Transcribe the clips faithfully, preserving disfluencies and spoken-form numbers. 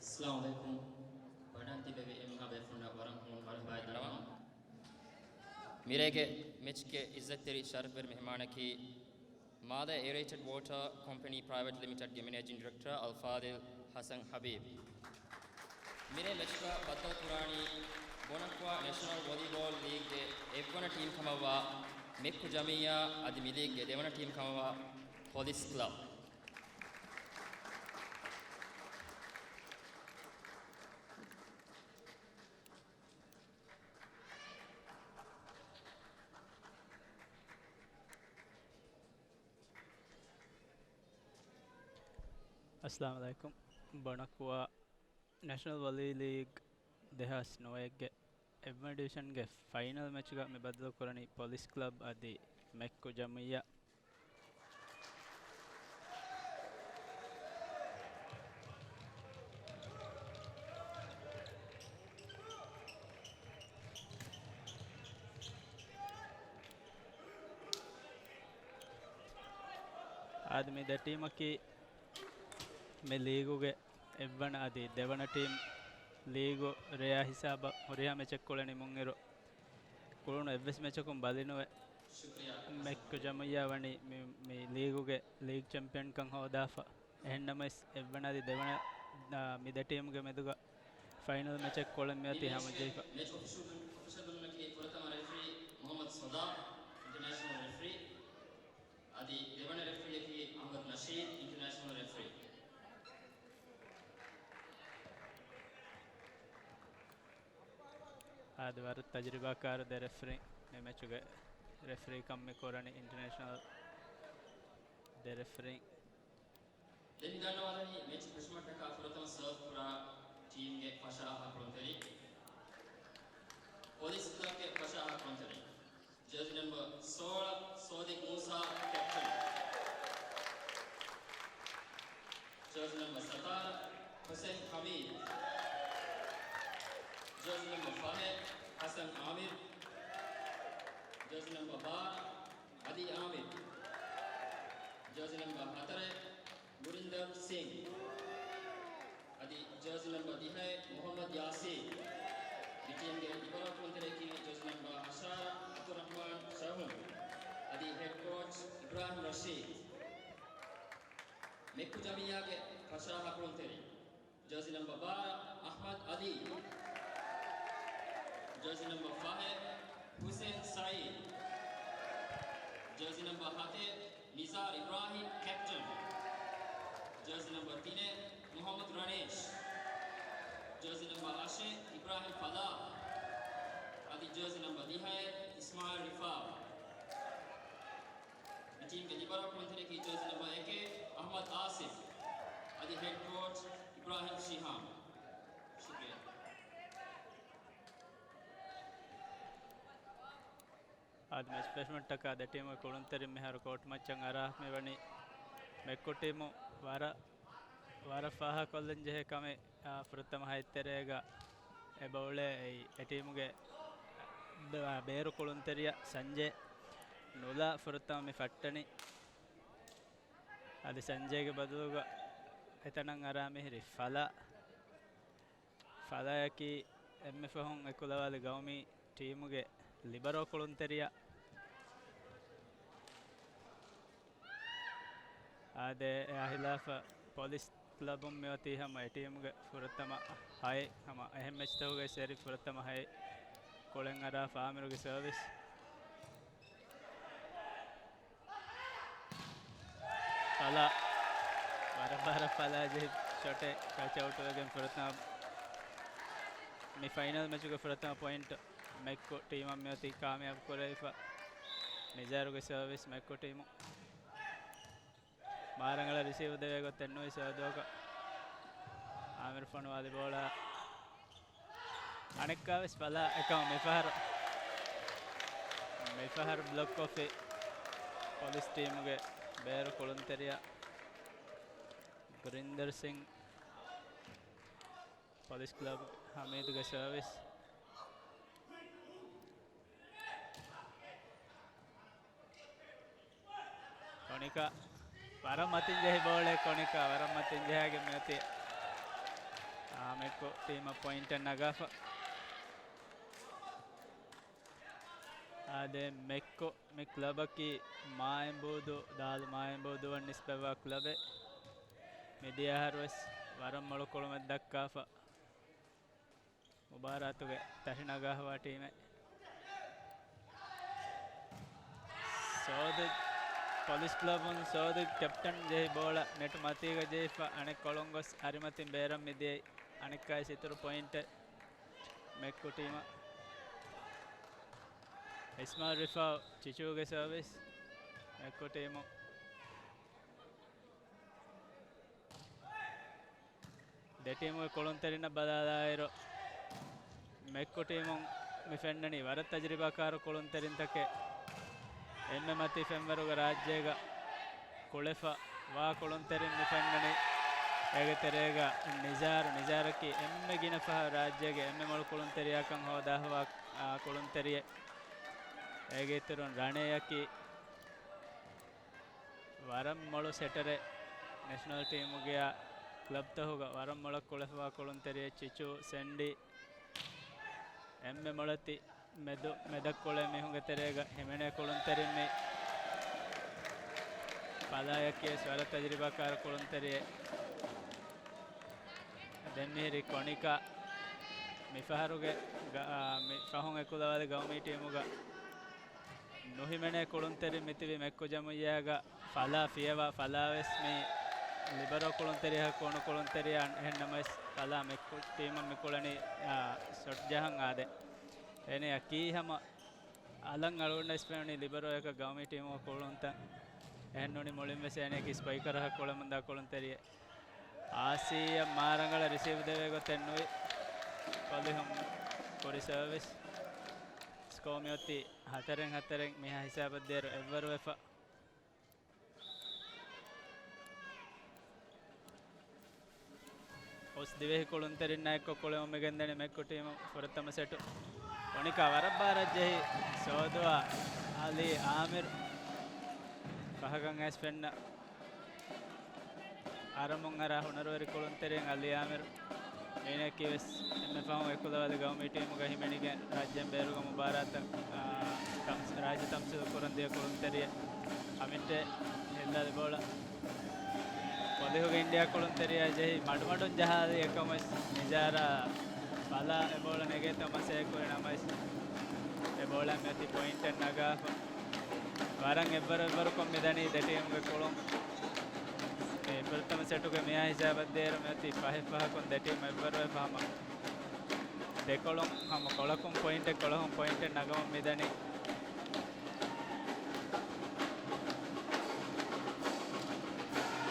އައްސަލާމު ޢަލައިކުމް. ބަނޑަށް ތިބެވި އެންމެހާ ބޭފުޅުންނަށް ވަރަށް ހަމަ މަރުޙަބާ ދަންނަވަން. މިރޭގެ މެޗްގެ ޢިއްޒަތްތެރި ޝަރަފްވެރި މެހެމާނަކީ މާލެ އޭރޭޓެޑް ވޯޓާ ކޮމްޕެނީ ޕްރައިވެޓް ލިމިޓެޑްގެ މެނޭޖިން ޑިރެކްޓަރ އަލްފާޟިލް ޙަސަން ޙަބީބް. މިރޭ މެޗުގަ ބައްދަލުކުރާނީ ބޮނަކުވާ ނެޝަނަލް ވޮލީބޯލް ލީގްގެ އެއްވަނަ ޓީމް ކަމަށްވާ މެއްކު ޖަމިއްޔާ އަދި މިލީގްގެ ދެވަނަ ޓީމް ކަމަށްވާ ޕޮލިސް ކްލަބް. އައްސަލާމު ޢަލައިކުމް. ބޮނަކުވާ ނެޝަނަލް ވޮލީ ލީގް ދެހާސް ނުވައެއްގެ އެއްވަނަ ޑިވިޝަންގެ ފައިނަލް މެޗުގަ މި ބައްދަލުކުރަނީ ޕޮލިސް ކްލަބް އަދި މެއްކު ޖަމިއްޔާ. އާދެ، މި ދެ ޓީމަކީ މި ލީގުގެ އެއްވަނަ އަދި ދެވަނަ ޓީމް. ލީގު ރެޔާ ހިސާބަށް ހުރިހާ މެޗެއް ކުޅެނިމުންއިރު، ކުޅުނު އެއްވެސް މެޗަކުން ބަލިނުވެ، މެއްކު ޖަމިއްޔާ ވަނީ މި، މި ލީގުގެ ލީގް ޗެމްޕިއަންކަން ހޯދާފަ. އެހެންނަމަވެސް، އެއްވަނަ އަދި ދެވަނަ، އާ، މި ދެ ޓީމުގެ މެދުގަ ފައިނަލް މެޗެއް ކުޅެން މިއޮތީ ހަމަޖެހިފަ. މެޗް އޮފިޝަލް، އޮފިޝަލް ކުރަނީ ފުރަތަމަ ރެފްރީ މުޙައްމަދު ޞަދާ، އިންޓަރނޭޝަނަލް ރެފްރީ. އަދި ދެވަނަ ރެފްރީއަކީ އަޙްމަދު ނަޝީދު، އިންޓަރނޭޝަނަލް ރެފްރީ. އާދެ، ވަރަށް ތަޖުރިބާކާރު ދެ ރެފްރީ. މި މެޗުގެ ރެފްރީކަން މި ކުރަނީ އިންޓަރނޭޝަނަލް ދެ ރެފްރީ. ދެން މި ދަންނަވާލަނީ މެޗު ފެށުމަށްޓަކާ ފުރަތަމަ ސާވް ކުރާ ޓީމްގެ ފަށާހާ ކުޅުންތެރި، ޕޮލިސް ކްލަބްގެ ފަށާހާ ކުޅުންތެރި. ޖާޒީ ނަމްބަރ ސޯޅަ، ސޯދިގް މޫސާ، ކެޕްޓަން. ޖާޒީ ނަމްބަރ ސަތާރަ، ޙުސެން ޙަމީދު. ޖާޒީ ނަމްބަރ ފަހެއް، ޙަސަން ޢާމިރު. ޖާޒީ ނަމްބަރ ބާރަ، ޢަލީ ޢާމިރު. ޖާޒީ ނަމްބަރ ހަތަރެއް، ގުރިންދަރު ސިން. އަދި ޖާޒީ ނަމްބަރ ދިހައެއް، މުޙައްމަދު ޔާސީން. މި ޓީމްގެ ލިބަރޯ ކުޅުންތެރިޔަކީ ޖާޒީ ނަމްބަރ ހަށާރަ، ޢަބްދުއްރަޙްމާން ޝަހުން. އަދި ހެޑް ކޯޗް އިބްރާހިމް ރަޝީދު. މެއްކު ޖަމިއްޔާގެ ފަށާހާ ކުޅުންތެރި، ޖާޒީ ނަމްބަރ ބާރަ، އަޙްމަދު ޢަލީ. ޖާޒީ ނަމްބަރ ފަހެއް، ޙުސެން ސަޢީދު. ޖާޒީ ނަމްބަރ ހަތެއް، ނިޒާރު އިބްރާހިމް، ކެޕްޓަން. ޖާޒީ ނަމްބަރ ތިނެއް، މުޙައްމަދު ރަނޭޝް. ޖާޒީ ނަމްބަރ އަށެއް، އިބްރާހިމް ފަލާޙް. އަދި ޖާޒީ ނަމްބަރ ދިހައެއް، އިސްމާޢީލް ރިފާޢު. މި ޓީމްގެ ލިބަރޯ ކުޅުންތެރިޔަކީ ޖާޒީ ނަމްބަރ އެކެއް، އަޙްމަދު އާސިފް. އަދި ހެޑް ކޯޗް އިބްރާހިމް ޝިހާމް. ޝުކްރިޔާ. އާދެ، މެޗް ފެށުމަށްޓަކާ ދެ ޓީމުގެ ކުޅުންތެރިން މިހާރު ކޯޓް މައްޗަށް އަރާ މިވަނީ މެއްކު ޓީމު. ވަރަށް، ވަރަށް ފާހަގަކޮށްލަން ޖެހޭ ކަމެއް، އާ، ފުރަތަމަ ހަތްތެރޭގަ އެބައުޅޭ އެ، އެ ޓީމުގެ ބޭ-، ބޭރު ކުޅުންތެރިޔާ ސަންޖޭ ނުލާ ފުރަތަމަ މި ފައްޓަނީ. އަދި ސަންޖޭގެ ބަދަލުގަ އެތަނަށް އަރާ މިހިރީ ފަލާ. ފަލާޔަކީ އެންމެ ފަހުން އެކުލަވާލި ގައުމީ ޓީމުގެ ލިބަރޯ ކުޅުންތެރިޔާ. އާދެ، އެއާ ހިލާފަށް ޕޮލިސް ކްލަބުން މިއޮތީ ހަމަ އެ ޓީމުގެ ފުރަތަމަ ހައެއް، ހަމަ އެހެން މެޗްތަކުގެ ސެރި ފުރަތަމަ ހައެއް. ކުޅެން އަރާ ފާމިރުގެ ސަރވިސް. ފަލާ. ވަރަށް ބާރަށް ފަލާ ޖެހި ޝޮޓެއް ޓަޗް އައުޓް ވެގެން ފުރަތަމަ، މި ފައިނަލް މެޗުގެ ފުރަތަމަ ޕޮއިންޓް މެއްކު ޓީމަށް މިއޮތީ ކާމިޔާބު ކުރެވިފަ. ނިޒާރުގެ ސަރވިސް މެއްކު ޓީމު. މާ ރަނގަޅަށް ރިސީވް ދެވޭ ގޮތެއް ނުވި ސައުދުއަކަށް. އާމިރު ފޮނުވާލި ބޯޅަ. އަނެއްކާވެސް ފަލާ އެކަމަށް މިފަހަރު، މިފަހަރު ބްލޮކް ކޮށްފި ޕޮލިސް ޓީމުގެ ބޭރު ކުޅުންތެރިޔާ ގުރިންދަރު ސިން. ޕޮލިސް ކްލަބް ހަމީދުގެ ސަރވިސް. ކޮނިކާ ވަރަށް މަތިން ޖެހި ބޯޅައެއް، ކޮނިކާ ވަރަށް މަތިން ޖަހާގެން މިއޮތީ. މެއްކޮ ޓީމަށް ޕޮއިންޓެއް ނަގާފަ. އާދެ، މެއްކޮ މި ކްލަބަކީ މާއެނބޫދޫ، ދާލު މާއެނބޫދޫއަށް ނިސްބަތްވާ ކްލަބެއް. މިދިޔަ އަހަރުވެސް ވަރަށް މޮޅު ކުޅުމެއް ދައްކާފަ. މުބާރާތުގެ ތަށި ނަގާފަވާ ޓީމެއް. ސޯދު، ޕޮލިސް ކްލަބުން ސޯދު ކެޕްޓަން ޖެހި ބޯޅަ ނެޓް މަތީގަ ޖެހިފަ، އަނެއްކޮޅުން ގޮސް އަރިމަތިން ބޭރަށް މިދިޔައީ. އަނެއްކާވެސް އިތުރު ޕޮއިންޓެއް މެއްކު ޓީމަށް. އިސްމާއިލް ރިފާ ޗިޗޫގެ ސަރވިސް މެއްކު ޓީމު. ދެ ޓީމުގެ ކުޅުންތެރިންނަށް ބަލާލާއިރު، މެއްކު ޓީމުން މި ފެންނަނީ ވަރަށް ތަޖުރިބާކާރު ކުޅުންތެރިންތަކެއް. އެންމެ މަތީ ފެންވަރުގެ ރާއްޖޭގަ ކުޅެފަ ވާ ކުޅުންތެރިން މި ފެންނަނީ. އޭގެ ތެރޭގަ ނިޒާރު، ނިޒާރަކީ އެންމެ ގިނަ ފަހަރު ރާއްޖޭގެ އެންމެ މޮޅު ކުޅުންތެރިޔާކަން ހޯދާފަވާ، އާ، ކުޅުންތެރިއެއް. އޭގެ އިތުރުން ރަނޭއަކީ ވަރަށް މޮޅު ސެޓަރެއް. ނެޝަނަލް ޓީމުގެ ކްލަބްތަހުގަ ވަރަށް މޮޅަށް ކުޅެފަވާ ކުޅުންތެރިއެއް. ޗިޗޫ، ސެންޑީ، އެންމެ މޮޅަތި މެދު، މެދަށް ކުޅޭ މީހުންގެ ތެރޭގަ ހިމެނޭ ކުޅުންތެރިން މި. ފަލާޔަކީ ވެސް ވަރަށް ތަޖުރިބާކާރު ކުޅުންތެރިއެއް. ދެން މިހިރީ ކޮނިކާ. މިފަހަރުގެ ގަ-، އާ، މި ފަހުން އެކުލަވާލި ގައުމީ ޓީމުގަ ނުހިމެނޭ ކުޅުންތެރިން މިތިބި މެއްކު ޖަމުއްޔާގަ ފަލާ ފިޔަވާ، ފަލާވެސް މި ލިބަރޯ ކުޅުންތެރިޔަކަށް ކޯނު ކުޅުންތެރިޔާ. އެހެންނަމަވެސް ފަލާ މެއްކު ޓީމަށް މި ކުޅެނީ، އާ، ޝޮޓް ޖަހަން. އާދެ، އޭނަޔަކީ ހަމަ އަލަށް އަޅުގަނޑަށް ވެސް ފެނުނީ ލިބަރޯއަކަށް ގައުމީ ޓީމުގަ ކުޅުންތައް. އެހެންނޫނީ މުޅިން ވެސް އޭނަޔަކީ ސްޕައިކަރަކަށް ކުޅެމުންދާ ކުޅުންތެރިއެއް. އާސީއަށް މާ ރަނގަޅަށް ރިސީވް ދެވޭ ގޮތެއް ނުވި. ކޮލިހުން ކުރި ސަރވިސް. ސްކޯ މިއޮތީ ހަތަރެއް ހަތަރެއް. މިހާ ހިސާބަށް ދޭރު އެއްވަރު ވެފަ. އުސް ދިވެހި ކުޅުންތެރިންނާ އެއްކޮށް ކުޅެމުން މިގެންދަނީ މެއްކު ޓީމު ފުރަތަމަ ސެޓު. ކޮނިކާ ވަރަށް ބާރަށް ޖެހި ސޯދުއާ އަލީ އާމިރު. ފަހަކަށް އައިސް ފެންނަ އަރަމުން އަރާ ހުނަރުވެރި ކުޅުންތެރިން އަލީ އާމިރު. އޭނައަކީ ވެސް އެންމެ ފަހުން އެކުލަވާލި ގައުމީ ޓީމުގަ ހިމެނިގެން ރާއްޖޭން ބޭރުގަ މުބާރާތަށް، އާ، ތަމްސް-، ރާއްޖެ ތަމްސީލު ކުރަން ދިޔަ ކުޅުންތެރިއެއް. އަމިއްޓެ ހިއްލާލި ބޯޅަ. ކޮލިހުގެ އިންޑިއާ ކުޅުންތެރިޔާ ޖެހި މަޑުމަޑުން ޖަހާލި އެކަމަށް ނިޒާރާ ބަލާ އެ ބޯޅަ ނެގޭތޯ މަސައްކަތް ކުރި ނަމަވެސް، އެ ބޯޅަ މިއޮތީ ޕޮއިންޓެއް ނަގާފަ. ވަރަށް އެއްވަރު އެއްވަރުކޮށް މިދަނީ ދެ ޓީމުގެ ކުޅުން. މި ފުރަތަމަ ސެޓުގެ މިހާ ހިސާބަށް ދޭރު މިއޮތީ ފަހެއް ފަހަކުން ދެ ޓީމް އެއްވަރު ވެފަ ހަމަ ދެކޮޅުން ހަމަ ކޮޅަކުން ޕޮއިންޓެއް، ކޮޅަކުން ޕޮއިންޓެއް ނަގަމުން މިދަނީ.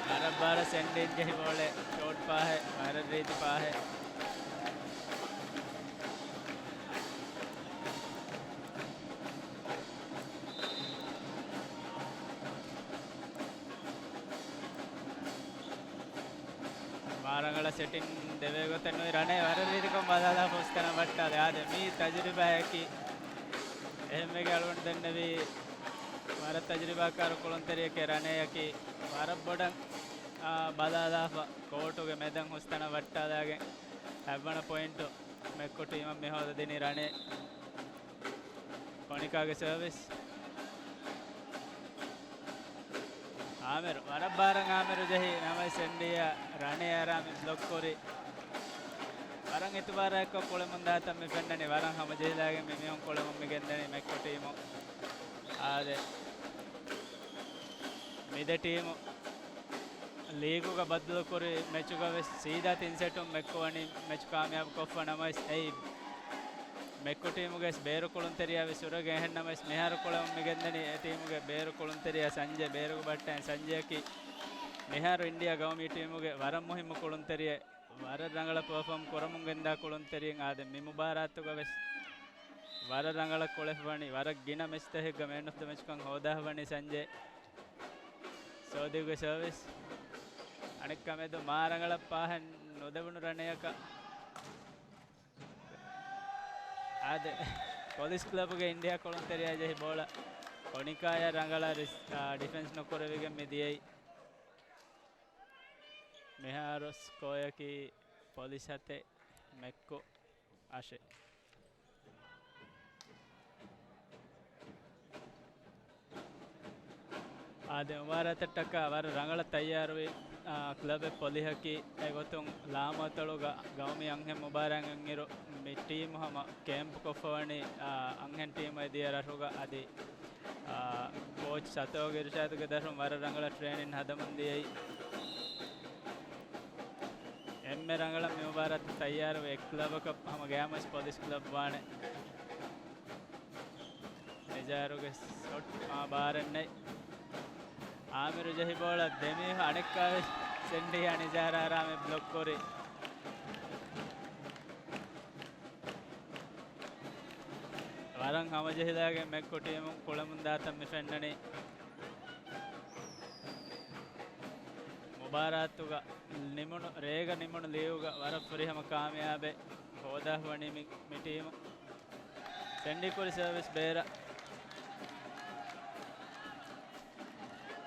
ވަރަށް ބާރަށް ސެންޑީން ޖެހި ބޯޅަ ޝޯޓް ޕާހެއް، ވަރަށް ރީތި ޕާހެއް. މާ ރަނގަޅަށް ސެޓިން ދެވޭ ގޮތެއް ނުވި ރަނޭ ވަރަށް ރީތިކޮށް ބަލާލާފަ ހުސްތަނަށް ވައްޓާލި. އާދެ، މީ ތަޖުރިބާއަކީ އެހެންވެގެ އަޅުގަނޑު ދެންނެވީ ވަރަށް ތަޖުރިބާކާރު ކުޅުންތެރިއެކޭ ރަނޭއަކީ. ވަރަށް ބޮޑަށް، އާ، ބަލާލާފަ ކޯޓުގެ މެދަށް ހުސްތަނަށް ވައްޓާލާގެން ހަތްވަނަ ޕޮއިންޓު މެއްކު ޓީމަށް މި ހޯދަދިނީ ރަނޭ. ކޮނިކާގެ ސަރވިސް. އާމިރު، ވަރަށް ބާރަށް އާމިރު ޖެހި ނަމަވެސް އެންޑީއަށް ރަނޭ އަރާ މި ބްލޮކް ކުރި. ވަރަށް އިތުބާރާއެއްކޮށް ކުޅެމުން ދާތަން މި ފެންނަނީ. ވަރަށް ހަމަޖެހިލާގެން މި މީހުން ކުޅެމުން މި ގެންދަނީ މެއްކޮ ޓީމު. އާދެ، މި ދެ ޓީމު ލީގުގަ ބައްދަލުކުރި މެޗުގަ ވެސް ސީދާ ތިން ސެޓުން މެއްކު ވަނީ މެޗު ކާމިޔާބު ކޮށްފަ ނަމަވެސް، އެއީ މެއްކު ޓީމުގެ ވެސް ބޭރު ކުޅުންތެރިޔާ ވެސް ހުރެގެން. އެހެން ނަމަވެސް، މިހާރު ކުޅެމުން މި ގެންދަނީ އެ ޓީމުގެ ބޭރު ކުޅުންތެރިޔާ ސަންޖޭ. ބޭރުގެ ބައްޓައިން ސަންޖޭއަކީ މިހާރު އިންޑިއާ ގައުމީ ޓީމުގެ ވަރަށް މުހިއްމު ކުޅުންތެރިއެއް. ވަރަށް ރަނގަޅަށް ޕަރފޯމް ކުރަމުން ގެންދާ ކުޅުންތެރިއެއް. އާދެ، މި މުބާރާތުގަ ވެސް ވަރަށް ރަނގަޅަށް ކުޅެފަ ވަނީ. ވަރަށް ގިނަ މެޗްތަކެއްގަ މޭން އޮފް ދަ މެޗްކަން ހޯދާފަ ވަނީ ސަންޖޭ. ސޯދިގެ ސަރވިސް. އަނެއްކާ މެދު މާ ރަނގަޅަށް ޕާހެއް ނުދެވުނު ރަނޭއަކަށް. އާދެ، ޕޮލިސް ކްލަބުގެ އިންޑިއާ ކުޅުންތެރިޔާ ޖެހި ބޯޅަ ކޮނިކާޔަށް ރަނގަޅަށް ރިސް-، އާ، ޑިފެންސް ނުކުރެވިގެން މި ދިޔައީ. މިހާރު ސްކޯއަކީ ޕޮލިސް ހަތެއް، މެއްކު އަށެއް. އާދެ، މުބާރާތަށްޓަކާ ވަރަށް ރަނގަޅަށް ތައްޔާރުވި، އާ، ކްލަބެއް ޕޮލިހަކީ. އެގޮތުން ލާމަތޮޅުގަ ގައުމީ އަންހެން މުބާރާތް އިރު މި ޓީމު ހަމަ ކޭމްޕް ކޮށްފަވަނީ، އާ، އަންހެން ޓީމު އެ ދިޔަ ރަށުގަ. އަދި، އާ، ކޯޗް ސަތޯގެ އިރުޝާދުގެ ދަށުން ވަރަށް ރަނގަޅަށް ޓްރޭނިން ހަދަމުން ދިޔައީ. އެންމެ ރަނގަޅަށް މި މުބާރާތަށް ތައްޔާރުވި އެއް ކްލަބަކަށް ހަމަ ގައިމުވެސް ޕޮލިސް ކްލަބް ވާނެ. ނިޒާރުގެ ޝޮޓް މާ ބާރެއް ނެތް. އާމިރު ޖެހި ބޯޅަ ދެމީހު އަނެއްކާވެސް ސެންޑީ އަނިޒާރާ ރާމެ ބްލޮކް ކުރި. ވަރަށް ހަމަޖެހިލާގެން މެއްކު ޓީމު ކުޅަމުންދާތަން މި ފެންނަނީ. މުބާރާތުގަ ނިމުނު، ރޭގަ ނިމުނު ލީގުގަ ވަރަށް ފުރިހަމަ ކާމިޔާބެއް ހޯދާފަވަނީ މި، މި ޓީމު. ސެންޑީ ކުރި ސަރވިސް ބޭރަށް.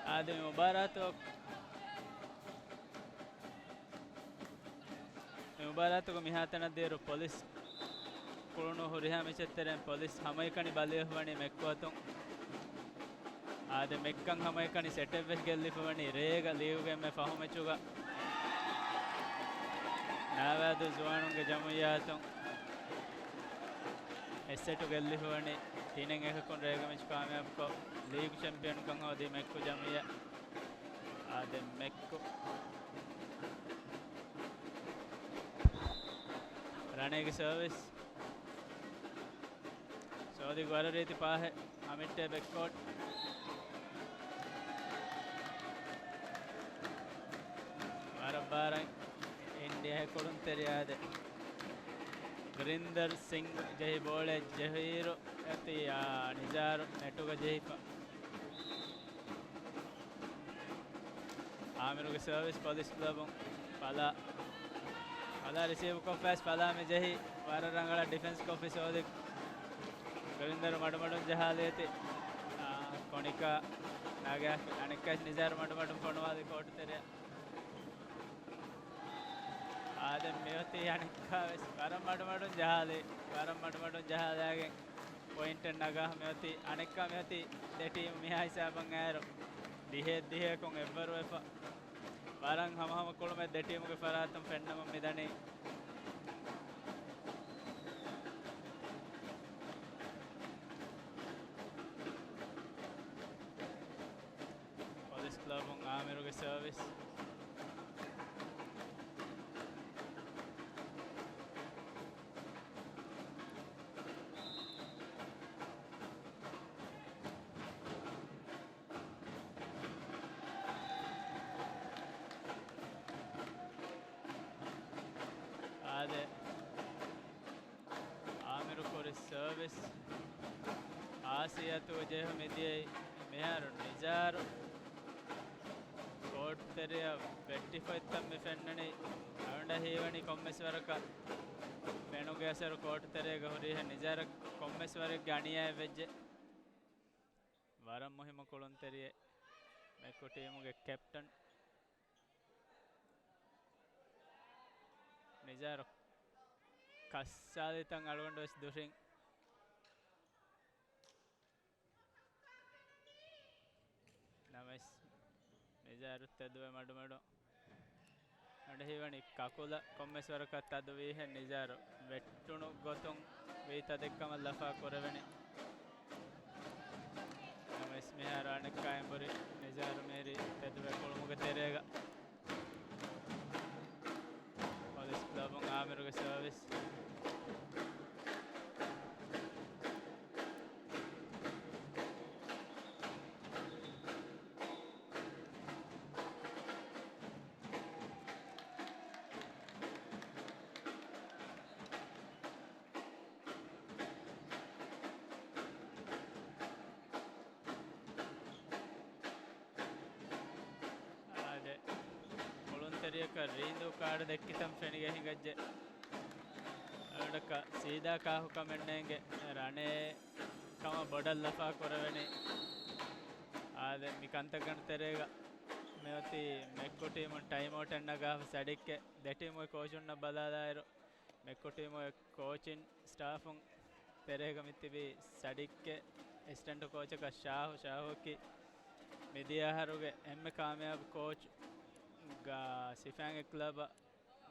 އާދެ، މި މުބާރާތު، މި މުބާރާތުގަ މިހާތަނަށް ދިޔައިރު ޕޮލިސް ކުޅުނު ހުރިހާ މެޗެއް ތެރެއިން ޕޮލިސް ހަމައެކަނި ބަލިވެފަވަނީ މެއްކު އަތުން. އާދެ، މެއްކަން ހަމައެކަނި ސެޓެއްވެސް ގެއްލިފަވަނީ ރޭގަ ލީގުގެ އެންމެ ފަހު މެޗުގަ. ނާވާދޫ ޒުވާނުންގެ ޖަމުއްޔާ އަތުން އެއް ސެޓު ގެއްލިފަވަނީ ތިނެއް އެކަކުން ރޭގަ މެޗު ކާމިޔާބުކޮށް، ލީގު ޗެމްޕިއަންކަން ހޯދީ މެއްކު ޖަމުއްޔާ. އާދެ، މެއްކު. ރަނޭގެ ސަރވިސް. ސޯދި ވަރަށް ރީތި ޕާހެއް. އަމިއްޓޭ ބެކްކޯޓް. ވަރަށް ބާރަށް އިންޑިޔާގެ ކުޅުންތެރިޔާ އާދެ، ގުރިންދަރް ސިންގް ޖެހި ބޯޅަ ޖެހިއިރު އެތި، އާ، ނިޒާރު ނެޓުގަ ޖެހިފަ. އާމިރުގެ ސަރވިސް ޕޮލިސް ކްލަބުން ފަލާ، ފަލާ ރިސީވް ކޮށްފައިސް ފަލާ މި ޖެހި ވަރަށް ރަނގަޅަށް ޑިފެންސް ކޮށްފި ސޯދި. ގުރިންދަރު މަޑުމަޑުން ޖަހާލި އެތި، އާ، ކޮނިކާ ނަގާފި އަނެއްކާ ނިޒާރު މަޑުމަޑުން ފޮނުވާލި ކޯޓު ތެރެއަށް. އާދެ، މިއޮތީ އަނެއްކާވެސް ވަރަށް މަޑުމަޑުން ޖަހާލި، ވަރަށް މަޑުމަޑުން ޖަހާލާގެން ޕޮއިންޓެއް ނަގާ މިއޮތީ އަނެއްކާ މިއޮތީ ދެ ޓީމު މިހާ ހިސާބަށް އައިރު ދިހައެއް ދިހައަކުން އެއްވަރުވެފަ. ވަރަށް ހަމަހަމަ ކުޅުމެއް ދެ ޓީމުގެ ފަރާތުން ފެންނަމުން މިދަނީ. ޕޮލިސް ކްލަބުން އާމިރުގެ ސަރވިސް. އާދެ، އާމިރު ކުރި ސަރވިސް. އާސިޔާ ތުވަ ޖެހު މިދިޔައީ މިހާރު ނިޒާރު ކޯޓް ތެރެއަށް ވެއްޓިފައިތަން މި ފެންނަނީ. އަޅުގަނޑަށް ހީވަނީ ކޮންމެސް ވަރަކަށް މެނުގެ އަސަރު ކޯޓް ތެރޭގަ ހުރީހެން ނިޒާރަށް ކޮންމެސް ވަރެއްގެ އަނިޔާއެއް ވެއްޖެ. ވަރަށް މުހިއްމު ކުޅުންތެރިއެއް މެކު ޓީމުގެ ކެޕްޓަން. ނިޒާރު ކައްސާލިތަން އަޅުގަނޑު ވެސް ދުށިން. ނަމަވެސް ނިޒާރު ތެދުވެ މަޑުމަޑު އަޑު ހީވަނީ ކަކުލަށް ކޮންމެސް ވަރަކަށް ތަދު ވީހެން ނިޒާރު ވެއްޓުނު ގޮތުން ވީ ތަދެއްކަމަށް ލަފާ ކުރެވެނީ. ނަމަވެސް މިހާރު އަނެއްކާ އެނބުރި ނިޒާރު މޭރި ތެދުވެ ކުޅުމުގެ ތެރޭގަ. ޕޮލިސް ކްލަބުން އާމިރުގެ ސަރވިސް. އާދެ، ކުޅުންތެރިޔަކަށް ރީނދޫ ކާޑު ދެއްކިތަން ފެނިގެން ހިނގައްޖެ. އަޑަކަށް ސީދާ ކާހުކަމެއް ނޭނގެ ރަނޭ ކަމަށް ބޮޑަށް ލަފާ ކުރެވެނީ. އާދެ، މި ކަންތައްގަނޑު ތެރޭގަ މިއޮތީ މެއްކު ޓީމުން ޓައިމްއައުޓެއް ނަގާފަ ސަޑިއްކެ ދެ ޓީމުގެ ކޯޗުންނަށް ބަލާލާއިރު، މެއްކު ޓީމުގެ ކޯޗިން ސްޓާފުން ތެރޭގަ މިތިބީ ސަޑިއްކެ އެސިސްޓެންޓް ކޯޗަކަށް ޝާހު. ޝާހުއަކީ މިދިޔަ އަހަރުގެ އެންމެ ކާމިޔާބު ކޯޗު ގ-، ސިފައިން އެއް ކްލަބަށް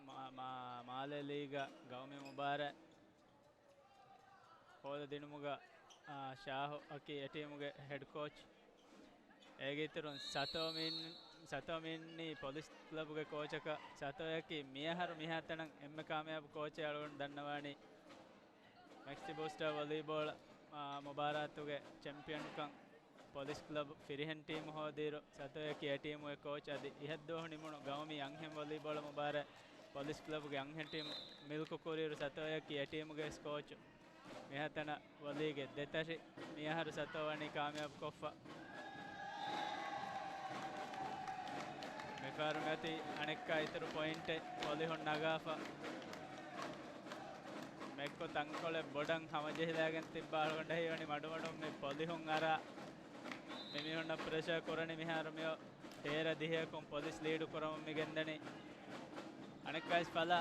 މާ-، މާ-، މާލޭ ލީގަށް ގައުމީ މުބާރާތް ހޯދަދިނުމުގަ، އާ، ޝާހު އަކީ އެ ޓީމުގެ ހެޑް ކޯޗް. އޭގެ އިތުރުން ސަތޯ މިން-، ސަތޯ މިންނީ ޕޮލިސް ކްލަބުގެ ކޯޗަކަށް. ސަތޯޔަކީ މިއަހަރު މިހާތަނަށް އެންމެ ކާމިޔާބު ކޯޗެއް އަޅުގަނޑު ދަންނަވާނީ. މެކްސި ބޫސްޓާ ވޮލީބޯޅަ، އާ، މުބާރާތުގެ ޗެމްޕިއަންކަން ޕޮލިސް ކްލަބު ފިރިހެން ޓީމު ހޯދިއިރު، ސަތޯޔަކީ އެ ޓީމުގެ ކޯޗް. އަދި އިހަށްދުވަހު ނިމުނު ގައުމީ އަންހެން ވޮލީބޯޅަ މުބާރާތް ޕޮލިސް ކްލަބުގެ އަންހެން ޓީމު މިލްކު ކުރިއިރު، ސަތޯޔަކީ އެ ޓީމުގެ ވެސް ކޯޗު. މިހާތަނަށް ވޮލީގެ ދެތަށި މިއަހަރު ސަތޯ ވަނީ ކާމިޔާބު ކޮށްފަ. މިފަހަރު މިއޮތީ އަނެއްކާ އިތުރު ޕޮއިންޓެއް ޕޮލިހުން ނަގާފަ. މެއްކު ތަންކޮޅެއް ބޮޑަށް ހަމަޖެހިލާގެން ތިއްބާ އަޅުގަނޑަށް ހީވަނީ މަޑުމަޑުން މި ޕޮލިހުން އަރާ މި މީހުންނަށް ޕްރެޝަރ ކުރަނީ. މިހާރު މިއޮ ތޭރަ ދިހަޔަކުން ޕޮލިސް ލީޑު ކުރަމުން މި ގެންދަނީ. އަނެއްކާވެސް ފަލާ.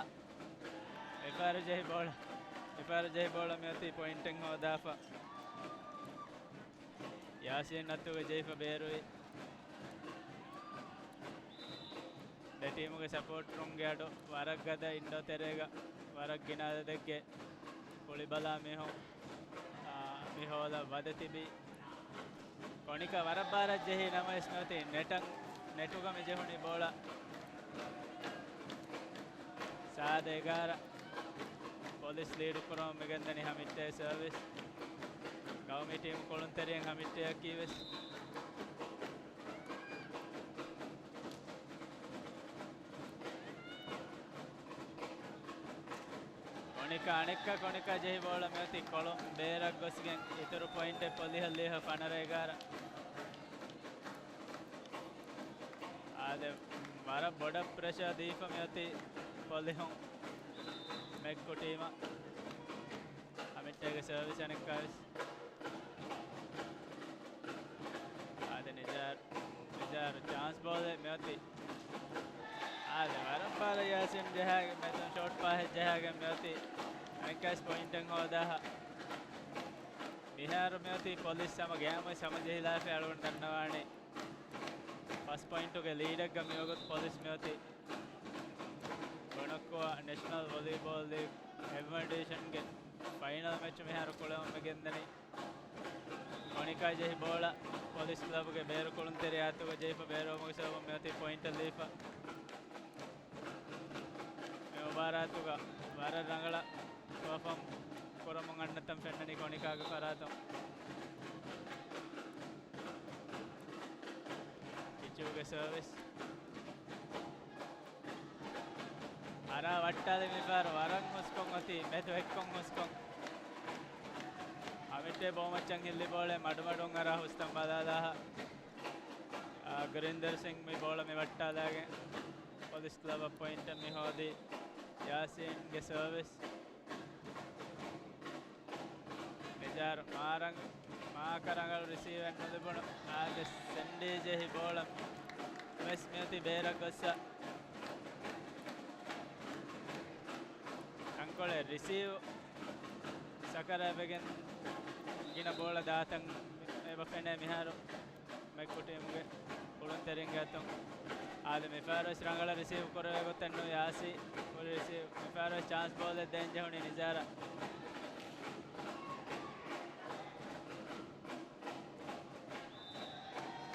މިފަހަރު ޖެހި ބޯޅަ، މިފަހަރު ޖެހި ބޯޅަ މިއޮތީ ޕޮއިންޓެއް ހޯދާފަ. ޔާސީން އަތުގަ ޖެހިފަ ބޭރުވި. ދެ ޓީމުގެ ސަޕޯޓަރުންގެ އަޑު ވަރަށް ގަދަ. އިންޑޯ ތެރޭގަ ވަރަށް ގިނަ އަދަދެއްގެ ކުޅިބަލާ މީހުން، އާ، މި ހޯލަށް ވަދެ ތިބި. ކޮނިކާ ވަރަށް ބާރަށް ޖެހި ނަމަވެސް މިއޮތީ ނެޓަށް، ނެޓުގަ މި ޖެހުނީ ބޯޅަ. ސާދަ އެގާރަ ޕޮލިސް ލީޑު ކުރަމުން މިގެންދަނީ ހަމިއްޓޭ ސަރވިސް. ގައުމީ ޓީމު ކުޅުންތެރިއެއް ހަމިއްޓޭއަކީ ވެސް. ކޮނިކާ އަނެއްކާ ކޮނިކާ ޖެހި ބޯޅަ މިއޮތީ ކޮޅުން ބޭރަށް ގޮސްގެން އިތުރު ޕޮއިންޓެއް ޕޮލިހަށް ލިޔެފަ ފަނަރަ އެގާރަ. އާދެ، ވަރަށް ބޮޑަށް ޕްރެޝަރ ދީފަ މިއޮތީ ޕޮލިހުން މެކްކު ޓީމަށް. ހަމިއްޓޭގެ ސަރވިސް އަނެއްކާވެސް. އާދެ، ނިޒާރު، ނިޒާރު ޗާންސް ބޯލެއް މިއޮތީ. އާދެ، ވަރަށް ބާރަށް ޔާސިން ޖަހާގެން މެދުން ޝޯޓް ޕާހެއް ޖަހާގެން މިއޮތީ. އަނެއްކާވެސް ޕޮއިންޓެއް ހޯދާހާ. މިހާރު މިއޮތީ ޕޮލިސް ހަމަ ގޭމު ހަމަޖެހިލާފަ އަޅުގަނޑު ދަންނަވާނީ. ފަސް ޕޮއިންޓުގެ ލީޑެއްގަ މިވަގުތު ޕޮލިސް މިއޮތީ. ގޮނަކޮއަށް ނެޝަނަލް ވޮލީބޯލް ލީގް އެވަން ޑިވިޝަންގެ ފައިނަލް މެޗު މިހާރު ކުޅެވުމަށް މިގެންދަނީ. ކޮނިކާ ޖެހި ބޯޅަ ޕޮލިސް ކްލަބުގެ ބޭރު ކުޅުންތެރި އާތުގަ ޖެހިފަ ބޭރުވުމުގެ ސަބަބުން މިއޮތީ ޕޮއިންޓަށް ލީފަ. މި މުބާރާތުގަ ވަރަށް ރަނގަޅަށް ޕަރފޯމް ކުރަމުން އަންނަތަން ފެންނަނީ ކޮނިކާގެ ފަރާތުން. ކިޗޫގެ ސަރވިސް. އަރާ ވައްޓާލި މިފަހަރު ވަރަށް ހުސްކޮށް އޮތީ މެދު އެއްކޮށް ހުސްކޮށް. ހަމިއްޓޭ ބޯމައްޗަށް ހިއްލި ބޯޅަ މަޑުމަޑުން އަރާ ހުސްތަން ބަލާލާހަ. އާ، ގުރިންދަރު ސިންގް މި ބޯޅަ މި ވައްޓާލާގެން ޕޮލިސް ކްލަބަށް ޕޮއިންޓަށް މި ހޯދީ. ޔާސީންގެ ސަރވިސް. ނިޒާރު މާރަން މާކަށް ރަނގަޅު ރިސީވެއް ނުލިބުނު. އާދެ، ސެންޑީ ޖެހި ބޯޅަ ވެސް މިއޮތީ ބޭރަށް ގޮއްސަ. ތަންކޮޅެއް ރިސީވް ސަކަރާތްވެގެން ގިނަ ބޯޅަ ދާތަން އެބަ ފެނޭ މިހާރު. މެކްކު ޓީމުގެ ކުޅުންތެރިންގެ އަތުން. އާދެ، މިފަހަރުވެސް ރަނގަޅަށް ރިސީވް ކުރެވޭ ގޮތެއް ނޫން ޔާސީ. ކުރި ރިސީވް. މިފަހަރުވެސް ޗާންސް ބޯލެއް ދޭން ޖެހުނީ ނިޒާރަށް.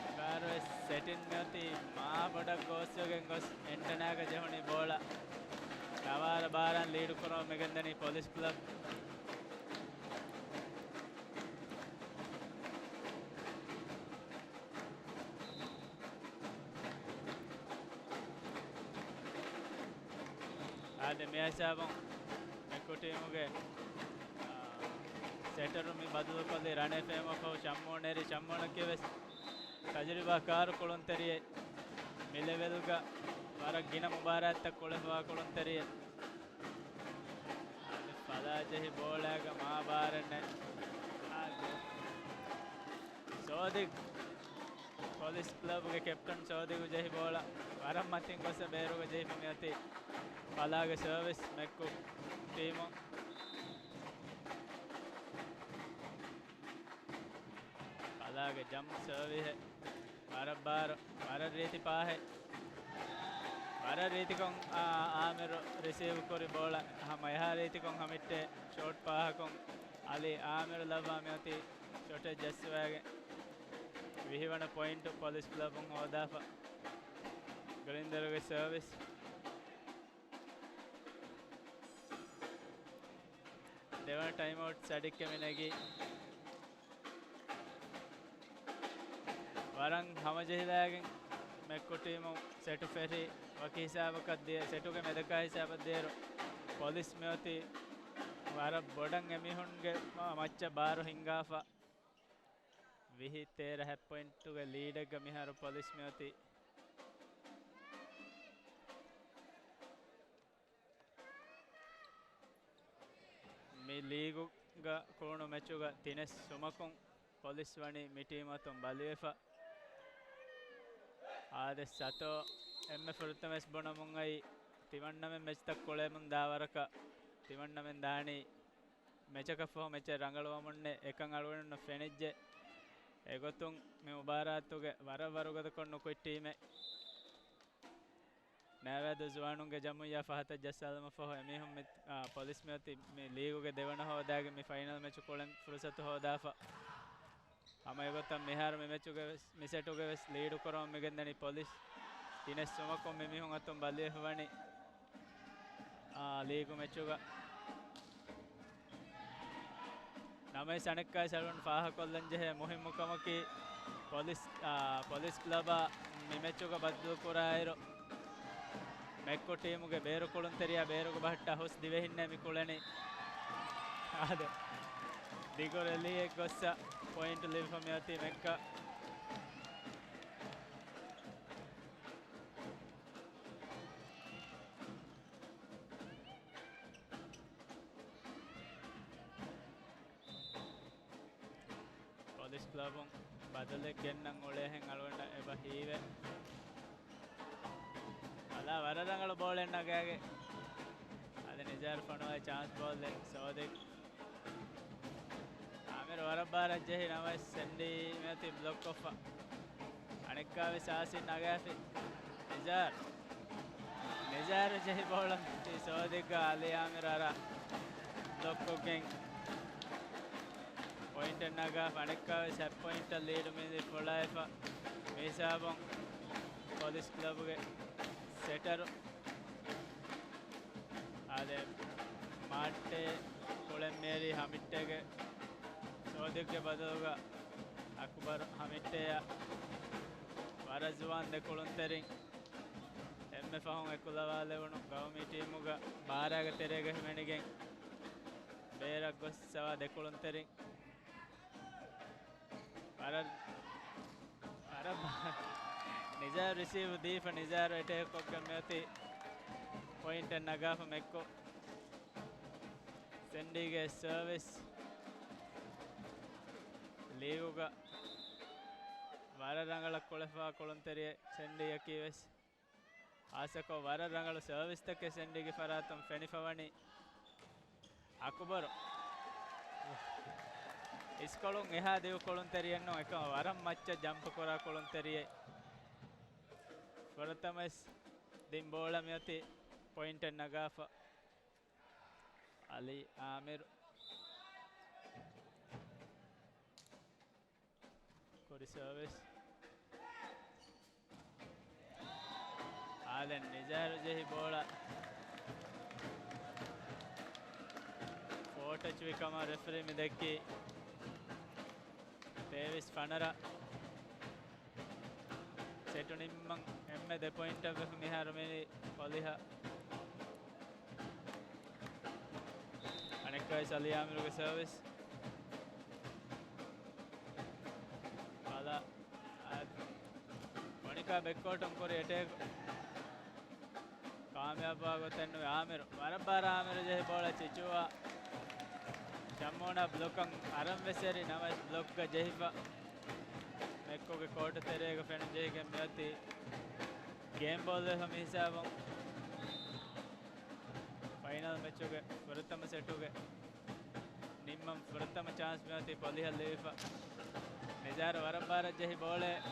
މިފަހަރުވެސް ސެޓިން މިއޮތީ މާ ބޮޑަށް ގޯސްވެގެން ގޮސް އެންޓަނާގަ ޖެހުނީ ބޯޅަ. ނަވާރަ ބާރަށް ލީޑު ކުރަމުން މިގެންދަނީ ޕޮލިސް ކްލަބް. އާދެ، މި ހިސާބުން މެކްކު ޓީމުގެ، އާ، ސެޓަރު މި ބަދަލުކޮށްލީ ރަނޭ ފެހެމަފަހު ޝައްމޫން އެރި. ޝައްމޫނަކީ ވެސް ތަޖުރިބާ ކާރު ކުޅުންތެރިއެއް. މި ލެވެލްގަ ވަރަށް ގިނަ މުބާރާތްތައް ކުޅެފަވާ ކުޅުންތެރިއެއް. އާދެ، ފަލާ ޖެހި ބޯޅައިގަ މާ ބާރެއް ނެތް. އާދެ، ސޯދި ޕޮލިސް ކްލަބުގެ ކެޕްޓަން ސޯދިގު ޖެހި ބޯޅަ ވަރަށް މަތިން ގޮސް ބޭރުގަ ޖެހިފަ މިއޮތީ. ފަލާގެ ސަރވިސް މެއްކު ޓީމު. ފަލާގެ ޖަމްޕް ސަރވިހެއް. ވަރަށް ބާރު، ވަރަށް ރީތި ޕާހެއް. ވަރަށް ރީތިކޮށް، އާ، އާމިރު ރިސީވް ކުރި ބޯޅަ ހަމަ އެހާ ރީތިކޮށް ހަމިއްޓޭ ޝޯޓް ޕާހަކުން އަލީ އާމިރު ލައްވާ މިއޮތީ ޝޮޓެއް ޖައްސަވައިގެން. ވިހިވަނަ ޕޮއިންޓު ޕޮލިސް ކްލަބުން ހޯދާފަ. ގުޅިންދަރުގެ ސަރވިސް. ދެވަނަ ޓައިމްއައުޓް ސަޑިއްކަމި ނެގީ. ވަރަށް ހަމަޖެހިލާގެން މެއްކު ޓީމު ސެޓު ފެށި ވަކި ހިސާބަކަށް ދިޔަ، ސެޓުގެ މެދަކާ ހިސާބަށް ދިޔައިރު ޕޮލިސް މިއޮތީ ވަރަށް ބޮޑަށް އެމީހުންގެ މަ-، މައްޗަށް ބާރު ހިންގާފަ. ވިހި ތޭރަ ހަތް ޕޮއިންޓުގެ ލީޑެއްގަ މިހާރު ޕޮލިސް މިއޮތީ. މި ލީގުގަ ކުޅުނު މެޗުގަ ތިނެއް ސުމަކުން ޕޮލިސް ވަނީ މި ޓީމު އަތުން ބަލިވެފަ. އާދެ ސަތޯ އެންމެ ފުރަތަމަވެސް ބުނަމުން އައީ ތިމަންނަމެން މެޗްތައް ކުޅެމުން ދާ ވަރަކަށް ތިމަންނަމެން ދާނީ މެޗަކަށްފަހު މެޗެއް ރަނގަޅުވަމުންނޭ އެކަން އަޅުގަނޑު ފެނިއްޖެ. އެގޮތުން މި މުބާރާތުގެ ވަރަށް ވަރުގަދަކޮށް ނުކުތް ޓީމެއް. ނައިވާދޫ ޒުވާނުންގެ ޖަމުއްޔާ ފަހަތަށް ޖައްސާލުމަށްފަހު އެމީހުން މި، އާ، ޕޮލިސް މިއޮތީ މި ލީގުގެ ދެވަނަ ހޯދާގެ މި ފައިނަލް މެޗު ކުޅެން ފުރުސަތު ހޯދާފަ. ހަމަ އެގޮތަށް މިހާރު މި މެޗުގެ ވެސް، މި ސެޓުގެ ވެސް ލީޑު ކުރަމުން މިގެންދަނީ ޕޮލިސް. ތިނެއް ސުމަކުން މި މީހުން އަތުން ބަލިވެފަ ވަނީ، އާ، ލީގު މެޗުގަ. ނަމަވެސް އަނެއްކާވެސް އަޅުގަނޑު ފާހަގަކޮށްލަން ޖެހޭ މުހިއްމު ކަމަކީ ޕޮލިސް، އާ، ޕޮލިސް ކްލަބާ މި މެޗުގަ ބައްދަލު ކުރާއިރު، މެއްކު ޓީމުގެ ބޭރު ކުޅުންތެރިޔާ ބޭރުގަ ބަހައްޓާ ހުސް ދިވެހިންނޭ މި ކުޅެނީ. އާދެ، ދިގު ރެލީއެއް ގޮއްސަ ޕޮއިންޓު ލިބިފަ މިއޮތީ މެއްކަށް. ޕޮލިސް ކްލަބުން ބަދަލެއް ގެންނަން އުޅޭހެން އަޅުގަނޑަށް އެބަ ހީވޭ. އަލާ ވަރަށް ރަނގަޅު ބޯޅެއް ނަގާގެ. އަދި ނިޒާރު ފޮނުވާ ޗާންސް ބޯލްއެއް ސޯދެއް. އާމިރު ވަރަށް ބާރަށް ޖެހި ނަމަވެސް ސެންޑީ މިއޮތީ ބްލޮކް ކޮށްފަ. އަނެއްކާވެސް އާސިން ނަގާފި. ނިޒާރު. ނިޒާރު ޖެހި ބޯޅަ ތި ސޯދިއްގަ އަލީ އާމިރު އަރާ ބްލޮކްކޮށްގެން ޕޮއިންޓެއް ނަގާފަ. އަނެއްކާވެސް ހަތް ޕޮއިންޓަށް ލީޑު މިދި ފޮޅާއެފަ. މިހިސާބުން ޕޮލިސް ކްލަބުގެ ސެޓަރު އާދެ، މާއްޓޭ ކުޅެން މޭރީ ހަމިއްޓޭގެ ސޯދިއްގެ ބަދަލުގަ އަކުބަރު ހަމިއްޓޭއަށް ވަރަށް ޒުވާން ދެ ކުޅުންތެރިން އެންމެ ފަހުން އެކުލަވާލެވުނު ގައުމީ ޓީމުގަ ބާރާގެ ތެރޭގަ ހިމެނިގެން ބޭރަށް ގޮސް ސަވާ ދެ ކުޅުންތެރިން ވަރަށް، ވަރަށް ނިޒާރު ރިސީވް ދީފަ، ނިޒާރު އެޓޭކް ކޮށްގެން މިއޮތީ ޕޮއިންޓެއް ނަގާފަ މެއްކޮށް. ސެންޑީގެ ސަރވިސް ލީގުގަ ވަރަށް ރަނގަޅަށް ކުޅެފަ ކުޅުންތެރިއެއް ސެންޑީއަކީ ވެސް. އާސަކޮށް ވަރަށް ރަނގަޅު ސަރވިސްތަކެއް ސެންޑީގެ ފަރާތުން ފެނިފަވަނީ. އަކުބަރު އިސްކޮޅުން އެހާ ދިގު ކުޅުންތެރިއެއްނު އެކަމަށް ވަރަށް މައްޗަށް ޖަމްޕް ކުރާ ކުޅުންތެރިއެއް. ފުރަތަމަވެސް ދިން ބޯޅަ މިއޮތީ ޕޮއިންޓެއް ނަގާފަ. އަލީ އާމިރު. ކުރި ސަރވިސް. އާލެން ނިޒާރު ޖެހި ބޯޅަ ފޯޓަޗް ވި ކަމަށް ރެފްރީ މި ދެއްކީ. ތޭވީސް ފަނަރަ. ސެޓު ނިންމަން އެންމެ ދެ ޕޮއިންޓަށް ވެފަ މިހާރު މި ކޮލިހަ. އަނެއްކާވެސް އަލީ އާމިރުގެ ސަރވިސް. ބަލަ، އަ، މޮނިކާ ބެކްކޯޓުން ކުރި އެޓޭކް ކާމިޔާބުވާ ގޮތެއް ނުވެ. އާމިރު، ވަރަށް ބާރަށް އާމިރު ޖެހި ބޯޅަ ޗިޗުވާ. ޝަމޫނާ ބްލޮކަށް އަރަން ވެސް އެރި ނަމަވެސް ބްލޮކްގަ ޖެހިފަ. މެ މެއްކުގެ ކޯޓު ތެރޭގަ ފެނުންޖެހިގެން މިއޮތީ ގޭމް ބޯލް ވެފަ މި ހިސާބުން ފައިނަލް މެޗުގެ ފުރަތަމަ ސެޓުގެ ނިންމަން ފުރަތަމަ ޗާންސް މިއޮތީ ޕޮލިހަށް ލިބިފަ. މިޒާރު ވަރަށް ބާރަށް ޖެހި ބޯޅައެއް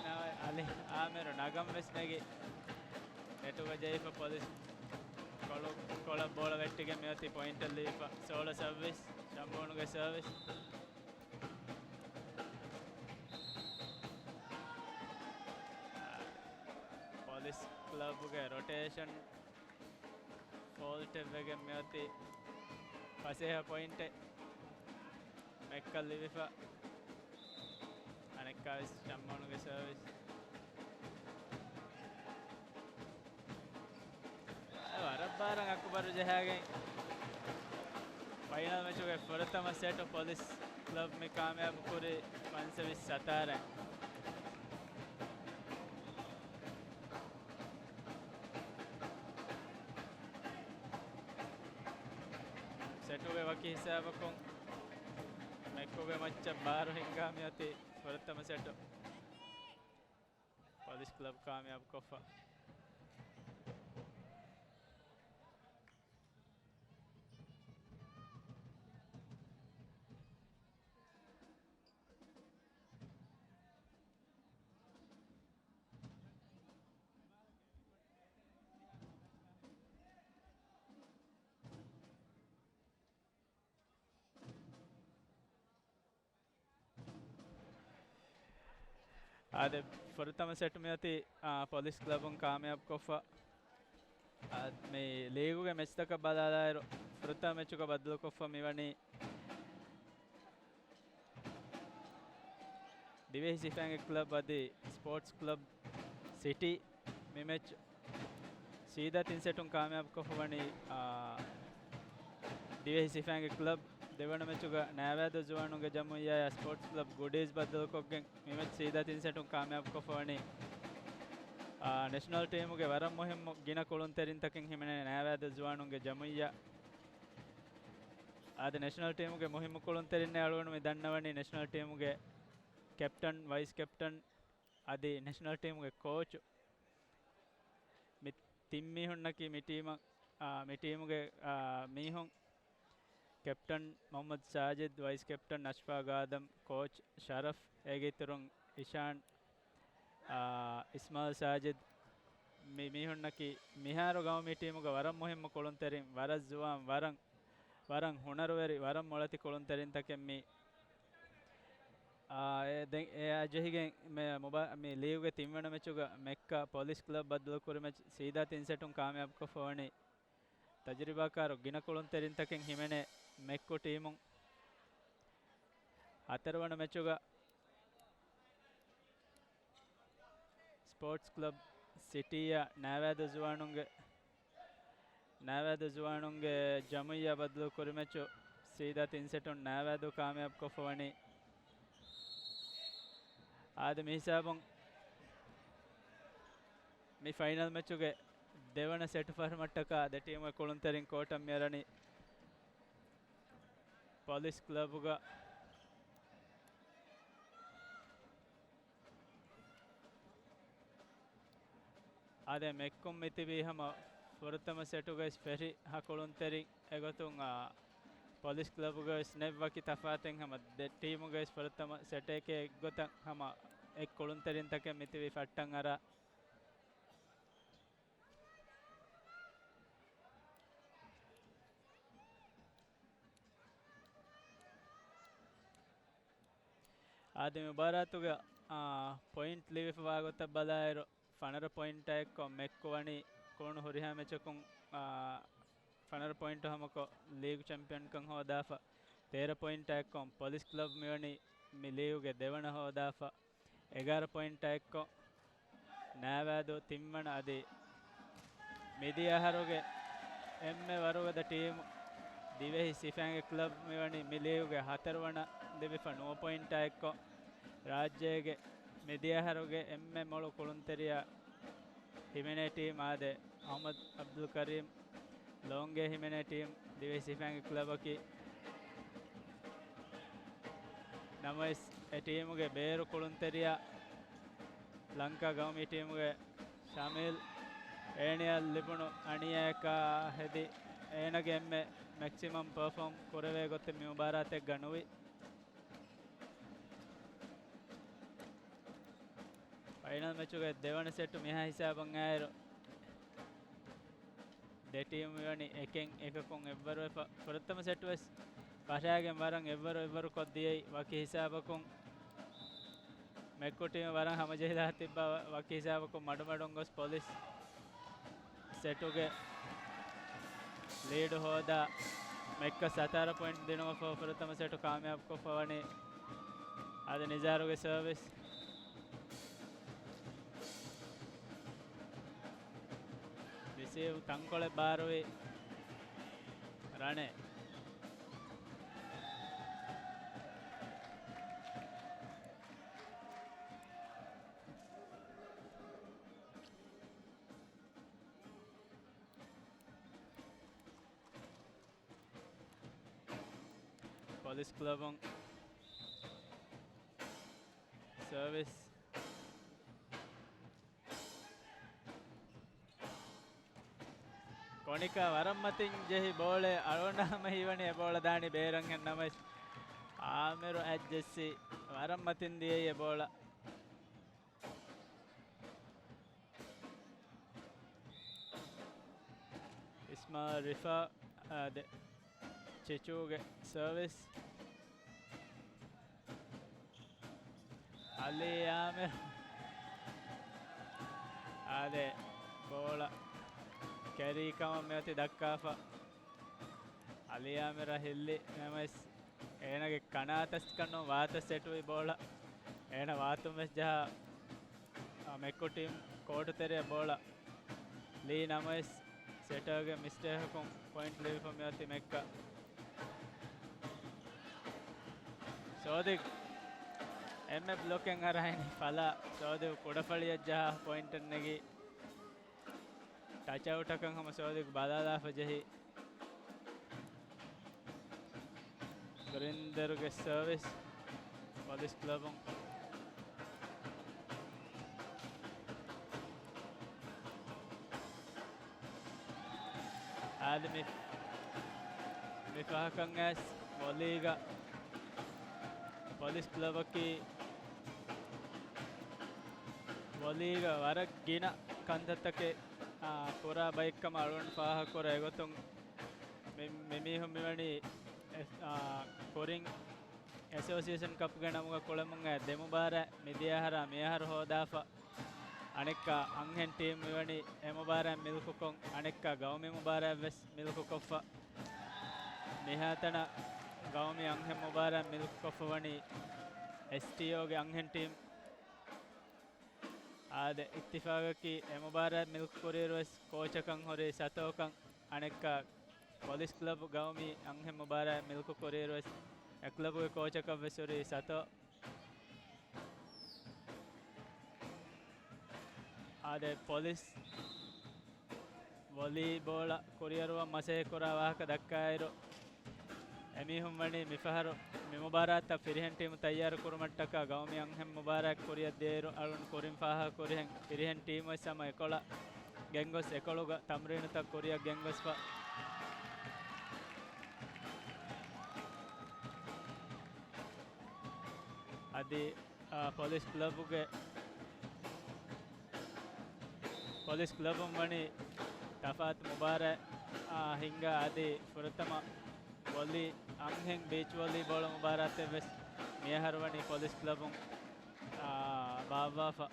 އަލި އާމިރު ނަގަން ވެސް ނެގި ނެޓުގަ ޖެހިފަ ޕޮލިސް ކޮޅު، ކޮޅަށް ބޯޅަ ވެއްޓިގެން މިއޮތީ ޕޮއިންޓަށް ލިބިފަ. ސޯޅަ ސައުވީސް، ޝަމްއޫނުގެ ސަރވިސް. ޕޮލިސް ކްލަބުގެ ރޮޓޭޝަން ފޯލްޓެއްވެގެން މިއޮތީ ފަސޭހަ ޕޮއިންޓެއް މެއްކަށް ލިބިފަ. އަނެއްކާވެސް ޝަމްއޫނުގެ ސަރވިސް. ވަރަށް ބާރަށް އަކުބަރު ޖަހާގެން ފައިނަލް މެޗުގެ ފުރަތަމަ ސެޓު ޕޮލިސް ކްލަބް މި ކާމިޔާބު ކުރީ ފަންސަވީސް ސަތާރަ. ސެޓުގެ ވަކި ހިސާބަކުން މެއްކުގެ މައްޗަށް ބާރު ހިންގާ މިއޮތީ ފުރަތަމަ ސެޓު ޕޮލިސް ކްލަބް ކާމިޔާބު ކޮށްފަ. އާދެ، ފުރަތަމަ ސެޓް މިއޮތީ، އާ، ޕޮލިސް ކްލަބުން ކާމިޔާބު ކޮށްފަ. އާ، މި ލީގުގެ މެޗްތަކަށް ބަލާލާއިރު، ފުރަތަމަ މެޗުގަ ބައްދަލުކޮށްފަ މިވަނީ ދިވެހި ސިފައިންގެ ކްލަބް އަދި ސްޕޯޓްސް ކްލަބް ސިޓީ. މި މެޗް ސީދާ ތިން ސެޓުން ކާމިޔާބު ކޮށްފަ ވަނީ، އާ، ދިވެހި ސިފައިންގެ ކްލަބް. ދެވަނަ މެޗުގަ ނައިވާދޫ ޒުވާނުންގެ ޖަމުއިއްޔާއާ ސްޕޯޓްސް ކްލަބް ގުޑީޒް ބައްދަލުކޮށްގެން މި މެޗް ސީދާ ތިން ސެޓުން ކާމިޔާބު ކޮށްފަ ވަނީ، އާ، ނެޝަނަލް ޓީމުގެ ވަރަށް މުހިއްމު ގިނަ ކުޅުންތެރިންތަކެއް ހިމެނޭ ނައިވާދޫ ޒުވާނުންގެ ޖަމުއިއްޔާ. އާދެ، ނެޝަނަލް ޓީމުގެ މުހިއްމު ކުޅުންތެރިންނޭ އަޅުގަނޑު މި ދަންނަވަނީ ނެޝަނަލް ޓީމުގެ ކެޕްޓަން، ވައިސް ކެޕްޓަން އަދި ނެޝަނަލް ޓީމުގެ ކޯޗު. މި ތިން މީހުންނަކީ މި ޓީމަށް، އާ، މި ޓީމުގެ، އާ، މީހުން. ކެޕްޓަން މުޙައްމަދު ސާޖިދް، ވައިސް ކެޕްޓަން އަޝްފާގް އާދަމް، ކޯޗް ޝަރަފް، އޭގެ އިތުރުން އިޝާން، އާ، އިސްމާއިލް ސާޖިދް. މި މީހުންނަކީ މިހާރު ގައުމީ ޓީމުގެ ވަރަށް މުހިއްމު ކުޅުންތެރިން، ވަރަށް ޒުވާން، ވަރަށް، ވަރަށް ހުނަރުވެރި، ވަރަށް މޮޅަތި ކުޅުންތެރިންތަކެއް މި. އާ، އެ، ދެން އެއާ ޖެހިގެން މެ-، މުބާ-، މި ލީގުގެ ތިންވަނަ މެޗުގަ މެއްކާ ޕޮލިސް ކްލަބް ބައްދަލުކުރި މެޗް ސީދާ ތިން ސެޓުން ކާމިޔާބުކޮށްފަ ވަނީ. ތަޖުރިބާކާރު ގިނަ ކުޅުންތެރިންތަކެއް ހިމެނޭ މެއްކު ޓީމުން. ހަތަރުވަނަ މެޗުގަ ސްޕޯޓްސް ކްލަބް ސިޓީއާ ނައިވާދޫ ޒުވާނުންގެ، ނައިވާދޫ ޒުވާނުންގެ ޖަމުއިއްޔާ ބައްދަލު ކުރި މެޗު ސީދާ ތިން ސެޓުން ނައިވާދޫ ކާމިޔާބު ކޮށްފަ ވަނީ. އާދެ، މި ހިސާބުން މި ފައިނަލް މެޗުގެ ދެވަނަ ސެޓު ފަރުމަށްޓަކާ ދެ ޓީމުގެ ކުޅުންތެރިން ކޯޓަށް މިއަރަނީ ޕޮލިސް ކްލަބުގަ. އާދެ، މެއްކުން މިތިބީ ހަމަ ފުރަތަމަ ސެޓުގައި ފެށި ހަ ކުޅުންތެރިން އެގޮތުން، އާ، ޕޮލިސް ކްލަބުގައި ވެސް ނެތް ވަކި ތަފާތެއް ހަމަ ދެ ޓީމުގައި ވެސް ފުރަތަމަ ސެޓެކޭ އެއްގޮތަށް ހަމަ އެއް ކުޅުންތެރިންތަކެއް މިތިބީ ފައްޓަން އަރާ. އާދެ، މި މުބާރާތުގެ، އާ، ޕޮއިންޓް ލިބިފަވާ ގޮތަށް ބަލާއިރު، ފަނަރަ ޕޮއިންޓާ އެއްކޮށް މެއްކު ވަނީ ކުޅުނު ހުރިހާ މެޗަކުން، އާ، ފަނަރަ ޕޮއިންޓު ހަމަކޮށް ލީގު ޗެމްޕިއަންކަން ހޯދާފަ. ތޭރަ ޕޮއިންޓާ އެއްކޮށް ޕޮލިސް ކްލަބް މިވަނީ މި ލީގުގެ ދެވަނަ ހޯދާފަ. އެގާރަ ޕޮއިންޓާ އެއްކޮށް ނައިވާދޫ ތިންވަނަ އަދި މިދިޔަ އަހަރުގެ އެންމެ ވަރުގަދަ ޓީމު ދިވެހި ސިފައިންގެ ކްލަބް މިވަނީ މި ލީގުގެ ހަތަރުވަނަ ލިބިފަ ނުވަ ޕޮއިންޓާ އެއްކޮށް، ރާއްޖޭގެ މިދިޔަ އަހަރުގެ އެންމެ މޮޅު ކުޅުންތެރިޔާ ހިމެނޭ ޓީމް އާދެ، އަޙްމަދު އަބްދުލް ކަރީމް ލޯންގޭ ހިމެނޭ ޓީމް ދިވެހި ސިފައިންގެ ކްލަބަކީ. ނަމަވެސް، އެ ޓީމުގެ ބޭރު ކުޅުންތެރިޔާ ލަންކާ ގައުމީ ޓީމުގެ ޝަމީލް އޭނަޔަށް ލިބުނު އަނިޔާއަކާ ހެދި، އޭނަގެ އެންމެ މެކްސިމަމް ޕަރފޯމް ކުރެވޭ ގޮތެއް މި މުބާރާތެއްގަ ނުވި. ފައިނަލް މެޗުގެ ދެވަނަ ސެޓު މިހާ ހިސާބަށް އައިރު، ދެ ޓީމު މިވަނީ އެކެއް އެކަކުން އެއްވަރުވެފަ، ފުރަތަމަ ސެޓު ވެސް ފަށާގެން ވަރަށް އެއްވަރު އެއްވަރު ކޮށްދިޔައީ. ވަކި ހިސާބަކުން މެއްކު ޓީމު ވަރަށް ހަމަޖެހިލާ ތިއްބާ، ވަކި ހިސާބަކުން މަޑުމަޑުން ގޮސް ޕޮލިސް ސެޓުގެ ލީޑު ހޯދާ، މެއްކަ ސަތާރަ ޕޮއިންޓް ދިނުމަށްފަހު ފުރަތަމަ ސެޓު ކާމިޔާބުކޮށްފަ ވަނީ. އަދި ނިޒާރުގެ ސަރވިސް. ރިސީވް ތަންކޮޅެއް ބާރުވި ރަނެ. ޕޮލިސް ކްލަބުން ސަރވިސް. ކޮނިކާ ވަރަށް މަތިން ޖެހި ބޯޅައެއް އަޅުގަނޑާ ހަމަ ހީވަނީ އެ ބޯޅަ ދާނީ ބޭރަށްހެން ނަމަވެސް، އާމިރު އަތްޖެއްސި ވަރަށް މަތިން ދިޔައީ އެ ބޯޅަ. އިސްމާ ރިފާ، އާ، ދެ، ޗިޗޫގެ ސަރވިސް. އަލީ އާމިރު. އާދެ، ބޯޅަ ކެރީ ކަމަށް މިއޮތީ ދައްކާފަ. އަލީ އާމިރަށް ހިއްލި ނަމަވެސް، އޭނަގެ ކަނާތަސްކަން ނޫން ވާތަސް ސެޓުވި ބޯޅަ. އޭނަ ވާތުން ވެސް ޖަހާ، އާ، މެއްކު ޓީމް ކޯޓު ތެރެއަށް ބޯޅަ ލީ ނަމަވެސް، ސެޓަރގެ މިސްޓޭކަކުން ޕޮއިންޓް ލިބިފަ މިއޮތީ މެއްކަ. ސޯދިގް އެންމެ ބްލޮކެއް އަރާ އިނީ ފަލާ. ސޯދިގް ކުޑަފަޅިއަށް ޖަހާ ޕޮއިންޓެއް ނެގި، ޓަޗްއައުޓަކަށް ހަމަ ސޯދިގް ބަލާލާފަ ޖެހި. ގްރިންދަރުގެ ސަރވިސް ޕޮލިސް ކްލަބުން. އާދެ، މި، މި ފަހަކަށް އައިސް ވޮލީގަ ޕޮލިސް ކްލަބަކީ ވޮލީގަ ވަރަށް ގިނަ ކަންތައްތަކެއް، އާ، ކުރާ ބައެއްކަމަށް އަޅުގަނޑު ފާހަގަކުރާ އެގޮތުން މި، މި މީހުން މިވަނީ އެ، އާ، ކުރިން އެސޯސިއޭޝަން ކަޕްގެ ނަމުގަ ކުޅެމުން އައި ދެ މުބާރާތް މިދިޔަ އަހަރާ މިއަހަރު ހޯދާފަ. އަނެއްކާ އަންހެން ޓީމް މިވަނީ އެ މުބާރާތް މިލްކުކޮށް، އަނެއްކާ ގައުމީ މުބާރާތް ވެސް މިލްކުކޮށްފަ. މިހާތަނަށް ގައުމީ އަންހެން މުބާރާތް މިލްކުކޮށްފަ ވަނީ އެސްޓީއޯގެ އަންހެން ޓީމް. އާދެ، އިއްތިފާގަކީ އެ މުބާރާތް މިލްކު ކުރިއިރު ވެސް ކޯޗަކަށް ހުރި ސަތޯކަން، އަނެއްކާ ޕޮލިސް ކްލަބު ގައުމީ އަންހެން މުބާރާތް މިލްކު ކުރިއިރު ވެސް އެ ކްލަބުގެ ކޯޗަކަށް ވެސް ހުރި ސަތޯ. އާދެ، ޕޮލިސް ވޮލީބޯޅަ ކުރިއަރުވަން މަސައްކަތް ކުރާ ވާހަކަ ދައްކާއިރު، އެމީހުން ވަނީ މިފަހަރު މި މުބާރާތަށް ފިރިހެން ޓީމު ތައްޔާރު ކުރުމަށްޓަކާ ގައުމީ އަންހެން މުބާރާތް ކުރިއަށް ދިޔައިރު އަޅުން ކުރިން ފާހަގަ ކުރިހެން ފިރިހެން ޓީމު ވެސް ހަމަ އެކޮޅަށް ގެންގޮސް އެކޮޅުގަ ތަމްރީނުތައް ކުރިއަށް ގެންގޮސްފަ. އަދި، އާ، ޕޮލިސް ކްލަބުގެ، ޕޮލިސް ކްލަބުން ވަނީ ތަފާތު މުބާރާތް، އާ، ހިންގާ އަދި ފުރަތަމަ ވޮލީ، އަންހެން ބީޗް ވޮލީބޯޅަ މުބާރާތެއް ވެސް މިއަހަރު ވަނީ ޕޮލިސް ކްލަބުން، އާ، ބާއްވާފަ.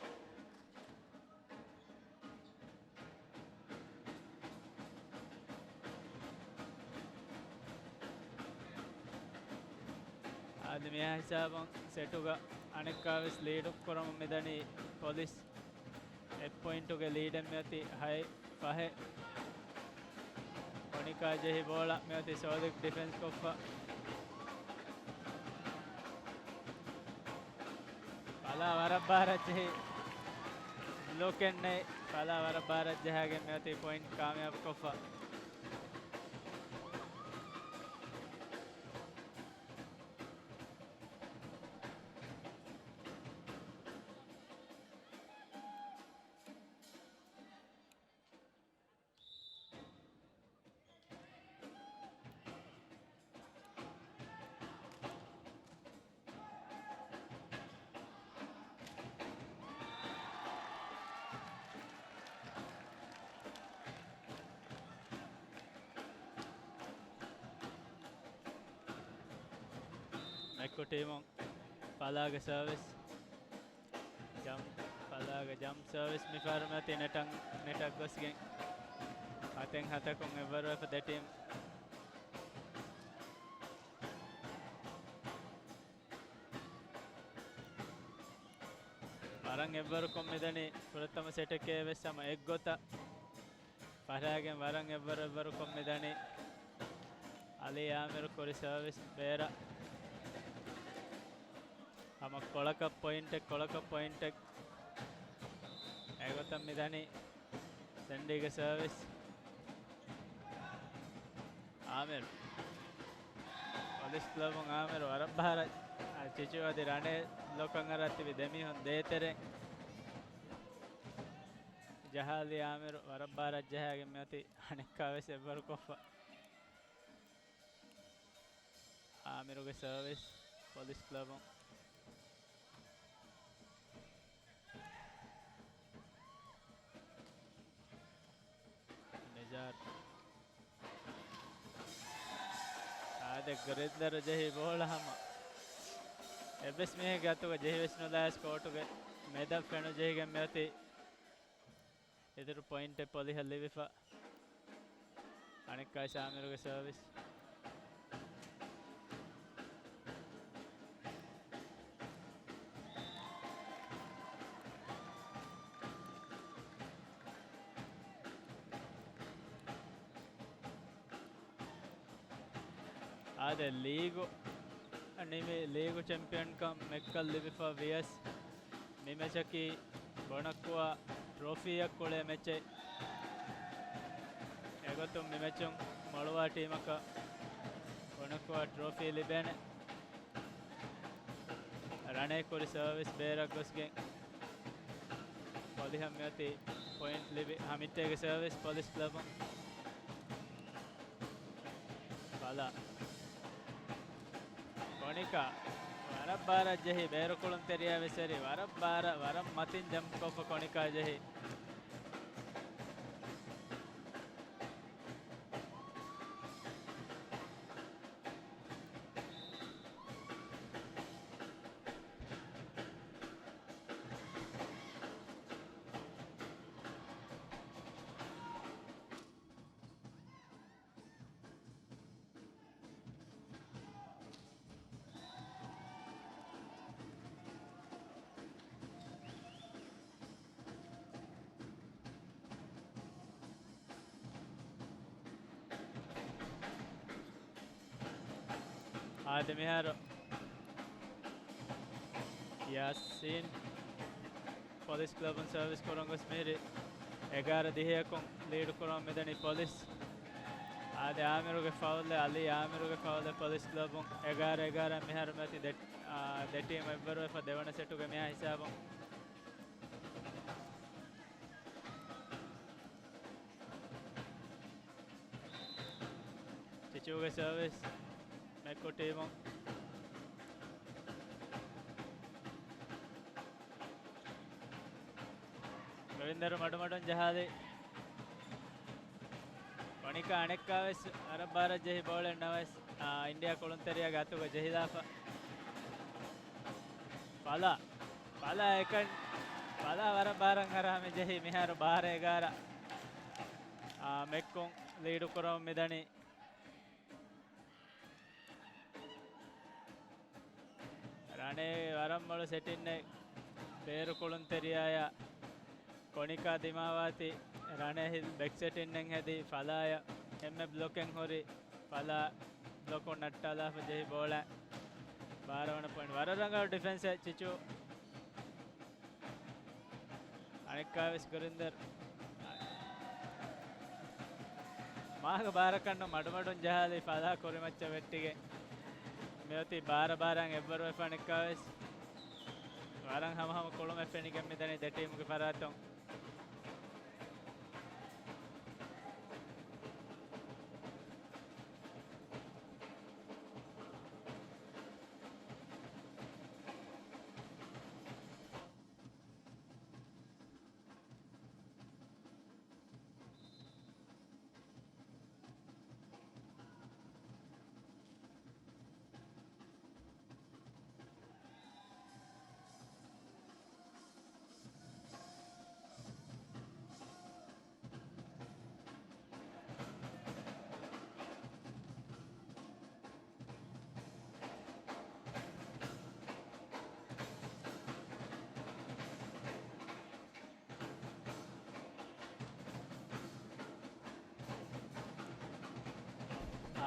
އަދި މިހާ ހިސާބުން ސެޓުގަ އަނެއްކާވެސް ލީޑު ކުރަމުން މިދަނީ ޕޮލިސް. އެއް ޕޮއިންޓުގެ ލީޑެއް މިއޮތީ ހައެއް ފަހެއް. ކޮނިކާ ޖެހި ބޯޅަ މިއޮތީ ސޯދިކް ޑިފެންސް ކޮށްފަ. ފަލާ ވަރަށް ބާރަށް ޖެހި ބްލޮކެއް ނެތް. ފަލާ ވަރަށް ބާރަށް ޖަހާގެން މިއޮތީ ޕޮއިންޓް ކާމިޔާބު ކޮށްފަ. ކު ޓީމުން ފަލާގެ ސަރވިސް. ޖަމްޕް، ފަލާގެ ޖަމްޕް ސަރވިސް މިފަހަރު މިއޮތީ ނެޓަށް، ނެޓަށް ގޮސްގެން ހަތެއް ހަތަކުން އެއްވަރުވެފަ ދެ ޓީމް. ވަރަށް އެއްވަރުކޮށް މިދަނީ ފުރަތަމަ ސެޓެކޭ ވެސް ހަމަ އެއްގޮތަށް ފަށާގެން ވަރަށް އެއްވަރު އެއްވަރުކޮށް މިދަނީ. އަލީ އާމިރު ކުރި ސަރވިސް ބޭރަށް. ހަމަ ކޮޅަކަށް ޕޮއިންޓެއް، ކޮޅަކަށް ޕޮއިންޓެއް. އެގޮތަށް މިދަނީ ސެންޑީގެ ސަރވިސް. އާމިރު. ޕޮލިސް ކްލަބުން އާމިރު ވަރަށް ބާރަށް. އަ، ޗިޗު އަދި ރަނޭ ބްލޮކަށް އަރާ ތިބި ދެމީހުން ދޭތެރެ. ޖަހާލި އާމިރު ވަރަށް ބާރަށް ޖަހާގެން މިއޮތީ އަނެއްކާވެސް އެއްވަރު ކޮށްފަ. އާމިރުގެ ސަރވިސް ޕޮލިސް ކްލަބުން. ނިޒާރު. އާދެ، ގުރިންދަރު ޖެހި ބޯޅަ ހަމަ އެއްވެސް މީހެއްގެ އަތުގަ ޖެހިވެސް ނުލާ ކޯޓުގެ މެދަށް ފެނު ޖެހިގެން މިއޮތީ. އިތުރު ޕޮއިންޓެއް ޕޮލިހަށް ލިބިފަ. އަނެއްކާ އާމިރުގެ ސަރވިސް. އާދެ، ލީގު ނިމި، ލީގު ޗެމްޕިއަންކަން މެކްކަން ލިބިފަ ވިޔަސް، މި މެޗަކީ ބޮނަކުވާ ޓްރޮފީއަށް ކުޅޭ މެޗެއް. އެގޮތުން މި މެޗުން މޮޅުވާ ޓީމަކަށް ބޮނަކުވާ ޓްރޮފީ ލިބޭނެ. ރަނޭ ކުރި ސަރވިސް ބޭރަށް ގޮސްގެން ޕޮލިހަށް މިއޮތީ ޕޮއިންޓް ލިބި. ހަމިއްޓޭގެ ސަރވިސް ޕޮލިސް ކްލަބުން. ބަލާ. ކޮނިކާ ވަރަށް ބާރަށް ޖެހި ބޭރު ކުޅުންތެރިޔާ ވެސް އެރި. ވަރަށް ބާރަށް، ވަރަށް މަތިން ޖަމްޕް ކޮށްފަ ކޮނިކާ ޖެހި. އާދެ، މިހާރު ޔާސީން ޕޮލިސް ކްލަބުން ސަރވިސް ކުރަން ގޮސް މިހިރީ އެގާރަ ދިހައަކުން ލީޑު ކުރަމުން މިދަނީ ޕޮލިސް. އާދެ، އާމިރުގެ ފައުލެއް، އަލީ އާމިރުގެ ފައުލެއް ޕޮލިސް ކްލަބުން. އެގާރަ އެގާރަ މިހާރު މިއޮތީ ދެ-، އާ، ދެ ޓީމް އެއްވަރުވެފަ ދެވަނަ ސެޓުގެ މިހާ ހިސާބުން. ޗިޗޫގެ ސަރވިސް މެކްކު ޓީމުން. ގޮވިންދަރު މަޑުމަޑުން ޖަހާލި. ކޮނިކާ އަނެއްކާވެސް ވަރަށް ބާރަށް ޖެހި ބޯޅެއް ނަމަވެސް، އާ، އިންޑިއާ ކުޅުންތެރިޔާގެ އަތުގަ ޖެހިލާފަ. ފަލާ. ފަލާ އެކަން، ފަލާ ވަރަށް ބާރަށް އަރާ މި ޖެހި މިހާރު ބާރަ އެގާރަ. އާ، މެކްކުން ލީޑު ކުރަމުން މިދަނީ. ރަނޭ ވަރަށް މޮޅު ސެޓިންއެއް ބޭރު ކުޅުންތެރިޔާޔާ ކޮނިކާ ދިމާވާތީ ރަނޭ ހިލް ބެކް ސެޓިންއެއް ހެދި ފަލާޔަށް އެންމެ ބްލޮކެއް ހުރި ފަލާ ބްލޮކުން ނައްޓާލާފަ ޖެހި ބޯޅަ ބާރަ ވަނަ ޕޮއިންޓް. ވަރަށް ރަނގަޅު ޑިފެންސެއް ޗިޗު. އަނެއްކާވެސް ގުރިންދަރު މާގަ ބާރަކަށްނު މަޑުމަޑުން ޖަހާލި ފަލާ ކުރިމައްޗަށް ވެއްޓިގެން މިއޮތީ ބާރަ ބާރަށް އެއްވަރުވެފަ އަނެއްކާވެސް ވަރަށް ހަމަހަމަ ކުޅުމެއް ފެނިގެން މިދަނީ ދެ ޓީމުގެ ފަރާތުން.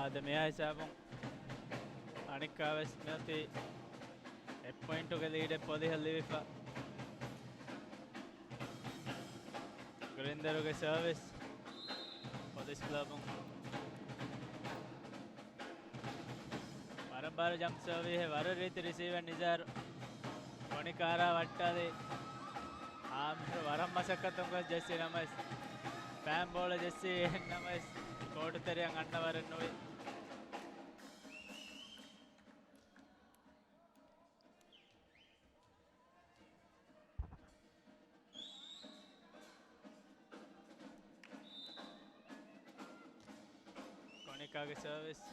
އާދެ، މިއާ ހިސާބުން އަނެއްކާވެސް މިއޮތީ އެއް ޕޮއިންޓުގެ ލީޑެއް ޕޮލިހަށް ލިބިފަ. ގްރިންދަރުގެ ސަރވިސް ޕޮލިސް ކްލަބުން. ވަރަށް ބާރު ޖަމްޕް ސަރވީހެއް، ވަރަށް ރީތި ރިސީވަރ ނިޒާރު. ކޮނިކާ އަރާ ވައްޓާލި. އާމިރު ވަރަށް މަސައްކަތުން ގޮސް ޖެއްސި ނަމަވެސް، ފައިން ބޯޅަ ޖެއްސި އެހެން ނަމަވެސް، ކޯޓު ތެރެއަށް އަންނަ ވަރެއް ނުވި. ކޮނިކާގެ ސަރވިސް.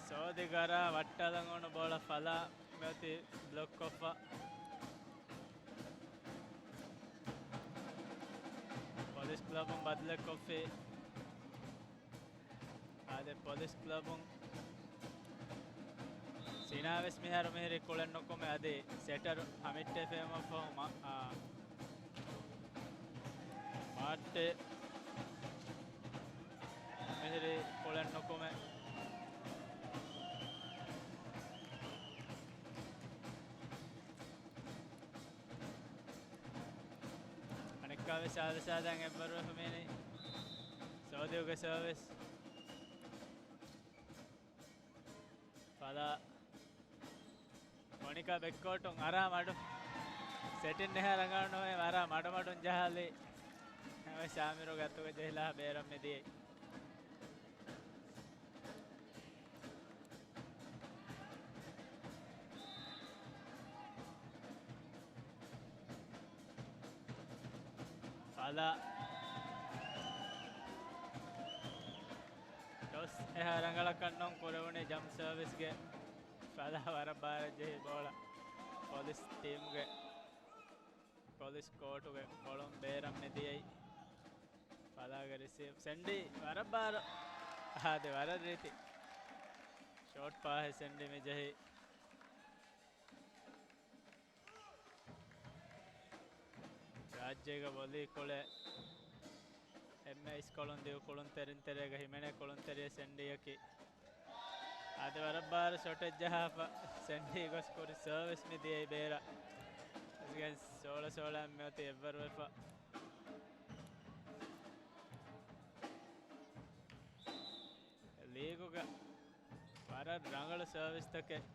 ސޯދިގަރާ ވައްޓާލަން އޮނު ބޯޅަ ފަލާ މިއޮތީ ބްލޮކް ކޮށްފަ. ޕޮލިސް ކްލަބުން ބަދަލެއް ކޮށްފި. އާދެ، ޕޮލިސް ކްލަބުން ސިނާވެސް މިހާރު މިހިރީ ކުޅެން ނުކުމެ އަދި ސެޓަރު ހަމިއްޓޭ ފޭމަށްފަހު މާ-، އާ، މާއްޓޭ މިހިރީ ކުޅެން ނުކުމެ. އަނެއްކާވެސް އާދެ ސާދަން އެއްވަރު ވެފަ މީނީ. ސޯދިއުގެ ސަރވިސް. ފަލާ. ކޮނިކާ ބެކްކޯޓުން އަރާ މަޑު. ސެޓިން އެހާ ރަނގަޅު ނުވޭ، އަރާ މަޑުމަޑުން ޖަހާލި. ނަމަވެސް އާމިރުގެ އަތުގަ ޖެހިލާ ބޭރަށް މިދިޔައީ. ފަލާ. ޓޮސް އެހާ ރަނގަޅަކަށް ނޫން ކުރެވުނީ ޖަމްޕް ސަރވިސްގެ. ފަލާ ވަރަށް ބާރަށް ޖެހި ބޯޅަ ޕޮލިސް ޓީމުގެ، ޕޮލިސް ކޯޓުގެ ކޮޅުން ބޭރަށް މިދިޔައީ. ފަލާގެ ރިސީވް. ސެންޑީ ވަރަށް ބާރު. އާދެ، ވަރަށް ރީތި ޝޯޓް ޕާހެއް ސެންޑީ މި ޖެހި. ރާއްޖޭގަ ވޮލީ ކުޅޭ އެންމެ އިސްކޮޅުން ދިޔު ކުޅުންތެރިން ތެރޭގަ ހިމެނޭ ކުޅުންތެރިއެއް ސެންޑީއަކީ. އަދި ވަރަށް ބާރު ޝޮޓެއް ޖަހާފަ، ސެންޑީ ގޮސް ކުރި ސަރވިސް މި ދިޔައީ ބޭރަށް. އަސްގެން ސޯޅަ ސޯޅައިން މިއޮތީ އެއްވަރުވެފަ. ލީގުގަ ވަރަށް ރަނގަޅު ސަރވިސްތަކެއް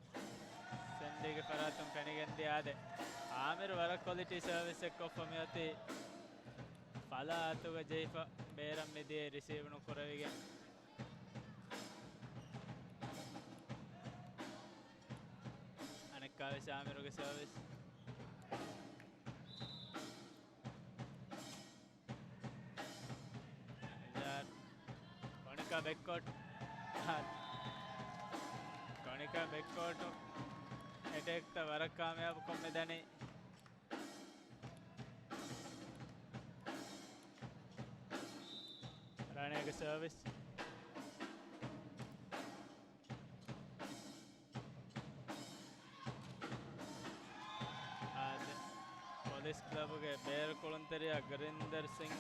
ސެންޑީގެ ފަރާތުން ފެނިގެންދިޔަ. އާދެ، އާމިރު ވަރަށް ކޮލިޓީ ސަރވިސްއެއް ކޮށްފަ މިއޮތީ ފަލާ އަތުގަ ޖެހިފަ ބޭރަށް މިދިޔައީ ރިސީވް ނުކުރެވިގެން. އަނެއްކާވެސް އާމިރުގެ ސަރވިސް. ނިޒާރު. ކޮނިކާ ބެކްކޯޓް. ކޮނިކާ ބެކްކޯޓު އެޓޭކްތައް ވަރަށް ކާމިޔާބުކޮށް މިދަނީ. ރަނޭގެ ސަރވިސް. އާދެ، ޕޮލިސް ކްލަބުގެ ބޭރު ކުޅުންތެރިޔާ ގުރިންދަރް ސިން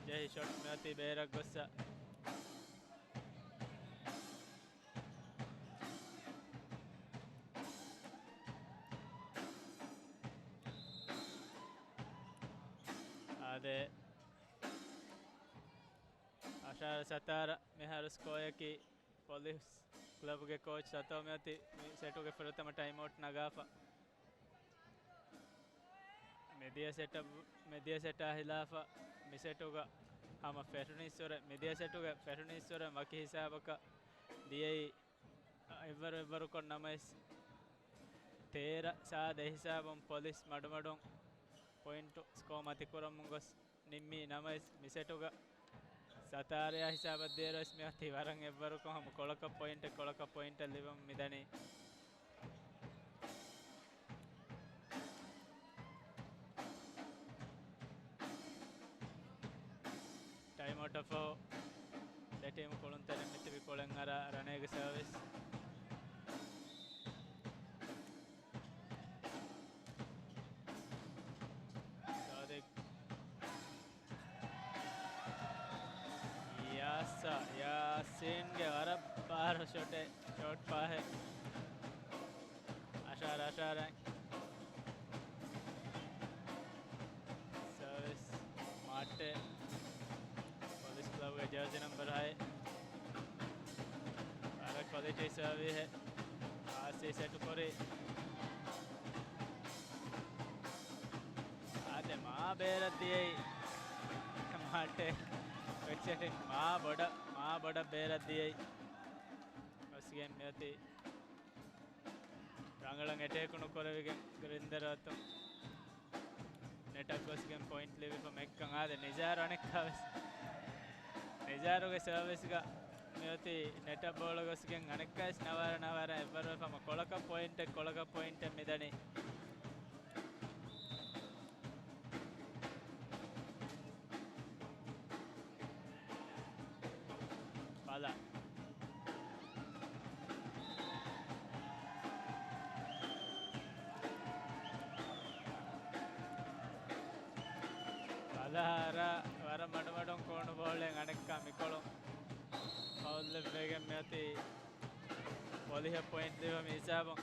ޖެހި ޝޮޓް މިއޮތީ ބޭރަށް ގޮއްސަ. އާދެ، އަށާރަ ސަތާރަ މިހާރު ސްކޯއަކީ. ޕޮލިސް ކްލަބުގެ ކޯޗް ސަތޯ މިއޮތީ މި ސެޓުގެ ފުރަތަމަ ޓައިމްއައުޓް ނަގާފަ. މިދިޔަ ސެޓަށް، މިދިޔަ ސެޓާ ހިލާފަށް މި ސެޓުގަ ހަމަ ފެށުނީއްސުރެ، މިދިޔަ ސެޓުގެ ފެށުނީއްސުރެ ވަކި ހިސާބަކަށް ދިޔައީ އެއްވަރު އެއްވަރުކޮށް ނަމަވެސް، ތޭރަ ސާދަ ހިސާބުން ޕޮލިސް މަޑުމަޑުން ޕޮއިންޓު ސްކޯ މަތިކުރަމުން ގޮސް ނިންމީ ނަމަވެސް، މި ސެޓުގަ ސަތާރަޔާ ހިސާބަށް ދިޔައިރުވެސް މިއޮތީ ވަރަށް އެއްވަރުކޮށް ހަމަ ކޮޅަކަށް ޕޮއިންޓެއް ކޮޅަކަށް ޕޮއިންޓެއް ލިބަމުން މިދަނީ. ޓައިމްއައުޓަށް ފަހު ދެ ޓީމު ކުޅުންތެރިން މިތިބި ކުޅެން އަރާ ރަނޭގެ ސަރވިސް. ސާދިޤް ސީންގެ ވަރަށް ބާރު ޝޮޓެއް، ޝޮޓް ފާހެއް. އަށާރަ، އަށާރަ. ސަރވިސް މާއްޓެ. ޕޮލިސް ކްލަބުގެ ޖާޒި ނަމްބަރު ހައެއް. ވަރަށް ކޮލިޓީ ސަރވިހެއް. އާސީ ސެޓު ކުރި. އާދެ، މާ ބޭރަށް ދިޔައީ. މާއްޓެ. މާ ބޮޑަށް، މާ ބޮޑަށް ބޭރަށް ދިޔައީ. ގޮސްގެން މިއޮތީ ރަނގަޅަށް އެޓޭކު ނުކުރެވިގެން ގްރިންދަރު އަތުން ނެޓަށް ގޮސްގެން ޕޮއިންޓް ލިބިފަ މެއްކަން. އާދެ، ނިޒާރު އަނެއްކާވެސް. ނިޒާރުގެ ސަރވިސްގަ މިއޮތީ ނެޓަށް ބޯޅަ ގޮސްގެން އަނެއްކާވެސް ނަވާރަ ނަވާރަ އެއްވަރުވެފަ ހަމަ ކޮޅަކަށް ޕޮއިންޓެއް، ކޮޅަކަށް ޕޮއިންޓެއް މިދަނީ. ބަލާ. ބަލާ އަރާ ވަރަށް މަޑުމަޑުން ކޯނު ބޯޅައެއް އަނެއްކާ މިކޮޅުން ފައުލް ލެއްވިގެން މިއޮތީ ފޮލިހަށް ޕޮއިންޓް ލިބުނު ހިސާބުން.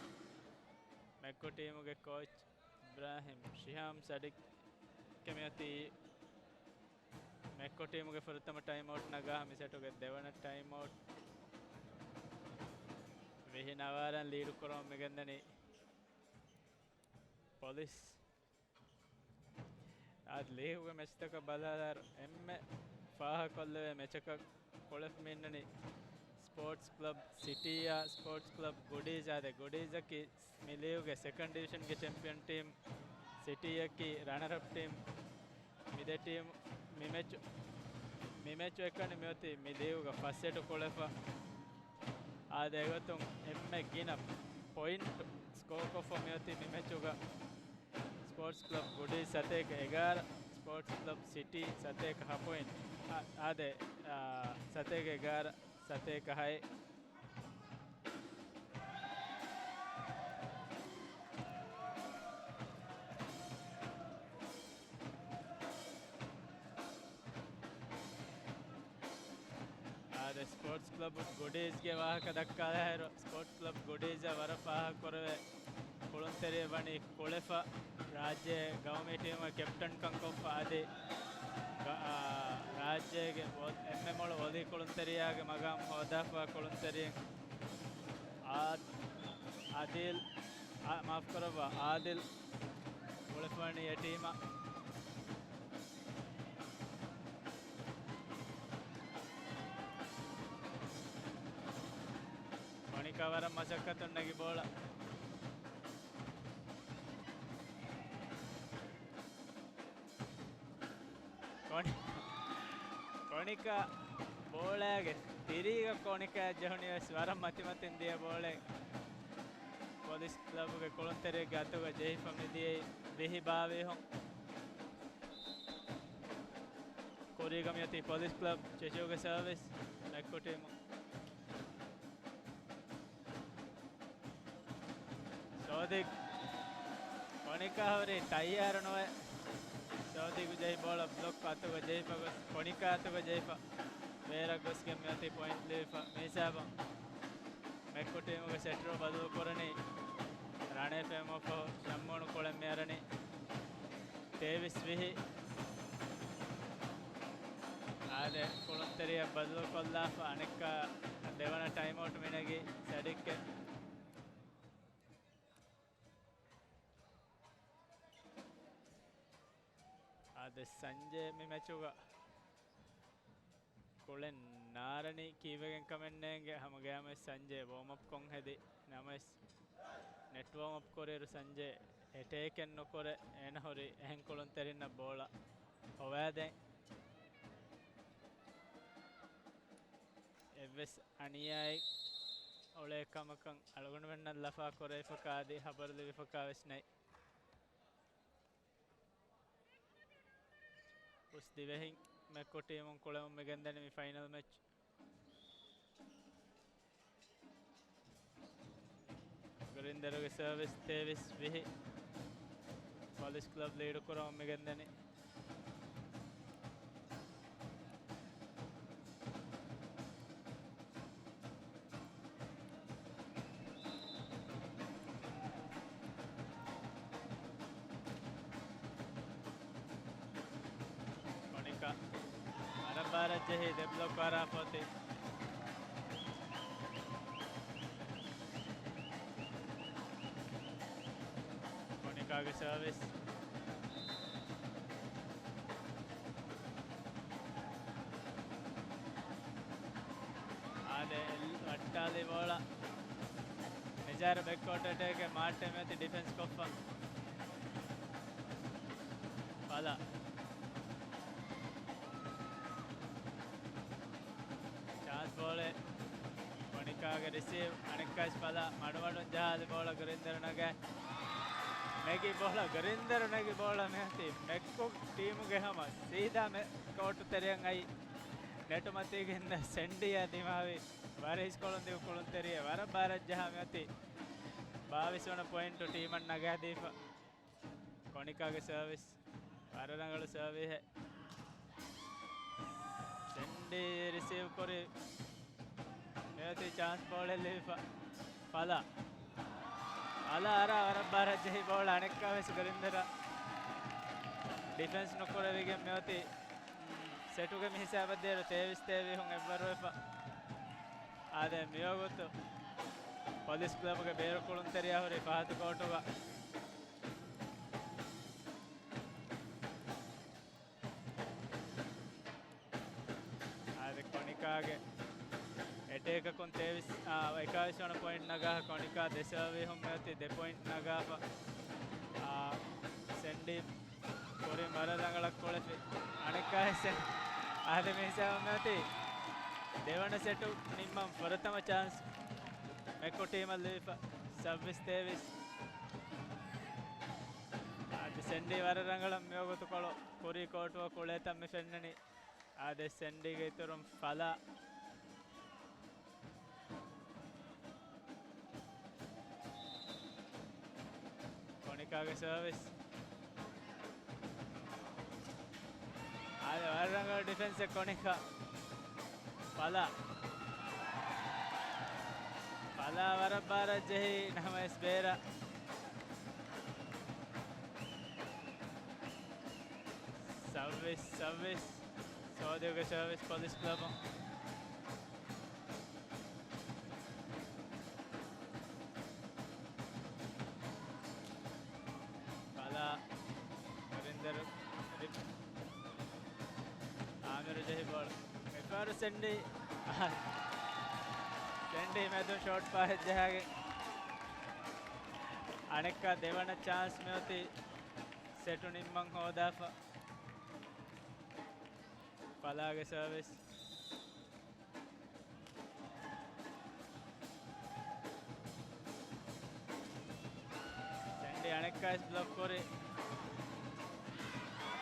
މެއްކޮ ޓީމުގެ ކޯޗް އިބްރާހިމް ޝިހާމް ސަޑިކް މިއޮތީ މެއްކޮ ޓީމުގެ ފުރަތަމަ ޓައިމް އައުޓް ނަގާ މި ސެޓުގެ ދެވަނަ ޓައިމް އައުޓް. ވިހި ނަވާރަ ލީޑު ކުރަމުން މިގެންދަނީ ޕޮލިސް. އާދެ، ލީގުގެ މެޗްތަކަށް ބަލާލާއިރު އެންމެ ފާހަގަކޮށްލެވޭ މެޗަކަށް ކުޅެފަ މި އިންނަނީ ސްޕޯޓްސް ކްލަބް ސިޓީއާ ސްޕޯޓްސް ކްލަބް ގުޑީޒް. އާދެ، ގުޑީޒަކީ މި ލީގުގެ ސެކަންޑް ޑިވިޝަންގެ ޗެމްޕިއަން ޓީމް، ސިޓީއަކީ ރަނަރަޕް ޓީމް. މި ދެ ޓީމް މި މެޗު، މި މެޗު އެކަނި މިއޮތީ މި ލީގުގަ ފަސް ސެޓު ކުޅެފަ. އާދެ، އެގޮތުން އެންމެ ގިނަ ޕޮއިންޓު ސްކޯ ކޮށްފަ މިއޮތީ މި މެޗުގަ ސްޕޯޓްސް ކްލަބް ގުޑީޒް ސަތޭކަ އެގާރަ، ސްޕޯޓްސް ކްލަބް ސިޓީ ސަތޭކަ ހަ ޕޮއިންޓް. އާ، އާދެ، އާ، ސަތޭކަ އެގާރަ، ސަތޭކަ ހައެއް. އާދެ، ސްޕޯޓްސް ކްލަބް ގުޑީޒްގެ ވާހަކަ ދައްކާލާއިރު، ސްޕޯޓްސް ކްލަބް ގުޑީޒަށް ވަރަށް ފާހަގަކުރެވޭ ކުޅުންތެރިއެއް ވަނީ ކުޅެފަ، ރާއްޖޭ ގައުމީ ޓީމުގެ ކެޕްޓަންކަންކޮށްފަ އަދި ގަ-، އާ، ރާއްޖޭގެ ވޮ-، އެންމެ މޮޅު ވޮލީ ކުޅުންތެރިޔާގެ މަގާމް ހޯދާފަ ކުޅުންތެރިން އާ-، އާދިލް، އާ، މާފުކުރައްވާ، އާދިލް ކުޅެފަ ވަނީ އެ ޓީމަށް. ކޮނިކާ ވަރަށް މަސައްކަތުން ނެގި ބޯޅަ. ކޮނި-، ކޮނިކާ ބޯޅައިގެ ތިރީގަ ކޮނިކާ ޖެހުނީ ވެސް ވަރަށް މަތިމަތިން ދިޔަ ބޯޅައެއް. ޕޮލިސް ކްލަބުގެ ކުޅުންތެރިއެއްގެ އަތުގަ ޖެހިފަ މިދިޔައީ ވިހި ބާވީހުން. ކުރީގަ މިއޮތީ ޕޮލިސް ކްލަބް ޗެޗޫގެ ސަރވިސް މެކްކޮ ޓީމު. ސޯދިގް ކޮނިކާ ހުރީ ތައްޔާރު ނުވެ. ސޯދިގު ޖެހި ބޯޅަ ބްލޮކް އަތުގަ ޖެހިފަ ގޮސް، ކޮނިކާ އަތުގަ ޖެހިފަ ބޭރަށް ގޮސްގެން މިއޮތީ ޕޮއިންޓް ލިބިފަ. މި ހިސާބުން މެކްކޮ ޓީމުގެ ސެޓްރޯ ބަދަލު ކުރަނީ ރަނޭ ފެމޮފަހު ޝައްމޫނު ކޮޅެއް މި އަރަނީ. ތޭވީސް ވިހި. އާދެ، ކުޅުންތެރިޔަށް ބަދަލުކޮށްލާފަ އަނެއްކާ ދެވަނަ ޓައިމް އައުޓް މިނެގީ ސަޑިކްގެ. އާދެ، ސަންޖޭ މި މެޗުގަ ކުޅެން ނާރަނީ ކީއްވެގެން ކަމެއް ނޭނގެ، ހަމަ ގަޔާމެސް ސަންޖޭ ވޯމް އަޕް ކޮށް ހެދި ނަމަވެސް، ނެޓް ވޯމް އަޕް ކުރިއިރު ސަންޖޭ އެޓޭކެއް ނުކުރެ، އޭނަ ހުރި އެހެން ކުޅުންތެރިންނަށް ބޯޅަ ހޮވާދޭން. އެއްވެސް އަނިޔާއެއް އުޅޭ ކަމަކަށް އަޅުގަނޑުމެންނަށް ލަފާ ކުރެވިފަކާ އަދި ހަބަރު ލިބިފަކާ ވެސް ނެތް. އުސް ދިވެހިން މެކްކޮ ޓީމުން ކުޅެމުން މިގެންދަނީ މި ފައިނަލް މެޗް. ގުރިންދަރުގެ ސަރވިސް ތޭވީސް ވިހި. ޕޮލިސް ކްލަބް ލީޑު ކުރަމުން މިގެންދަނީ. ވަރަށް ޖެހި ދެ ބްލޮކް ވަރާ ފޮތި. ކޮނިކާގެ ސަރވިސް. އާދެ، ވައްޓާލި ބޯޅަ. މިޖާރު ބެކް ކޯޓް އެޓޭކެއް މާޓްޓެމެތި ޑިފެންސް ކޮށްފަ. ފަލާ. ޗާންސް ބޯޅެއް. ކޮނިކާގެ ރިސީވް. އަނެއްކާސް ފަލާ މަޑުމަޑުން ޖަހާލި ބޯޅަ ގްރީންދަރު ނަގައި. ނެގި ބޯޅަ ގްރީންދަރު ނެގި ބޯޅަ މިއޮތީ މެއްކޮ ޓީމުގެ ހަމަ ސީދާ މެ-، ކޯޓު ތެރެއަށް އައި. ނެޓުމަތީގެ ސެންޑީއާ ދިމާވި ވަރަށް އިސްކޮޅުން ދިގު ކުޅުންތެރިއެއް ވަރަށް ބާރަށް ޖަހާ މިއޮތީ ބާވީސް ވަނަ ޕޮއިންޓު ޓީމަށް ނަގާދީފަ. ކޮނިކާގެ ސަރވިސް. ވަރަށް ރަނގަޅު ސަރވީހެއް. ސެންޑީ ރިސީވް ކުރި. މިއޮތީ ޗާންސް ބޯޅެއް ލިބިފަ. ފަލާ. ފަލާ އަރާ ވަރަށް ބާރަށް ޖެހި ބޯޅަ އަނެއްކާވެސް ގްރީންދަރަށް ޑިފެންސް ނުކުރެވިގެން މިއޮތީ ސެޓުގެ މި ހިސާބަށް ދޭރު ތޭވީސް ތޭވީހުން އެއްވަރުވެފަ. އާދެ، މިވަގުތު ޕޮލިސް ކްލަބުގެ ބޭރު ކުޅުންތެރިޔާ ހުރީ ފަހަތު ކޯޓުގަ. އާދެ، ކޮނިކާގެ އެޓޭކަކުން ތޭވީސް، އާ، އެކާވީސް ވަނަ ޕޮއިންޓް ނަގާ ކޮނިކާ ދެ ސަރވީހުން މިއޮތީ ދެ ޕޮއިންޓް ނަގާފަ. އާ، ސެންޑީ ކުރިން ވަރަށް ރަނގަޅަށް ކުޅެފި. އަނެއްކާ ސެ-، އާދެ، މި ހިސާބަށް މިއޮތީ ދެވަނަ ސެޓު ނިންމަން ފުރަތަމަ ޗާންސް މެކްކޮ ޓީމަށް ލިބިފަ. ސައްބީސް ތޭވީސް. އާދެ، ސެންޑީ ވަރަށް ރަނގަޅަށް މިވަގުތު ކޮޅު ކުރީ ކޯޓުއަށް ކުޅޭތަން މި ފެންނަނީ. އާދެ، ސެންޑީގެ އިތުރުން ފަލާ. ކޮނިކާގެ ސަރވިސް. އާދެ، ވަރަށް ރަނގަޅު ޑިފެންސެއް ކޮނިކާ. ފަލާ. ފަލާ ވަރަށް ބާރަށް ޖެހި ނަމަވެސް ބޭރަށް. ސައްބީސް، ސައްބީސް. ސޯދިގުގެ ސަރވިސް ޕޮލިސް ކްލަބުން. ބަލާ، ނަރިންދަރު، ރިޕް. އާމިރު ޖެހި ބޯޅަ. މިފަހަރު ސެންޑީ. ސެންޑީ މެދުން ޝޯޓް ފާހެއް ޖަހާގެން. އަނެއްކާ ދެވަނަ ޗާންސް މިއޮތީ ސެޓު ނިންމަން ހޯދާފަ. ފަލާގެ ސަރވިސް. ސެންޑީ އަނެއްކާވެސް ބްލޮކް ކުރި.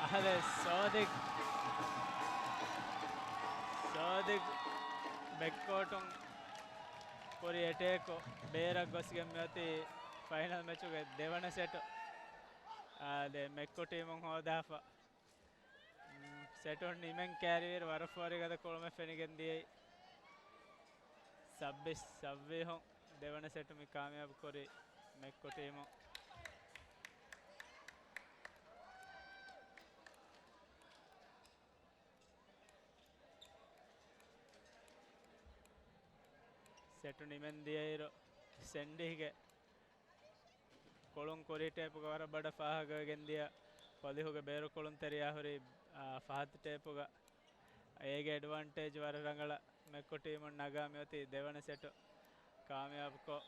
އަހަރެ ސޯދިގް. ސޯދިގް ބެކްކޯޓުން ކުރި އެޓޭކު ބޭރަށް ގޮސްގެން މިއޮތީ ފައިނަލް މެޗުގެ ދެވަނަ ސެޓު. އާދެ، މެކްކޮ ޓީމުން ހޯދާފަ. ސެޓުން ނިމެން ކައިރިވިއިރު ވަރަށް ފޯރިގަދަ ކުޅުމެއް ފެނިގެން ދިޔައީ. ސައްބީސް ސައްބީހުން ދެވަނަ ސެޓު މި ކާމިޔާބު ކުރީ މެކްކޮ ޓީމު. ސެޓު ނިމެން ދިޔައިރު ސެންޑީގެ ކުޅުން ކުރީ ޓޭޕުގަ ވަރަށް ބޮޑަށް ފާހަގަވެގެން ދިޔަ ޕޮލިހުގެ ބޭރު ކުޅުންތެރިޔާ ހުރީ، އާ، ފަހަތު ޓޭޕުގަ. އޭގެ އެޑްވާންޓޭޖް ވަރަށް ރަނގަޅަށް މެކްކޮ ޓީމުން ނަގާ މިއޮތީ ދެވަނަ ސެޓު ކާމިޔާބުކޮށް،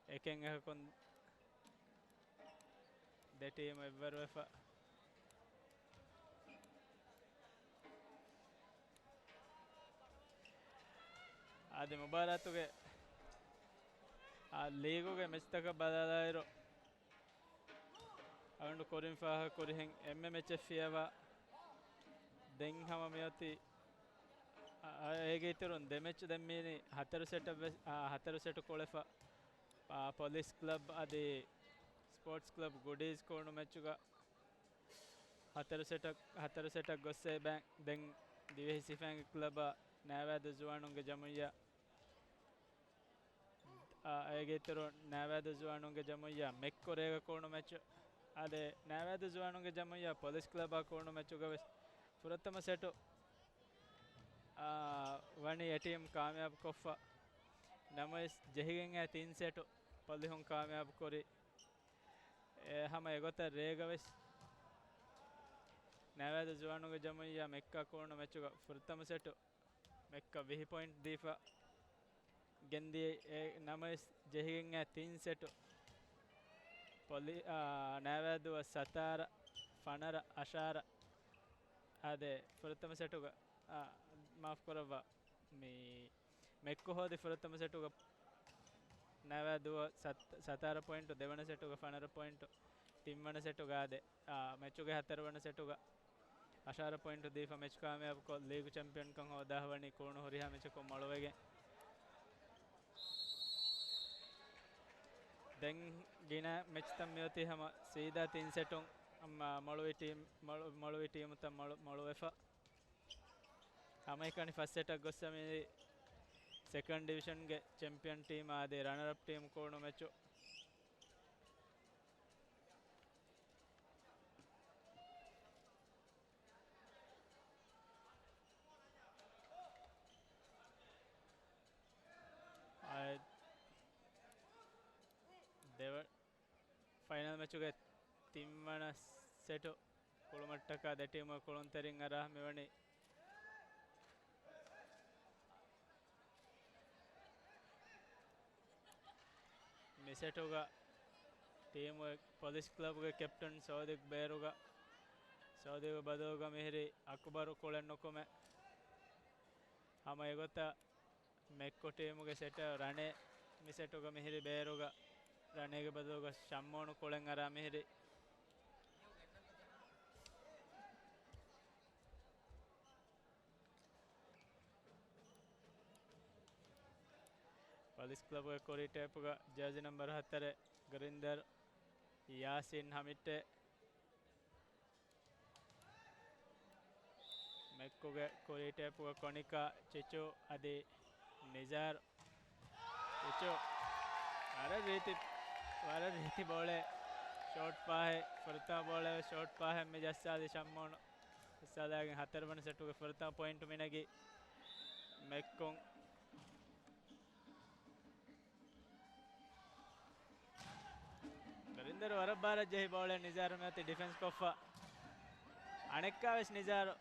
އެކެއް އެކަކުން ދެ ޓީމު އެއްވަރުވެފަ. އަދި މުބާރާތުގެ، އާ، ލީގުގެ މެޗްތަކަށް ބަލާލާއިރު، އަޅުގަނޑު ކުރިން ފާހަގަ ކުރިހެން އެންމެ މެޗެއް ފިޔަވާ. ދެން ހަމަ މިއޮތީ، އާ، އޭގެ އިތުރުން ދެ މެޗު ދެން މިއިނީ ހަތަރު ސެޓަށް ވެސް، އާ، ހަތަރު ސެޓު ކުޅެފަ، އާ، ޕޮލިސް ކްލަބް އަދި ސްޕޯޓްސް ކްލަބް ގުޑީޒް ކޯނު މެޗުގަ ހަތަރު ސެޓަށް، ހަތަރު ސެޓަށް ގޮއްސަ އެބަ ދެން ދިވެހި ސިފައިންގެ ކްލަބާ ނައިވާދޫ ޒުވާނުންގެ ޖަމުއްޔާ، އާ، އޭގެ އިތުރު ނައިވާދޫ ޒުވާނުންގެ ޖަމުއްޔާ މެކްކޮ ރޭގަ ކޯނު މެޗު، އާދެ، ނައިވާދޫ ޒުވާނުންގެ ޖަމުއްޔާ ޕޮލިސް ކްލަބާ ކޯނު މެޗުގަ ވެސް ފުރަތަމަ ސެޓު އާ، ވަނީ އެ ޓީމް ކާމިޔާބު ކޮށްފަ. ނަމަވެސް ޖެހިގެން އައި ތިން ސެޓު ޕޮލިހުން ކާމިޔާބު ކުރި. އެ ހަމަ އެގޮތަށް ރޭގަ ވެސް ނައިވާދޫ ޒުވާނުންގެ ޖަމުއިއްޔާ މެއްކާ ކުޅުނު މެޗުގަ ފުރަތަމަ ސެޓު މެއްކަ ވިހި ޕޮއިންޓް ދީފަ ގެންދިޔަ. އެ ނަމަވެސް ޖެހިގެން އައި ތިން ސެޓު ޕޮލި-، އާ، ނައިވާދޫއަށް ސަތާރަ، ފަނަރަ، އަށާރަ. އާދެ، ފުރަތަމަ ސެޓުގަ، އާ، މާފު ކުރައްވާ. މި މެއްކު ހޯދި ފުރަތަމަ ސެޓުގަ ނައިވާދޫއަށް ސަތް-، ސަތާރަ ޕޮއިންޓު، ދެވަނަ ސެޓުގަ ފަނަރަ ޕޮއިންޓު، ތިންވަނަ ސެޓުގަ އާދެ، އާ، މެޗުގެ ހަތަރުވަނަ ސެޓުގަ އަށާރަ ޕޮއިންޓު ދީފަ މެޗު ކާމިޔާބުކޮށް، ލީގު ޗެމްޕިއަންކަން ހޯދާ ވަނީ ކުޅުނު ހުރިހާ މެޗަކުން މޮޅުވެގެން. ދެން ގިނަ މެޗްތައް މިއޮތީ ހަމަ ސީދާ ތިން ސެޓުން ހަމަ މޮޅުވި ޓީމް، މޮޅު-، މޮޅުވި ޓީމުތައް މޮޅު-، މޮޅުވެފަ. ހަމައެކަނި ފަސް ސެޓަށް ގޮއްސަ މި ސެކަންޑް ޑިވިޝަންގެ ޗެމްޕިއަން ޓީމާ އާދެ ރަނަރަޕް ޓީމް ކުޅުނު މެޗު. އާ، ދެވަ-، ފައިނަލް މެޗުގެ ތިންވަނަ ސެޓު ކުޅުމަށްޓަކާ ދެ ޓީމުގެ ކުޅުންތެރިން އަރާ މިވަނީ. މި ސެޓުގަ ޓީމު ޕޮލިސް ކްލަބުގެ ކެޕްޓަން ސޯދިގް ބޭރުގަ، ސޯދިގް ބަދަލުގަ މިހިރީ އަކުބަރު ކުޅެން ނުކުމެ. ހަމަ އެގޮތަށް މެއްކޮ ޓީމުގެ ސެޓަށް ރަނެ މި ސެޓުގަ މިހިރި ބޭރުގަ ރަނޭގެ ބަދަލުގަ ޝައްމޯނު ކުޅެން އަރާ މިހިރި. ޕޮލިސް ކްލަބުގެ ކުރީ ޓޭޕުގަ ޖާޒި ނަމްބަރު ހަތަރެއް ގުރިންދަރު ޔާސިން ހަމިއްޓޭ. މެއްކުގެ ކުރީ ޓޭޕުގަ ކޮނިކާ، ޗިޗު އަދި ނިޒާރު. ޗިޗު ވަރަށް ރީތި، ވަރަށް ރީތި ބޯޅެއް. ޝޯޓް ޕާހެއް، ފުރަތަމަ ބޯޅައެވެ. ޝޯޓް ޕާހެއް މި ޖައްސާލި ޝައްމޯނު. ޖައްސާލާގެން ހަތަރުވަނަ ސެޓުގެ ފުރަތަމަ ޕޮއިންޓު މިނެގި މެއްކުން. ގުރިންދަރު ވަރަށް ބާރަށް ޖެހި ބޯޅަ ނިޒާރު މިއޮތީ ޑިފެންސް ކޮށްފަ. އަނެއްކާވެސް ނިޒާރު.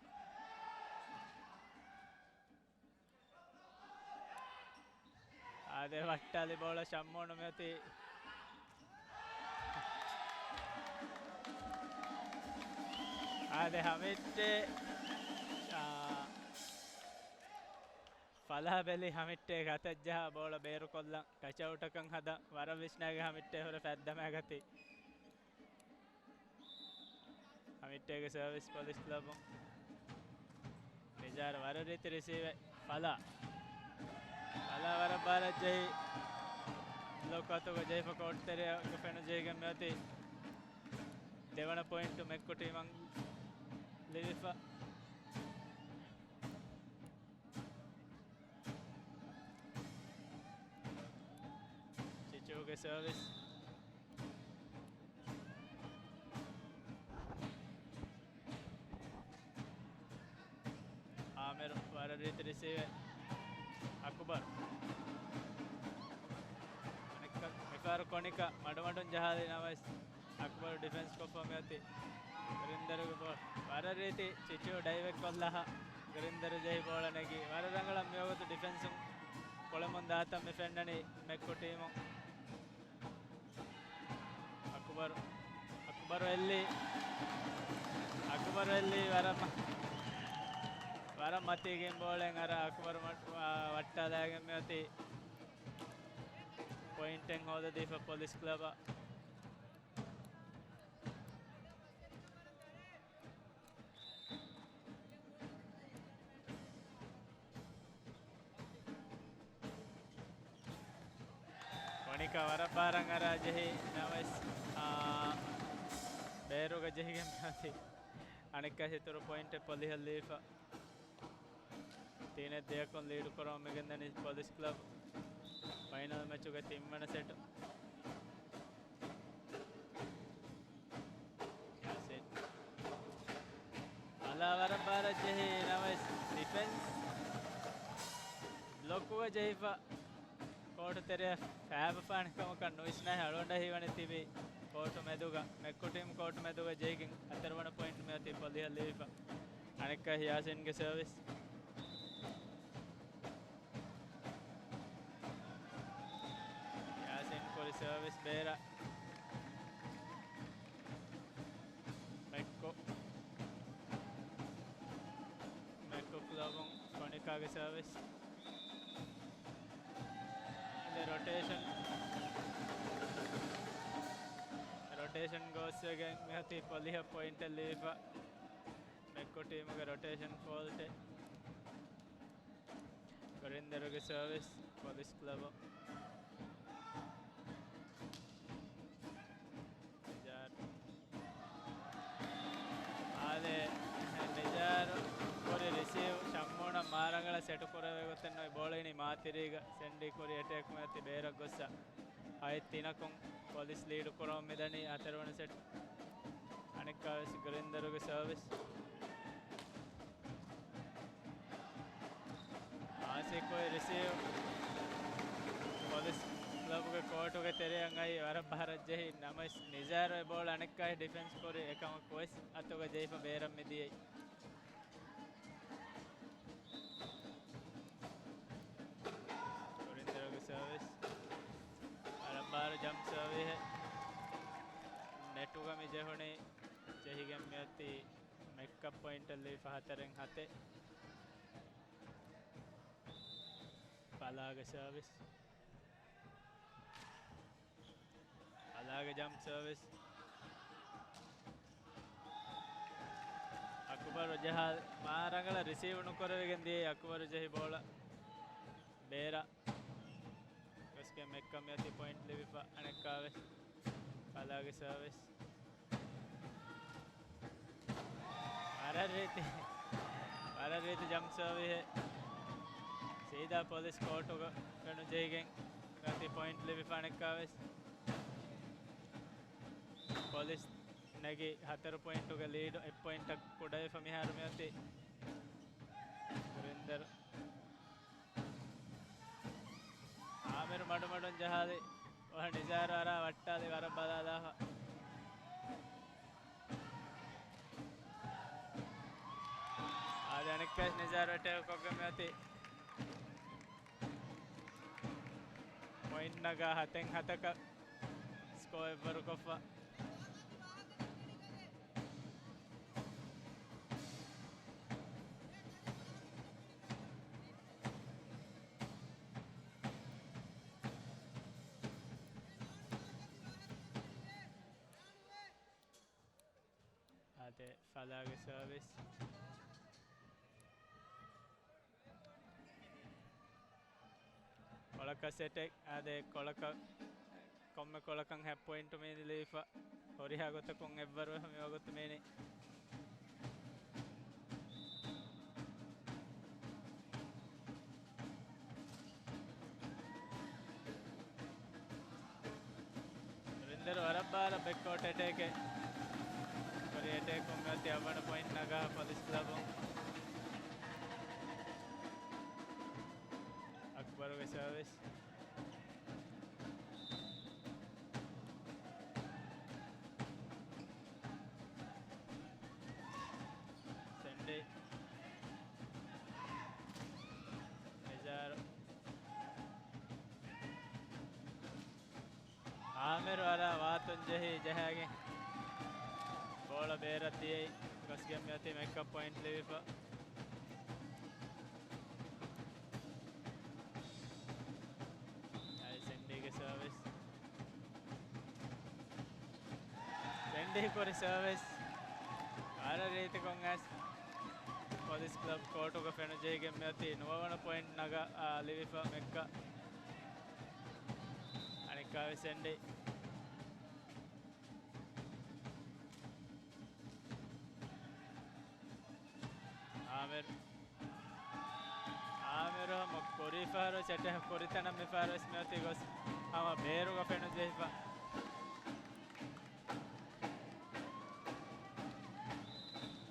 އާދެ، ވައްޓާލި ބޯޅަ ޝައްމޯނު މިއޮތީ. އާދެ، ހަމިއްޓޭ. އާ، ފަލާ ބެލި ހަމިއްޓޭގެ އަތަށް ޖަހާ ބޯޅަ ބޭރުކޮށްލަން، ޓަޗްއައުޓަކަށް ހަދަން، ވަރަށް ވިސްނާގެން ހަމިއްޓޭ ހުރެފަ އަތްދަމާގަތީ. ހަމިއްޓޭގެ ސަރވިސް ޕޮލިސް ކްލަބުން. ނިޒާރު ވަރަށް ރީތި ރިސީވެއް. ފަލާ. ފަލާ ވަރަށް ބާރަށް ޖެހި ބްލޮކް އަތުގަ ޖެހިފަ ކޯޓް ތެރެއަށް ފެނުން ޖެހިގެން މިއޮތީ ދެވަނަ ޕޮއިންޓު މެއްކު ޓީމަށް ލިބިފަ. ޗިޗޫގެ ސަރވިސް. އާމިރު ވަރަށް ރީތި ރިސީވެއް. އަކުބަރު. އަނެއްކާ މިފަހަރު ކޮނިކާ މަޑުމަޑުން ޖަހާލި ނަމަވެސް އަކުބަރު ޑިފެންސް ކޮށްފަ މިއޮތީ. ގުރިންދަރުގެ ބޯ-، ވަރަށް ރީތި ޗިޗޫ ޑައިވެއް ކޮށްލާ ހާ. ގުރިންދަރު ޖެހި ބޯޅަ ނެގި. ވަރަށް ރަނގަޅަށް މިވަގުތު ޑިފެންސުން ކުޅެމުން ދާތަން މި ފެންނަނީ މެއްކު ޓީމުން. އަކުބަރު، އަކުބަރު އެއްލީ. އަކުބަރު އެއްލީ ވަރަށް މަ-، ވަރަށް މަތީގެން ބޯޅައެއް އަރާ އަކުބަރު މަ-، ވަ-، ވައްޓާލާގެން މިއޮތީ ޕޮއިންޓެއް ހޯދަދީފަ ޕޮލިސް ކްލަބަށް. ކޮނިކާ ވަރަށް ބާރަށް އަރާ ޖެހި ނަމަވެސް، އާ، ބޭރުގަ ޖެހިގެން މިއޮތީ އަނެއްކާ އިތުރު ޕޮއިންޓެއް ޕޮލިހަށް ލިބިފަ. ތީނެއް ދެއަކުން ލީޑު ކުރަމުން މިގެންދަނީ ޕޮލިސް ކްލަބް. ފައިނަލް މެޗުގެ ތިންވަނަ ސެޓު. ޔާސިން. އަލާ ވަރަށް ބާރަށް ޖެހި ނަމަވެސް ޑިފެންސް. ލޮކުގަ ޖެހިފަ ކޯޓު ތެރެއަށް ފައިބަފާނެ ކަމަކަށް ނުވިސްނާހެ އަޅުގަނޑަށް ހީވަނީ ތިބި ކޯޓު މެދުގަ މެއްކޮ ޓީމް ކޯޓު މެދުގަ ޖެހިގެން ހަތަރުވަނަ ޕޮއިންޓް މިއޮތީ ޕޮލިހަށް ލިބިފަ. އަނެއްކާ ޔާސިންގެ ސަރވިސް. ޔާސިން ކުރި ސަރވިސް ބޭރަށް. މެއްކޮ. މެކްކޮ ކްލަބުން ކޮނިކާގެ ސަރވިސް. އަދި ރޮޓޭޝަން. ރޮޓޭޝަން ގޯސްވެގެން މިއޮތީ ޕޮލިހަށް ޕޮއިންޓެއް ލިބިފަ. މެކްކޮ ޓީމުގެ ރޮޓޭޝަން ފޯލްޓެއް. ކުރިންދަރުގެ ސަރވިސް ޕޮލިސް ކްލަބު. ނިޒާރު. އާދެ، ނިޒާރު ކުރި ރިސީވް ޝައްމޫނަށް މާ ރަނގަޅަށް ސެޓު ކުރެވޭ ގޮތެއް ނުވި ބޯޅަ އިނީ މާތިރީގަ. ސެންޑީ ކުރި އެޓޭކް މިއޮތީ ބޭރަށް ގޮއްސަ. ހައެއް ތިނަކުން ޕޮލިސް ލީޑު ކުރަމުން މިދަނީ ހަތަރުވަނަ ސެޓް. އަނެއްކާވެސް ކުރިންދަރުގެ ސަރވިސް. އާސިފް އޮތް ރިސީވް. ޕޮލިސް ކްލަބުގެ ކޯޓުގެ ތެރެއަށް އައި ވަރަށް ބަހަރަށް ޖެހި ނަމަވެސް، ނިޒާރު އެ ބޯޅަ އަނެއްކާ ޑިފެންސް ކުރި އެކަމަކުވެސް އަތުގަ ޖެހިފަ ބޭރަށް މިދިޔައީ. ކުރިންދަރުގެ ސަރވިސް. ވަރަށް ބާރު ޖަމްޕް ސަރވިހެއް. ނެޓުގަ މި ޖެހުނީ ޖެހިގެން މިއޮތީ މެކްކަ ޕޮއިންޓަށް ލިބިފަ ހަތަރެއް ހަތެއް. ފަލާގެ ސަރވިސް. ފަލާގެ ޖަމްޕް ސަރވިސް. އަކުބަރު ޖަހާ މާ ރަނގަޅަށް ރިސީވް ނުކުރެވިގެން ދިޔައީ އަކުބަރު ޖެހި ބޯޅަ ބޭރަށް. ގޮސްގެން މެކްކަ މިއޮތީ ޕޮއިންޓް ލިބިފަ އަނެއްކާވެސް. ފަލާގެ ސަރވިސް. ވަރަށް ރީތި، ވަރަށް ރީތި ޖަމްޕް ސަރވިހެއް. ސީދާ ޕޮލިސް ކޯޓުގަ ފެނުޖެހިގެން މިއޮތީ ޕޮއިންޓް ލިބިފަ އަނެއްކާވެސް. ޕޮލިސް ނެގި ހަތަރު ޕޮއިންޓުގެ ލީޑު އެއް ޕޮއިންޓަށް ކުޑަވެފަ މިހާރު މިއޮތީ. ކުރިންދަރު. އާމިރު މަޑުމަޑުން ޖަހާލި. ނިޒާރު އަރާ ވައްޓާލި ވަރަށް ބަލާލާފަ. އާދެ، އަނެއްކާވެސް ނިޒާރު އެޓޭކް ކޮށްގެން މިއޮތީ. ޕޮއިންޓް ނަގާ ހަތެއް ހަތަކަށް ސްކޯ އެއްވަރުކޮށްފަ. އާދެ، ފަލާގެ ސަރވިސް. ކޮޅަކަށް ސެޓެއް. އާދެ، ކޮޅަކަށް، ކޮންމެ ކޮޅަކަށް ހަ ޕޮއިންޓު މީނި ލިބިފަ. ހުރިހާ ގޮތަކުން އެއްވަރު މި ވަގުތު މީނި. ކުރިންދަރު ވަރަށް ބާރަށް ބެކްކޯޓް އެޓޭކެއް ކުރި އެޓޭކުން މިއޮތީ އަށްވަނަ ޕޮއިންޓް ނަގާ ޕޮލިސް ކްލަބުން. އަކްބަރުގެ ސަރވިސް. ސެންޑީ. ނިޒާރު. އާމިރު އަރާ ވާތުން ޖެހި ޖަހައިގެން ބޯޅަ ބޭރަށް ދިޔައީ. ގޮސްގެން މިއޮތީ މެކްކަ ޕޮއިންޓް ލިބިފަ. އައި ސެންޑީގެ ސަރވިސް. ސެންޑީ ކުރި ސަރވިސް. ވަރަށް ރީތިކޮށް އައިސް ޕޮލިސް ކްލަބް ކޯޓުގަ ފެނުޖެހިގެން މިއޮތީ ނުވަވަނަ ޕޮއިންޓް ނަގާ، އާ، ލިބިފަ މެކްކަ. އަނެއްކާވެސް ސެންޑީ. އާމިރު. އާމިރު ހަމަ ކުރީ ފަހަރު ސެޓެއް ކުރިތަނަށް މިފަހަރު ވެސް މިއޮތީ ގޮސް ހަމަ ބޭރުގަ ފެނުޖެހިފަ.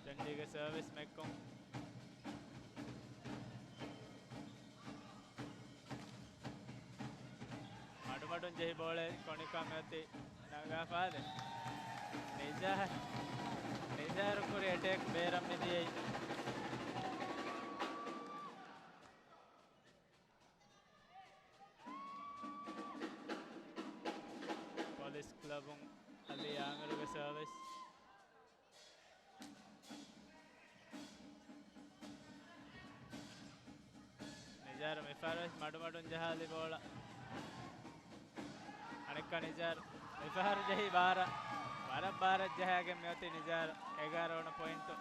ސެންޑީގެ ސަރވިސް މެކްކޮން. ޖެހި ބޯޅަ ކޮނިކާ މިއޮތީ ނަގާފާދެ. ނިޒާރު، ނިޒާރު ކުރި އެޓޭކް ބޭރަށް މިދިޔައީ. ޕޮލިސް ކްލަބުން އަލީ އާމިރުގެ ސަރވިސް. ނިޒާރު މިފަހަރު ވެސް މަޑުމަޑުން ޖަހާލި ބޯޅަ. އަނެއްކާ ނިޒާރު މިފަހަރު ޖެހި ބާރަށް، ވަރަށް ބާރަށް ޖަހާގެން މިއޮތީ ނިޒާރު އެގާރަ ވަނަ ޕޮއިންޓު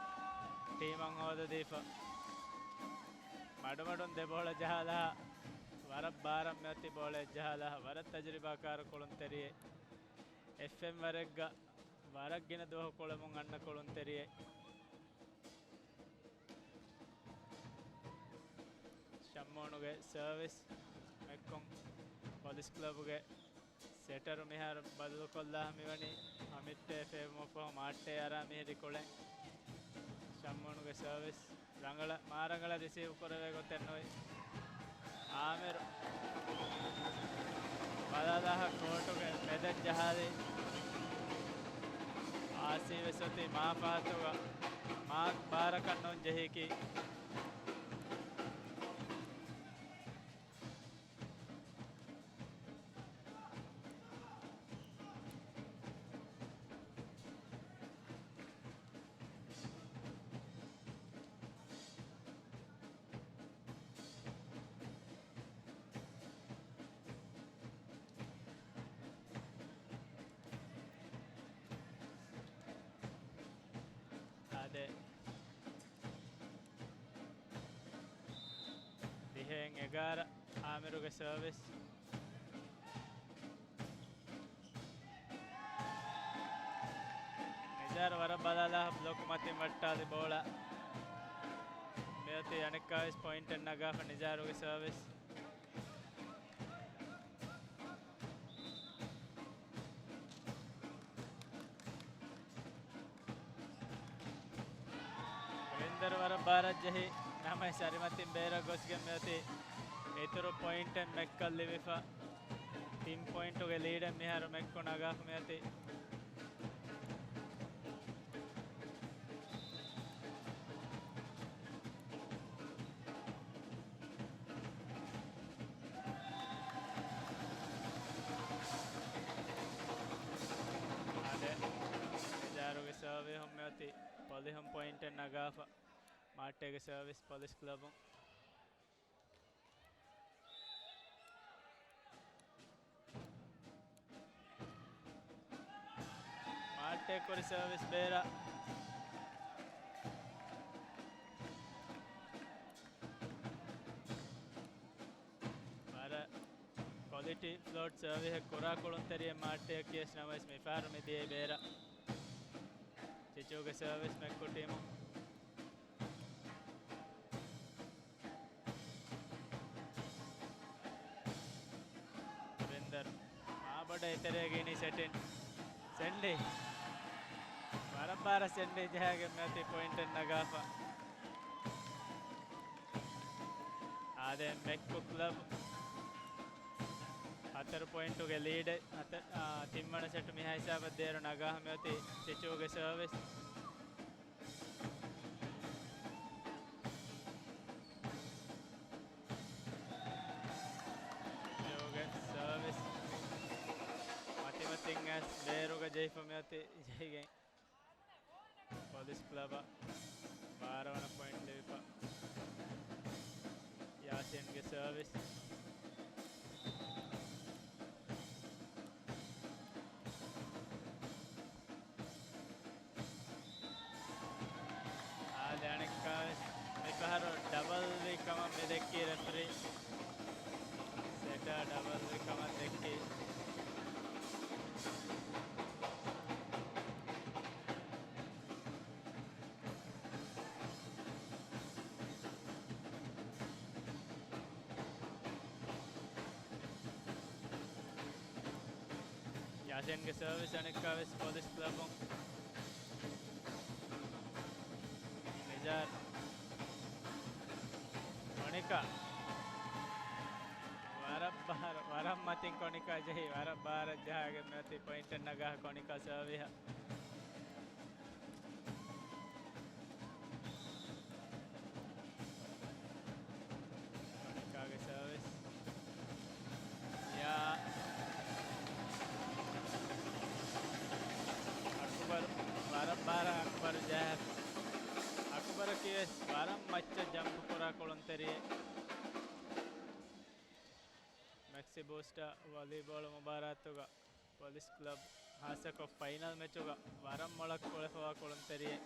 ޓީމަށް ހޯދަދީފަ. މަޑުމަޑުން ދެ ބޯޅަ ޖަހާލާ، ވަރަށް ބާރަށް މިއޮތީ ބޯޅަ ޖަހާލާ، ވަރަށް ތަޖުރިބާކާރު ކުޅުންތެރިއެއް. އެފްއެމް ވަރެއްގަ ވަރަށް ގިނަ ދުވަހު ކުޅެމުން އަންނަ ކުޅުންތެރިއެއް. ޝައްމޫނުގެ ސަރވިސް މެއްކޮން ޕޮލިސް ކްލަބުގެ ސެޓަރު މިހާރު ބަދަލުކޮށްލާ މިވަނީ ހަމިއްޓޭ ފޭބުމަށްފަހު މާއްޓޭ އަރާ މިހިރި ކުޅެން. ޝައްމޫނުގެ ސަރވިސް ރަނގަޅަށް، މާ ރަނގަޅަށް ރިސީވް ކުރެވޭ ގޮތެއް ނުވި. އާމިރު ބަލާލާހަށް ކޯޓުގެ މެދަށް ޖަހާލި. އާސީ ވެސް އޮތީ މާ ފަހަތުގަ، މާ ބާރަކަށް ނޫން ޖެހީކީ. އާދެ. ދިހައެއް އެގާރަ އާމިރުގެ ސަރވިސް. ނިޒާރު ވަރަށް ބަލާލާ ބްލޮކު މަތިން ވައްޓާލި ބޯޅަ. މިއޮތީ އަނެއްކާވެސް ޕޮއިންޓެއް ނަގާފަ ނިޒާރުގެ ސަރވިސް. ރުވިންދަރު ވަރަށް ބާރަށް ޖެހި ނަމަވެސް އަރިމަތިން ބޭރަށް ގޮސްގެން މިއޮތީ އިތުރު ޕޮއިންޓެއް މެއްކަށް ލިބިފަ. ތިން ޕޮއިންޓުގެ ލީޑެއް މިހާރު މެއްކު ނަގާފަ މިއޮތީ. އާދެ، ނިޒާރުގެ ސަރވިހުން މިއޮތީ ފޮލިހުން ޕޮއިންޓެއް ނަގާފަ. މާއްޓޭގެ ސަރވިސް ޕޮލިސް ކްލަބުން. މާއްޓޭ ކުރި ސަރވިސް ބޭރަށް. ވަރަށް ކޮލިޓީ ފްލޯޓް ސަރވިހެއް ކުރާ ކުޅުންތެރިއެއް މާއްޓޭއަކީ ވެސް ނަމަވެސް މިފަހަރު މިދިޔައީ ބޭރަށް. ޗިޗޫގެ ސަރވިސް މެއްކު ޓީމު. ރުވިންދަރު މާބޮޑަށް އެތެރޭގަ އިނީ ސެޓިން. ސެންޑީ. ވަރަށް ބާރަށް ސެންޑީ ޖަހާގެން މިއޮތީ ޕޮއިންޓެއް ނަގާފަ. އާދެ، މެއްކު ކްލަބް ހަތަރު ޕޮއިންޓުގެ ލީޑެއް ހަތަ-، އާ، ތިންވަނަ ސެޓު މިހާ ހިސާބަށް ދޭރު ނަގާ މިއޮތީ ޗިޗޫގެ ސަރވިސް. ޖޯގެ ސަރވިސް މަތިމަތިން އައިސް ބޭރުގަ ޖެހިފަ މިއޮތީ ޖެހިގެން. ޕޮލިސް ކްލަބަށް ބާރަ ވަނަ ޕޮއިންޓް ލިބިފަ. ޔާސިންގެ ސަރވިސް. އާދެ، އަނެއްކާވެސް މިފަހަރު ޑަބަލް ވީ ކަމަށް މި ދެއްކީ ރެފްރީ. ސެޓާ ޑަބަލް ވީ ކަމަށް ދެއްކީ. ޔާސިންގެ ސަރވިސް އަނެއްކާވެސް ޕޮލިސް ކްލަބުން. ނިޒާރު. މޮނިކާ. ވަރަށް ބާރަށް، ވަރަށް މަތިން ކޮނިކާ ޖެހި ވަރަށް ބާރަށް ޖަހާގެން މިއޮތީ ޕޮއިންޓެއް ނަގާ ކޮނިކާ ސަރވިހަށް. ކޮނިކާގެ ސަރވިސް. ޔާ. އަކުބަރު. ވަރަށް ބާރަށް އަކުބަރު ޖަހާފަ. އަކުބަރަކީ ވެސް ވަރަށް މައްޗަށް ޖަމްޕް ކުރާ ކުޅުންތެރިއެއް. މެކްސި ބޫސްޓާ ވޮލީބޯޅު މުބާރާތުގަ ޕޮލިސް ކްލަބް ހާއްސަކޮށް ފައިނަލް މެޗުގަ ވަރަށް މޮޅަށް ކުޅެފަވާ ކުޅުންތެރިއެއް.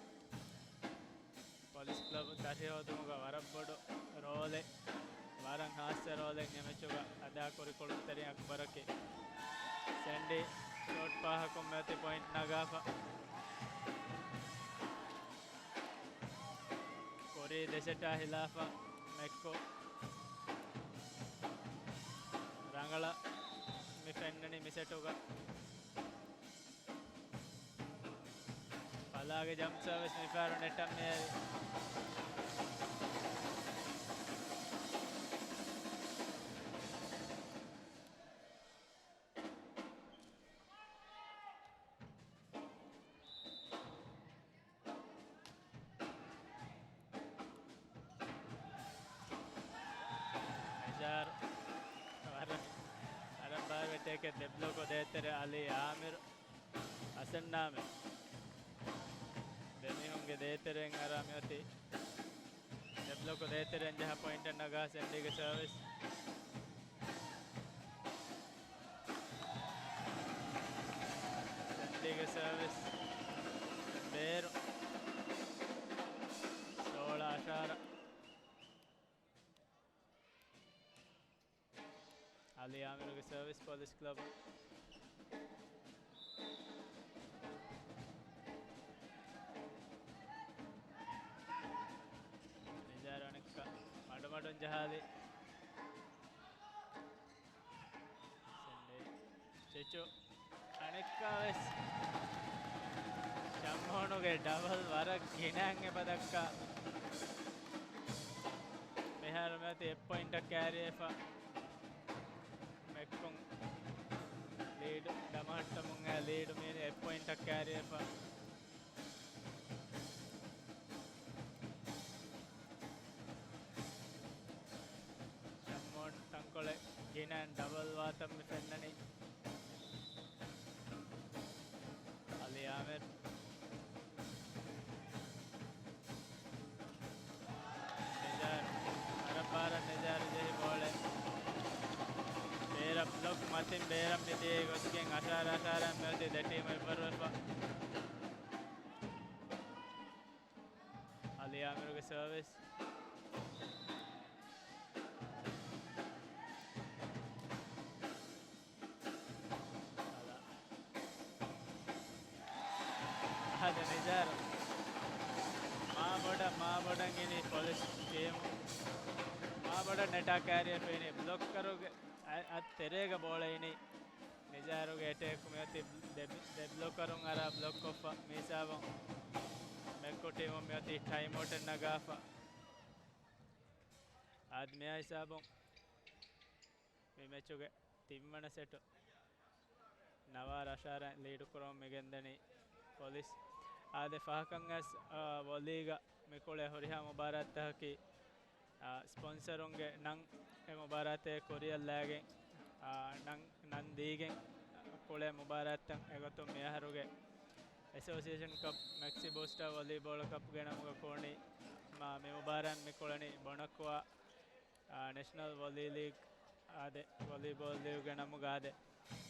ޕޮލިސް ކްލަބު ދަށިހޯދުމުގަ ވަރަށް ބޮޑު ރޯލެއް، ވަރަށް ހާއްސަ ރޯލެއް އެމެޗުގަ އަދާކުރި ކުޅުންތެރިން އަކްބަރަކީ. ސެންޑީ ޝޯޓް ފާހަކުން މިއޮތީ ޕޮއިންޓް ނަގާފަ. ކުރީ ދެސެޓާ ހިލާފަށް މެކްކޯ ރަނގަޅަށް މި ފެންނަނީ މިސެޓުގަ. ފަލާގެ ޖަމްޕް ސާވިސް މިފަހަރު ނެޓަށް މިއައި. ނިޒާރު ވަރަށް، ވަރަށް ބާރު އެޓޭކެއް ދެބްލޯކު ދޭތެރެ އަލީ އާމިރު އަސަންނާމެ. ދެމީހުންގެ ދޭތެރެއިން އަރާ މިއޮތީ ދެބްލޯކު ދޭތެރެއިން ޖަހާ ޕޮއިންޓެއް ނަގާ ސެންޑީގެ ސަރވިސް. ސެންޑީގެ ސަރވިސް ބޭރު. ސޯޅަ އަށާރަ. އަލީ އާމިރުގެ ސަރވިސް ޕޮލިސް ކްލަބު. ނިޒާރު އަނެއްކާ މަޑުމަޑުން ޖަހާލި. ސެންޑީ. ޗެޗު. އަނެއްކާވެސް ޝަމްހޯނުގެ ޑަބަލް ވަރަށް ގިނައިން އެބަ ދައްކާ. މިހާރު މިއޮތީ އެއް ޕޮއިންޓަށް ކާރިވެފަ. މެކްކުން ލީޑު ދަމަހައްޓަމުން އައި ލީޑު މިއޮތީ އެއް ޕޮއިންޓަށް ކާރިވެފަ. ޝަމްހޯން ތަންކޮޅެއް ގިނައިން ޑަބަލް ވާތަން މި ފެންނަނީ. އަލީ އާމިރު. ނިޒާރު. ވަރަށް ބާރަށް ނިޒާރު ޖެހި ބޯޅަ. ބޭރަށް ބްލޮކް މަތިން ބޭރަށް މިދިޔައީ ގޮތުގެން އަށާރަ އަށާރައިން މިއޮތީ ދެ ޓީމު އެއްވަރުވެފަ. އަލީ އާމިރުގެ ސަރވިސް. އާދެ، ނިޒާރު. މާ ބޮޑަށް، މާ ބޮޑަށް އިނީ ޕޮލިސް ޓީމު. މާ ބޮޑަށް ނެޓާ ކާރިއަށް ފެނި ބްލޮކަރުގެ އަ-، އަތް ތެރޭގަ ބޯޅަ އިނީ. ނިޒާރުގެ އެޓޭކް މިއޮތީ ދެ، ދެ ބްލޮކަރުން އަރާ ބްލޮކް ކޮށްފަ. މި ހިސާބުން މެކްކޯ ޓީމުން މިއޮތީ ޓައިމް އައުޓެއް ނަގާފަ. އާދެ، މިއާ ހިސާބުން މި މެޗުގެ ތިންވަނަ ސެޓު ނަވާރަ އަށާރައިން ލީޑު ކުރަމުން މިގެންދަނީ ޕޮލިސް. އާދެ، ފަހަކަށް އައިސް، އާ، ވޮލީގަ މި ކުޅޭ ހުރިހާ މުބާރާތްތަކަކީ، އާ، ސްޕޮންސަރުންގެ ނަން އެ މުބާރާތޭ ކުރިއަށް ލާގެން، އާ، ނަން، ނަން ދީގެން ކުޅޭ މުބާރާތްތައް. އެގޮތުން މިއަހަރުގެ އެސޯސިއޭޝަން ކަޕް، މެކްސި ބޫސްޓާ ވޮލީބޯޅަ ކަޕްގެ ނަމުގަ ކުޅުނީ، މާ، މި މުބާރާތް މި ކުޅެނީ ބޮނަކުއާ އާ، ނެޝަނަލް ވޮލީ ލީގް އާދެ، ވޮލީބޯލް ލީގްގެ ނަމުގަ އާދެ.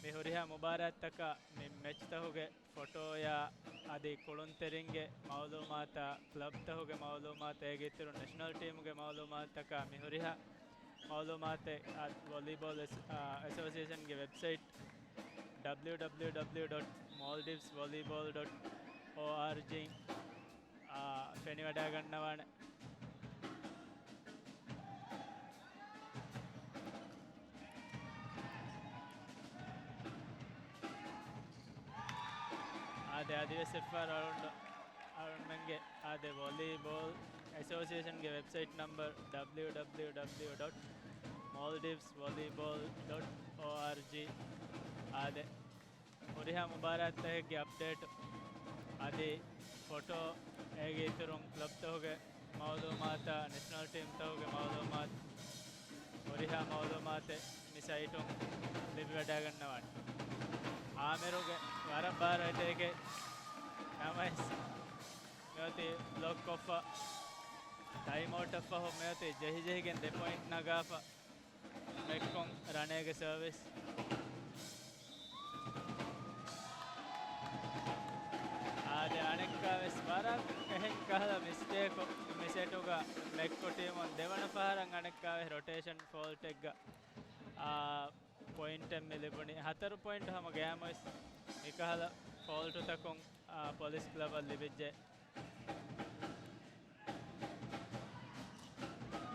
މި ހުރިހާ މުބާރާތްތަކަށް މި މެޗްތަހުގެ ފޮޓޯޔާ އަދި ކުޅުންތެރިންގެ މައުލޫމާތާ، ކްލަބްތަހުގެ މައުލޫމާތާ، އޭގެ އިތުރުން ނެޝަނަލް ޓީމުގެ މައުލޫމާތަކާ މި ހުރިހާ މައުލޫމާތެއް އާ، ވޮލީބޯލް އެސް-، އާ، އެސޯސިއޭޝަންގެ ވެބްސައިޓް ޑަބްލިއު ޑަބްލިއު ޑަބްލިއު ޑޮޓް މޯލްޑިވްސް ވޮލީބޯލް ޑޮޓް އޯއާރްޖީ އާ، ފެނިވަޑައިގަންނަވާނެ. އާދެ، އަދިވެސް އެއްފަހަރު އަޅުން، އަޅުންމެންގެ އާދެ، ވޮލީބޯލް އެސޯސިއޭޝަންގެ ވެބްސައިޓް ނަމްބަރު ޑަބްލިއު ޑަބްލިއު ޑަބްލިއު ޑޮޓް މޯލްޑިވްސް ވޮލީބޯލް ޑޮޓް އޯއާރްޖީ. އާދެ، ހުރިހާ މުބާރާތްތަކެއްގެ އަޕްޑޭޓް އަދި ފޮޓޯ، އޭގެ އިތުރުން ކްލަބްތަކުގެ މައުލޫމާތާ، ނެޝަނަލް ޓީމްތަކުގެ މައުލޫމާތު، ހުރިހާ މައުލޫމާތެއް މި ސައިޓުން ލިބިވަޑައިގަންނަވާނެ. އާމިރުގެ ވަރަށް ބާރު އެޓޭކެއް ނަމަވެސް، މިއޮތީ ބްލޮކް ކޮށްފަ، ޓައިމް އައުޓަށް ފަހު މިއޮތީ ޖެހިޖެހިގެން ދެ ޕޮއިންޓް ނަގާފަ. މެކްކޮން ރަނޭގެ ސަރވިސް. އާދެ، އަނެއްކާވެސް ވަރަށް އެހެން ކަހަލަ މިސްޓޭކު މި ސެޓުގަ މެކްކޮ ޓީމުން ދެވަނަ ފަހަރަށް އަނެއްކާވެސް ރޮޓޭޝަން ފޯލްޓެއްގަ، އާ، ޕޮއިންޓެއް މި ލިބުނީ. ހަތަރު ޕޮއިންޓު ހަމަ ގައިމުވެސް މިކަހަލަ ފޯލްޓުތަކުން، އާ، ޕޮލިސް ކްލަބަށް ލިބިއްޖެ.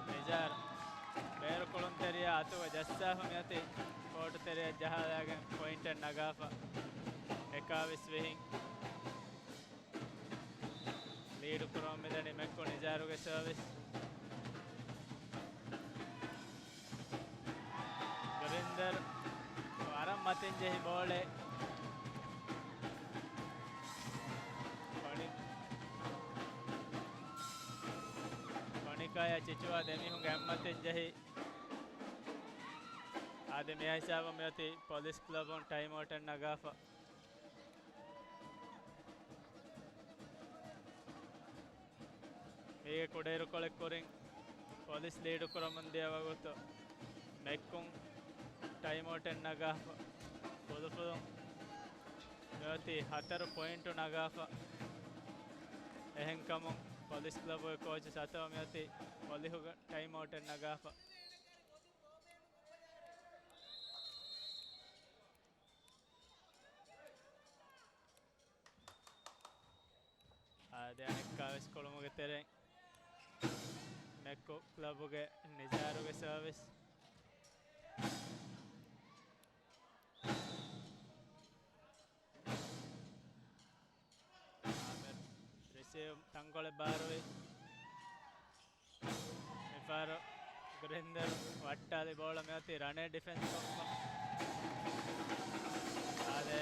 ނިޒާރު ބޭރު ކުޅުންތެރިޔާ އަތުގަ ޖައްސާފަ މިއޮތީ ކޯޓު ތެރެއަށް ޖަހާލާގެން ޕޮއިންޓެއް ނަގާފަ. އެކާވީސް ވިހިން ލީޑު ކުރަމުން މިދަނީ މެކްކޮ. ނިޒާރުގެ ސަރވިސް. ގުރިންދަރު ވަރަށް މަތިން ޖެހި ބޯޅެއް. ކޮނި-، ކޮނިކާޔާ ޗިޗުއާ ދެމީހުންގެ އެއްމަތިން ޖެހި. އާދެ، މި ހިސާބުން މިއޮތީ ޕޮލިސް ކްލަބުން ޓައިމް އައުޓެއް ނަގާފަ. މީގެ ކުޑައިރުކޮޅެއް ކުރިން ޕޮލިސް ލީޑު ކުރަމުން ދިޔަ ވަގުތު މެކްކޮން ޓައިމް އައުޓެއް ނަގާފަ. ފުލުފުލުން މިއޮތީ ހަތަރު ޕޮއިންޓު ނަގާފަ. އެހެންކަމުން ޕޮލިސް ކްލަބުގެ ކޯޗު ސަތޯ މިއޮތީ ޕޮލިހުގަ ޓައިމް އައުޓެއް ނަގާފަ. އާދެ، އަނެއްކާވެސް ކުޅުމުގެ ތެރެއިން މެކްކޮ ކްލަބުގެ ނިޒާރުގެ ސަރވިސް. އާމިރު ރިސީވް ތަންކޮޅެއް ބާރުވި. މިފަހަރު ގުރިންދަރު ވައްޓާލި ބޯޅަ މިއޮތީ ރަނޭ ޑިފެންސް ކޮށްފަ. އާދެ،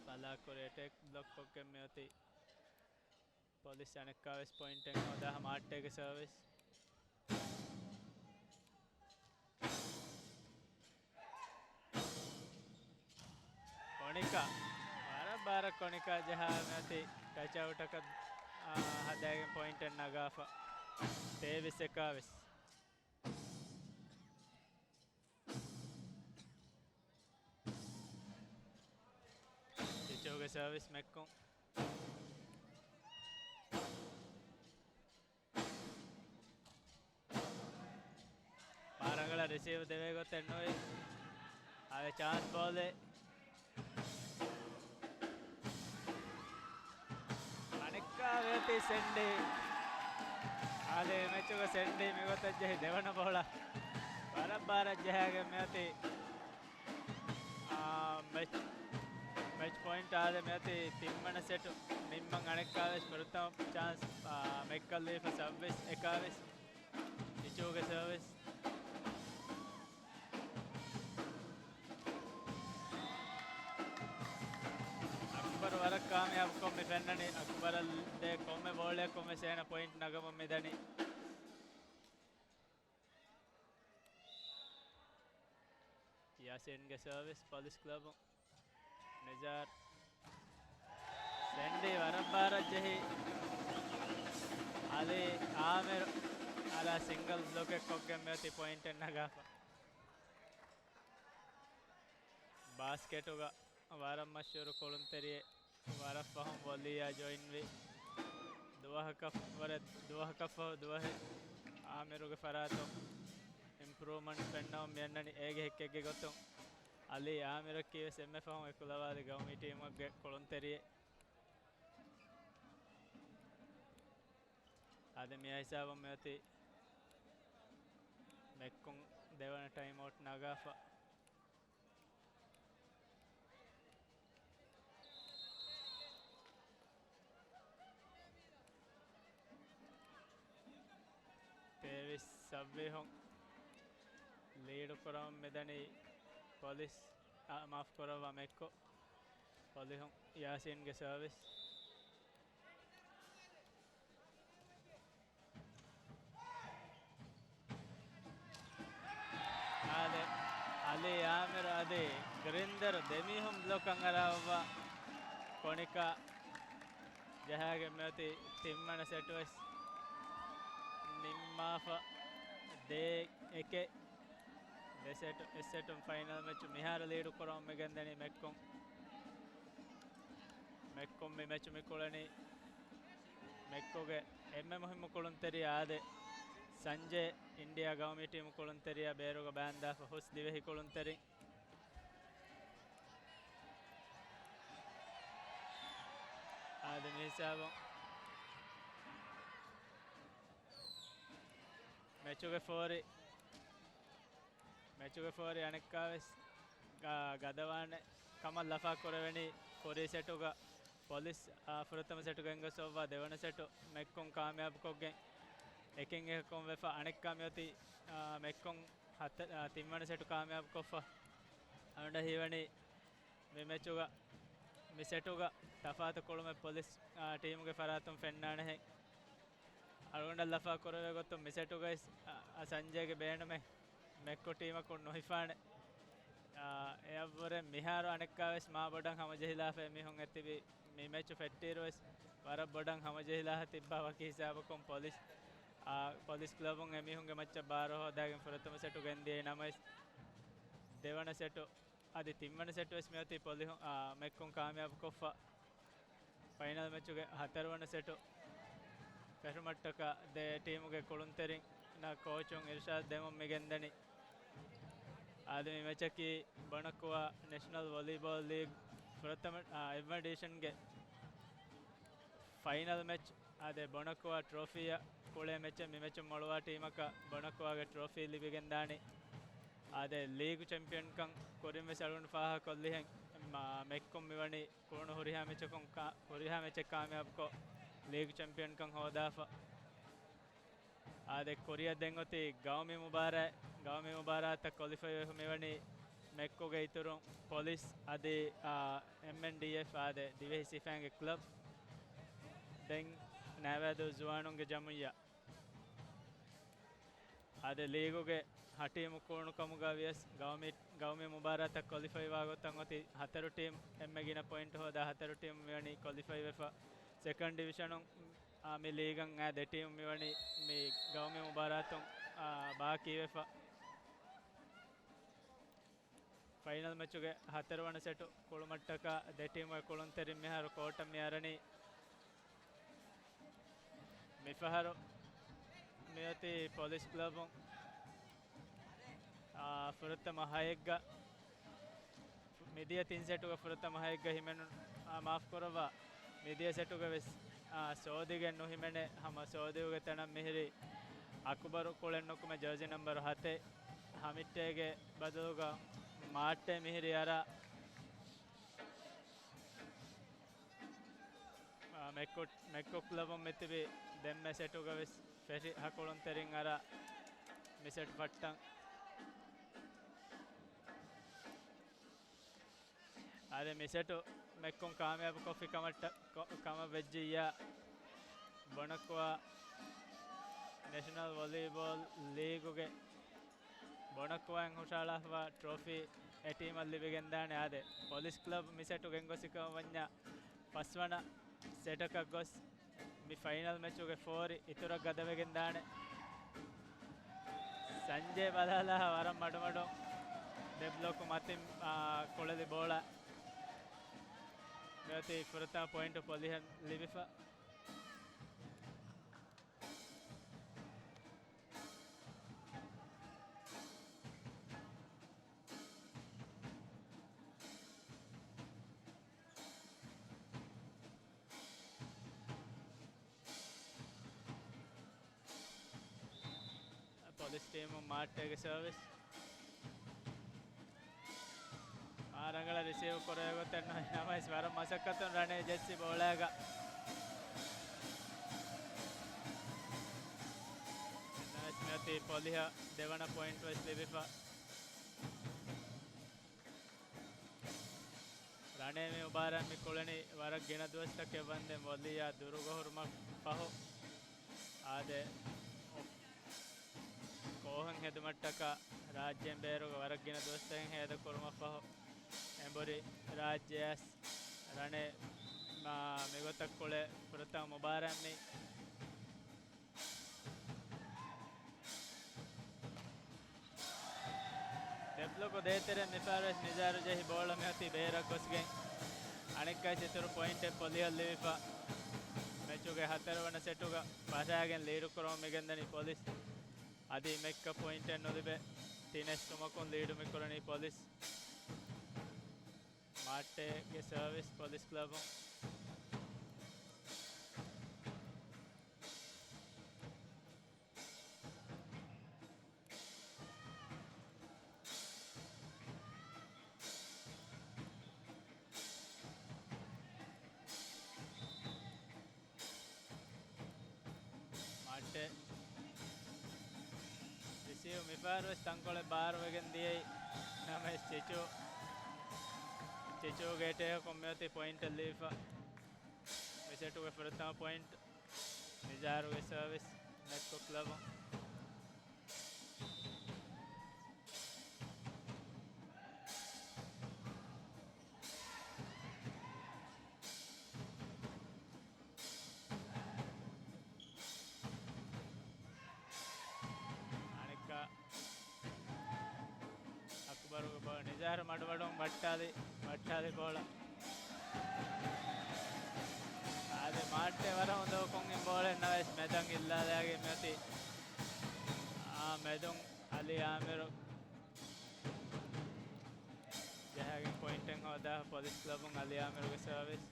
ބަލާކުރި އެޓޭކް ބްލޮކް ކޮށްގެން މިއޮތީ ޕޮލިސް. އަނެއްކާވެސް ޕޮއިންޓެއް ހޯދާ ހަމަ އާއްޓޭގެ ސަރވިސް. ކޮނިކާ. ވަރަށް ބާރަށް ކޮނިކާ ޖަހާ މިއޮތީ ޓަޗް އައުޓަކަށް، އާ، ހަދައިގެން ޕޮއިންޓެއް ނަގާފަ. ތޭވީސް އެކާވީސް. ޗިޗޯގެ ސަރވިސް މެކްކޮން. މާ ރަނގަޅަށް ރިސީވް ދެވޭ ގޮތެއް ނުވި. އާދެ، ޗާންސް ބޯލެއް. އަނެއްކާ މިއޮތީ ސެންޑީ. އާދެ، މެޗުގަ ސެންޑީ މިގޮތަށް ޖެހި ދެވަނަ ބޯޅަ. ވަރަށް ބާރަށް ޖަހާގެން މިއޮތީ. އާ، މެޗް، މެޗް ޕޮއިންޓް އާދެ މިއޮތީ ތިންވަނަ ސެޓު ނިންމަން. އަނެއްކާވެސް ފުރަތަމަ ޗާންސް، އާ، މެކްކަލީފަ ސައްވީސް އެކާވީސް. ޗިޗޫގެ ސަރވިސް. އަކްބަރު ވަރަށް ކާމިޔާބުކޮށް މި ފެންނަނީ. އަކްބަރަށް ދޭ ކޮންމެ ބޯޅަޔަކުން ވެސް އޭނަ ޕޮއިންޓް ނަގަމުން މިދަނީ. ޔާސިންގެ ސަރވިސް ޕޮލިސް ކްލަބު. ނިޒާރް. ސެންޑީ ވަރަށް ބާރަށް ޖެހި. އަލީ އާމިރު އަރާ ސިންގަލް ބްލޮކެއް ކޮށްގެން މިއޮތީ ޕޮއިންޓެއް ނަގާފަ. ބާސްކެޓުގަ ވަރަށް މަޝްހޫރު ކުޅުންތެރިއެއް. ވަރަށް ފަހުން ވޮލީއާ ޖޮއިންވި. ދުވަހަކަށް ވަރަށް، ދުވަހަކަށް ފަހު ދުވަހެއް އާމިރުގެ ފަރާތުން އިމްޕްރޫވްމަންޓް ފެންނަމުން މިއަންނަނީ. އޭގެ ހެއްކެއްގެ ގޮތުން އަލީ އާމިރަކީ ވެސް އެންމެ ފަހުން އެކުލަވާލި ގައުމީ ޓީމެއްގެ ކުޅުންތެރިއެއް. އަދި މި ހިސާބުން މިއޮތީ މެކްކުން ދެވަނަ ޓައިމް އައުޓް ނަގާފަ. ތައްވީހުން ލީޑު ކުރަމުން މިދަނީ ޕޮލިސް، އާ، މާފު ކުރައްވާ، މެއްކޮ. ޕޮލިހުން ޔާސީންގެ ސަރވިސް. އާދެ، އަލީ އާމިރު އަދި ގްރިންދަރު ދެމީހުން ބްލޮކަށް އަރާފަ ކޮނިކާ ޖަހާގެން މިއޮތީ ތިންވަނަ ސެޓު ވެސް ނިންމާފަ. ދޭއް އެކެއް. ދެ ސެޓު، އެއް ސެޓުން ފައިނަލް މެޗު މިހާރު ލީޑު ކުރަމުން މިގެންދަނީ މެއްކޮން. މެއްކޮން މި މެޗު މިކުޅެނީ މެއްކޮގެ އެންމެ މުހިއްމު ކުޅުންތެރިޔާ އާދެ، ސަންޖޭ، އިންޑިއާ ގައުމީ ޓީމު ކުޅުންތެރިޔާ ބޭރުގަ ބާންދާފަ ހުސް ދިވެހި ކުޅުންތެރިން. އާދެ، މި ހިސާބުން މެޗުގެ ފޯރި، މެޗުގެ ފޯރި އަނެއްކާވެސް ގަ-، ގަދަވާނެ ކަމަށް ލަފާ ކުރެވެނީ ފޯރި ސެޓުގަ ޕޮލިސް، އާ، ފުރަތަމަ ސެޓު ގެންގޮސް އޮއްވާ ދެވަނަ ސެޓު މެއްކޮން ކާމިޔާބުކޮށްގެން އެކެއް އެކަކުން ވެފަ އަނެއްކާ މިއޮތީ، އާ، މެއްކޮން ހަތަ-، އާ، ތިންވަނަ ސެޓު ކާމިޔާބުކޮށްފަ އަޅުގަނޑަށް ހީވަނީ މި މެޗުގަ، މި ސެޓުގަ ތަފާތު ކުޅުމެއް ޕޮލިސް، އާ، ޓީމުގެ ފަރާތުން ފެންނާނެހެން. އަޅުގަނޑަށް ލަފާ ކުރެވޭ ގޮތުން މި ސެޓުގައި، އާ، ސަންޖޭގެ ބޭނުމެއް މެއްކޮ ޓީމަކުން ނުހިފާނެ. އާ، އެއަށްވުރެ މިހާރު އަނެއްކާވެސް މާ ބޮޑަށް ހަމަޖެހިލާފަ އެމީހުން އެތިބި މި މެޗު ފެއްޓީރުވެސް ވަރަށް ބޮޑަށް ހަމަޖެހިލާފަ ތިއްބާ ވަކި ހިސާބަކުން ޕޮލިސް، އާ، ޕޮލިސް ކްލަބުން އެމީހުންގެ މައްޗަށް ބާރު ހޯދާގެން ފުރަތަމަ ސެޓު ގެންދިޔައީ ނަމަވެސް، ދެވަނަ ސެޓު އަދި ތިންވަނަ ސެޓު ވެސް މިއޮތީ ޕޮލިހު-، އާ، މެއްކުން ކާމިޔާބުކޮށްފަ. ފައިނަލް މެޗުގެ ހަތަރުވަނަ ސެޓު ފެށުމަށްޓަކާ ދެ ޓީމުގެ ކުޅުންތެރިންނަށް ކޯޗުން އިރުޝާދް ދެމުން މިގެންދަނީ. އާދެ، މި މެޗަކީ ބޮނަކުވާ ނެޝަނަލް ވޮލީބޯލް ލީގް ފުރަތަމަ، އާ، އެއްވަނަ ޑިވިޝަންގެ ފައިނަލް މެޗް. އާދެ، ބޮނަކުވާ ޓްރޮފީއަށް ކުޅޭ މެޗެއް. މި މެޗުން މޮޅުވާ ޓީމަކަށް ބޮނަކުވާގެ ޓްރޮފީ ލިބިގެންދާނެ. އާދެ، ލީގު ޗެމްޕިއަންކަން ކުރިން ވެސް އަޅުގަނޑު ފާހަގަކޮށްލިހެން، މަ-، މެއްކޮން މިވަނީ ކުޅުނު ހުރިހާ މެޗަކުން ކާ-، ހުރިހާ މެޗެއް ކާމިޔާބުކޮށް، ލީގު ޗެމްޕިއަންކަން ހޯދާފަ. އާދެ، ކުރިއަށް ދެން އޮތީ ގައުމީ މުބާރާތް. ގައުމީ މުބާރާތަށް ކޮލިފައިވެފަ މިވަނީ މެއްކޮގެ އިތުރުން ޕޮލިސް އަދި، އާ، އެމްއެންޑީއެފް އާދެ، ދިވެހި ސިފައިންގެ ކްލަބް. ދެން ނައިވާދޫ ޒުވާނުންގެ ޖަމުއްޔާ. އާދެ، ލީގުގެ ހަ ޓީމު ކުޅުނުކަމުގަ ވިޔަސް ގައުމީ، ގައުމީ މުބާރާތަށް ކޮލިފައިވާ ގޮތަށް އޮތީ ހަތަރު ޓީމް. އެންމެ ގިނަ ޕޮއިންޓް ހޯދާ ހަތަރު ޓީމް މިވަނީ ކޮލިފައިވެފަ. ސެކަންޑް ޑިވިޝަނުން، އާ، މި ލީގަށް އާ ދެ ޓީމް މިވަނީ މި ގައުމީ މުބާރާތުން، އާ، ބާކީވެފަ. ފައިނަލް މެޗުގެ ހަތަރުވަނަ ސެޓު ކުޅުމަށްޓަކާ ދެ ޓީމުގެ ކުޅުންތެރިން މިހާރު ކޯޓަށް މި އަރަނީ. މިފަހަރު މިއޮތީ ޕޮލިސް ކްލަބުން، އާ، ފުރަތަމަ ހައެއްގަ، މިދިޔަ ތިން ސެޓުގެ ފުރަތަމަ ހައެއްގަ ހިމެނުނު، އާ، މާފު ކުރައްވާ، މިދިޔަ ސެޓުގެ ވެސް، އާ، ސޯދިގެން ނުހިމެނޭ. ހަމަ ސޯދިއުގެ ތަނަށް މިހިރީ އަކުބަރު ކުޅެން ނުކުމެ ޖާޒީ ނަމްބަރު ހަތެއް، ހަމިއްޓޭގެ ބަދަލުގަ މާއްޓޭ މިހިރީ އަރާ. އާ، މެއްކޮ-، މެއްކޮ ކްލަބުން މިތިބި ދެންމެ ސެޓުގަ ވެސް ފެށި ހަ ކުޅުންތެރިން އަރާ މި ސެޓް ފައްޓަން. އާދެ، މި ސެޓު މެއްކޮން ކާމިޔާބު ކޮށްފި ކަމަށްޓަ-، ކޮ-، ކަމަށް ވެއްޖިއްޔާ، ބޮނަކުވާ ނެޝަނަލް ވޮލީބޯލް ލީގުގެ ބޮނަކުވާއިން ހުށަހަޅާފަވާ ޓްރޮފީ އެ ޓީމަށް ލިބިގެންދާނެ. އާދެ، ޕޮލިސް ކްލަބް މި ސެޓު ގެންގޮސްފިކަމަށް ވަންޏާ ފަސްވަނަ ސެޓަކަށް ގޮސް، މި ފައިނަލް މެޗުގެ ފޯރި އިތުރަށް ގަދަވެގެންދާނެ. ސަންޖޭ ބަލާލާ ވަރަށް މަޑުމަޑުން ދެ ބްލޮކު މަތިން، އާ، ކުޅެލި ބޯޅަ މިއޮތީ ފުރަތަމަ ޕޮއިންޓު ޕޮލިހަށް ލިބިފަ. ޕޮލިސް ޓީމު މާއްޓޭގެ ސަރވިސް. މާ ރަނގަޅަށް ރިސީވް ކުރެވޭ ގޮތެއް ނުވޭ ނަމަވެސް، ވަރަށް މަސައްކަތުން ރަނޭ ޖެއްސި ބޯޅައިގަ. ނަމަވެސް މިއޮތީ ޕޮލިހަށް ދެވަނަ ޕޮއިންޓް ވެސް ލިބިފަ. ރަނޭ މި މުބާރާތް މި ކުޅެނީ ވަރަށް ގިނަ ދުވަސްތަކެއް ވަންދެން ވޮލީއާ ދުރުގަހުރުމަށް ފަހު. އާދެ، ކޯހަށް ހެދުމަށްޓަކާ ރާއްޖޭން ބޭރުގަ ވަރަށް ގިނަ ދުވަސްތަކެއް ހޭދަ ކުރުމަށް ފަހު އެނބުރި ރާއްޖެއަސް ރަނޭ މާ މިގޮތަށް ކުޅޭ ފުރަތަމަ މުބާރާތް މި. ދެބްލޮކު ދޭތެރެ މިފަހަރުވެސް ނިޒާރު ޖެހި ބޯޅަ މިއޮތީ ބޭރަށް ގޮސްގެން އަނެއްކާ އިތުރު ޕޮއިންޓެއް ޕޮލިހަށް ލިބިފަ. މެޗުގެ ހަތަރުވަނަ ސެޓުގަ ފަށާގެން ލީޑު ކުރަމުން މިގެންދަނީ ޕޮލިސް. އަދި މެއްކަ ޕޮއިންޓެއް ނުލިބޭ ތިނެއް ސުމަކުން ލީޑު މިކުރަނީ ޕޮލިސް. މާއްޓޭގެ ސަރވިސް ޕޮލިސް ކްލަބުން. މާއްޓޭ ރިސީވް މިފަހަރުވެސް ތަންކޮޅެއް ބާރުވެގެން ދިޔައީ. ނަމަވެސް ޗެޗޫ، ޗެޗޫގެ އެޓޭކަކުން މިއޮތީ ޕޮއިންޓެއް ލިބިފަ. މި ސެޓުގެ ފުރަތަމަ ޕޮއިންޓް. ނިޒާރުގެ ސަރވިސް ނެތްކޮށްލަމުން. އަނެއްކާ އަކުބަރުގެ ބޯ ނިޒާރު މަޑުމަޑުން ވައްޓާލި، ވައްޓާލި ބޯޅަ. އާދެ، މާއްޓޭ ވަރަށް އުނދަގޫ ކޮން ބޯޅައެއް ނަވެސް މެދަން އިއްލާލާގެ މިއޮތީ. އާ، މެދުން އަލީ އާމިރު ޖަހާގެން ޕޮއިންޓެއް ހޯދާ ޕޮލިސް ކްލަބުން. އަލީ އާމިރުގެ ސަރވިސް.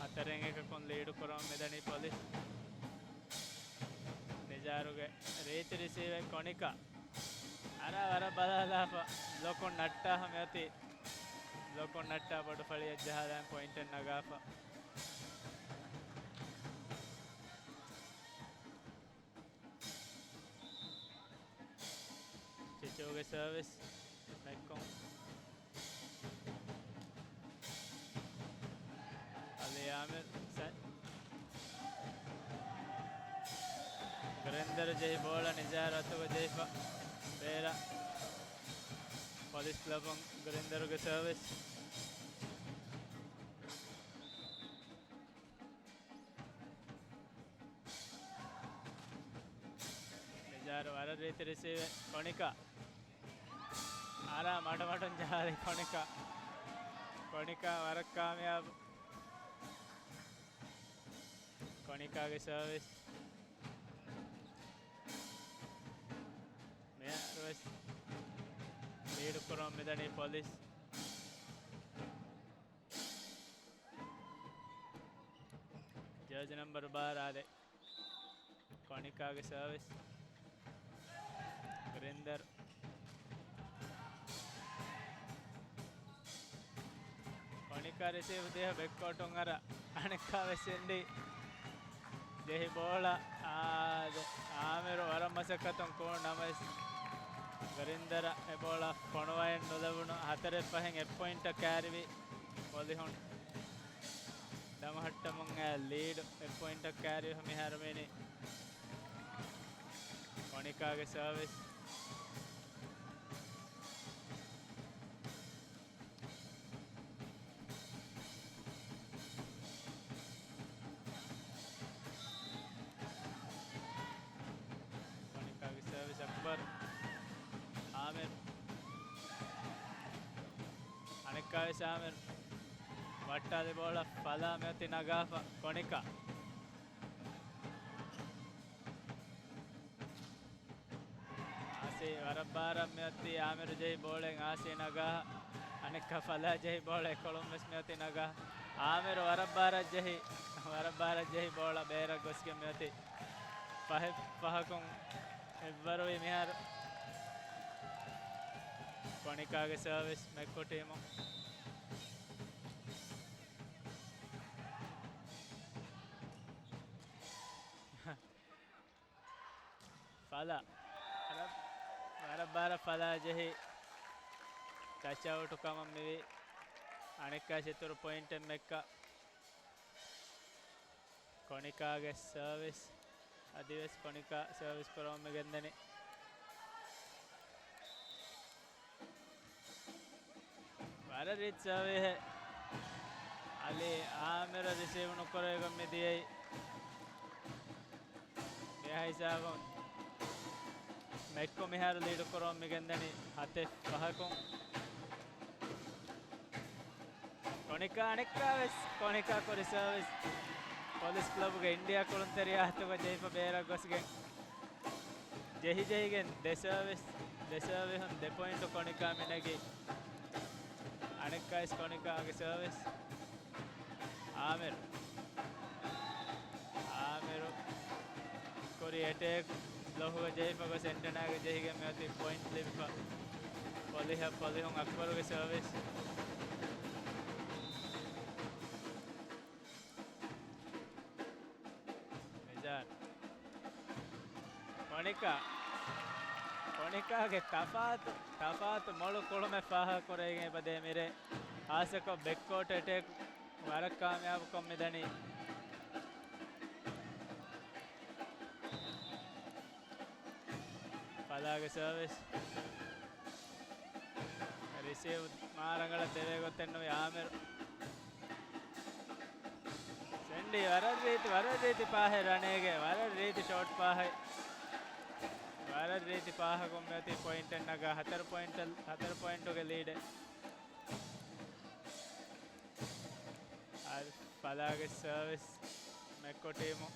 ހަތަރެއް އެކަކުން ލީޑު ކުރަމުން މިދަނީ ޕޮލިސް. ނިޒާރުގެ ރީތި ރިސީވެއް ކޮނިކާ. އަރާ ވަރަށް ބަލާލާފަ. ބްލޮކުން ނައްޓާފަ މިއޮތީ. ބްލޮކުން ނައްޓާ ބޮޑު ފަޅިއަށް ޖަހާލާން ޕޮއިންޓެއް ނަގާފަ. ޗެޗޫގެ ސަރވިސް މެއްކޮން. އަލީ އާމިރު ސަ-، ގުރެންދަރު ޖެހި ބޯޅަ ނިޒާރު އަތުގަ ޖެހިފަ. ބޭރަށް ޕޮލިސް ކްލަބުން ގުރެންދަރުގެ ސަރވިސް. ނިޒާރު ވަރަށް ރީތި ރިސީވެއް. ކޮނިކާ. އާރާ މަޑުމަޑުން ޖަހާލި ކޮނިކާ. ކޮނިކާ ވަރަށް ކާމިޔާބު. ކޮނިކާގެ ސަރވިސް. މިހާރުވެސް ލީޑު ކުރަމުން މިދަނީ ޕޮލިސް. ޖާޒި ނަމްބަރު ބާރަ އާދެ. ކޮނިކާގެ ސަރވިސް. ގްރިންދަރު. ކޮނިކާ ރިސީވް ދިޔަ ބެކްކޯޓުން އަރާ އަނެއްކާ ވެސް އެންޑި. ޖެހި ބޯޅަ އާދެ. އާމިރު ވަރަށް މަސައްކަތުން ކޫން ނަމަވެސް ގްރިންދަރަށް އެ ބޯޅަ ފޮނުވައެއް ނުލެވުނު. ހަތަރެއް ފަހެއް އެއް ޕޮއިންޓަށް ކައިރިވި ޕޮލިހުން. ދަމަހައްޓަމުން އައި ލީޑު އެއް ޕޮއިންޓަށް ކައިރިވި މިހާރު މިނި. ކޮނިކާގެ ސަރވިސް. ކޮނިކާގެ ސަރވިސް އަކްބަރު. އާމިރު. އަނެއްކާވެސް އާމިރު. ވައްޓާލި ބޯޅަ ފަލާ މިއޮތީ ނަގާފަ ކޮނިކާ. އާސީ ވަރަށް ބާރަށް މިއޮތީ އާމިރު ޖެހި ބޯޅައިން އާސީ ނަގާ. އަނެއްކާ ފަލާ ޖެހި ބޯޅަ އެކޮޅުން ވެސް މިއޮތީ ނަގާ. އާމިރު ވަރަށް ބާރަށް ޖެހި، ވަރަށް ބާރަށް ޖެހި ބޯޅަ ބޭރަށް ގޮސްގެން މިއޮތީ. ފަހެއް ފަހަކުން އެއްވަރުވި މިހާރު. ކޮނިކާގެ ސަރވިސް މެކްކޮ ޓީމު. ފަލާ. ވަރަށް، ވަރަށް ބާރަށް ފަލާ ޖެހި ޓަޗް އައުޓު ކަމަށް މިވީ. އަނެއްކާ އިތުރު ޕޮއިންޓެއް މެއްކަ. ކޮނިކާގެ ސަރވިސް. އަދިވެސް ކޮނިކާ ސަރވިސް ކުރަމުން މި ގެންދަނީ. ވަރަށް ރީތި ސަރވިހެއް. އަލީ އާމިރަށް ރިސީވް ނުކުރެވިގެން މި ދިޔައީ. މި ހިސާބުން މެއްކޮ މިހާރު ލީޑު ކުރަމުން މި ގެންދަނީ ހަތެއް ފަހަކުން. ކޮނިކާ އަނެއްކާވެސް، ކޮނިކާ ކުރި ސަރވިސް. ޕޮލިސް ކްލަބުގެ އިންޑިއާ ކުޅުންތެރިޔާ އަތުގަ ޖެހިފަ ބޭރަށް ގޮސްގެން. ޖެހި ޖެހިގެން ދެ ސަރވިސް، ދެ ސަރވިހުން ދެ ޕޮއިންޓު ކޮނިކާ މި ނެގި. އަނެއްކާވެސް ކޮނިކާގެ ސަރވިސް. އާމިރު. އާމިރު ކުރި އެޓޭކް ބްލޮކުގަ ޖެހިފަ ގޮސް އެންޓެނާގެ ޖެހިގެން މިއޮތީ ޕޮއިންޓް ލިބިފަ. ޕޮލިހަށް، ޕޮލިހުން އަކްބަރުގެ ސަރވިސް. ނިޒާރު. ކޮނިކާ. ކޮނިކާގެ ތަފާތު، ތަފާތު މޮޅު ކުޅުމެއް ފާހަގަކުރެވިގެން އެބަދޭ މިރޭ. ހާއްސަކޮށް ބެކްކޯޓް އެޓޭކް ވަރަށް ކާމިޔާބުކޮށް މިދަނީ. ފަލާގެ ސަރވިސް. ރިސީވް މާ ރަނގަޅަށް ދެވޭ ގޮތެއް ނުވި އާމިރު. ސެންޑީ ވަރަށް ރީތި، ވަރަށް ރީތި ޕާހެއް ރަނޭގެ، ވަރަށް ރީތި ޝޯޓް ޕާހެއް. ވަރަށް ރީތި ޕާހަކުން މިއޮތީ ޕޮއިންޓެއް ނަގާ ހަތަރު ޕޮއިންޓަށް، ހަތަރު ޕޮއިންޓުގެ ލީޑެއް. އާރިފް ފަލާގެ ސަރވިސް މެއްކޮ ޓީމު.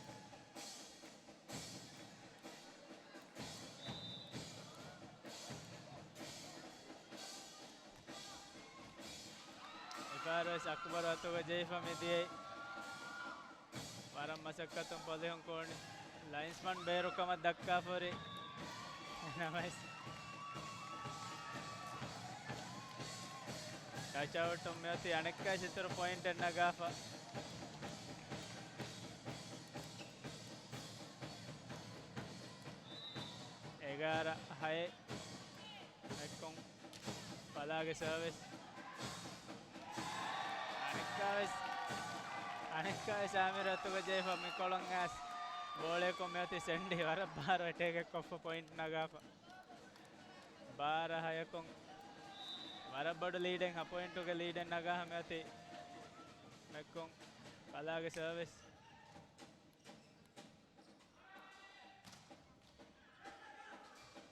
މިފަހަރުވެސް އަކުބަރު އަތުގަ ޖެހިފަ މިދިޔައީ. ވަރަށް މަސައްކަތުން ޕޮލިހުން ކޯނި ލައިންސްމަން ބޭރުކަމަށް ދައްކާފަ ހުރި. ނަމަވެސް ޓަޗް އައުޓުން މިއޮތީ އަނެއްކާވެސް އިތުރު ޕޮއިންޓެއް ނަގާފަ. އެގާރަ ހައެއް. މެއްކޮން ފަލާގެ ސަރވިސް. އަނެއްކާވެސް، އަނެއްކާވެސް އާމިރު އަތުގަ ޖެހިފަ މިކޮޅުން އައިސް ބޯޅަޔަކުން މިއޮތީ ސެންޑީ ވަރަށް ބާރު އެޓޭކެއް ކޮށްފަ ޕޮއިންޓް ނަގާފަ. ބާރަ ހަޔަކުން ވަރަށް ބޮޑު ލީޑެއް، ހަ ޕޮއިންޓުގެ ލީޑެއް ނަގާފަ މިއޮތީ. މެއްކޮން ފަލާގެ ސަރވިސް.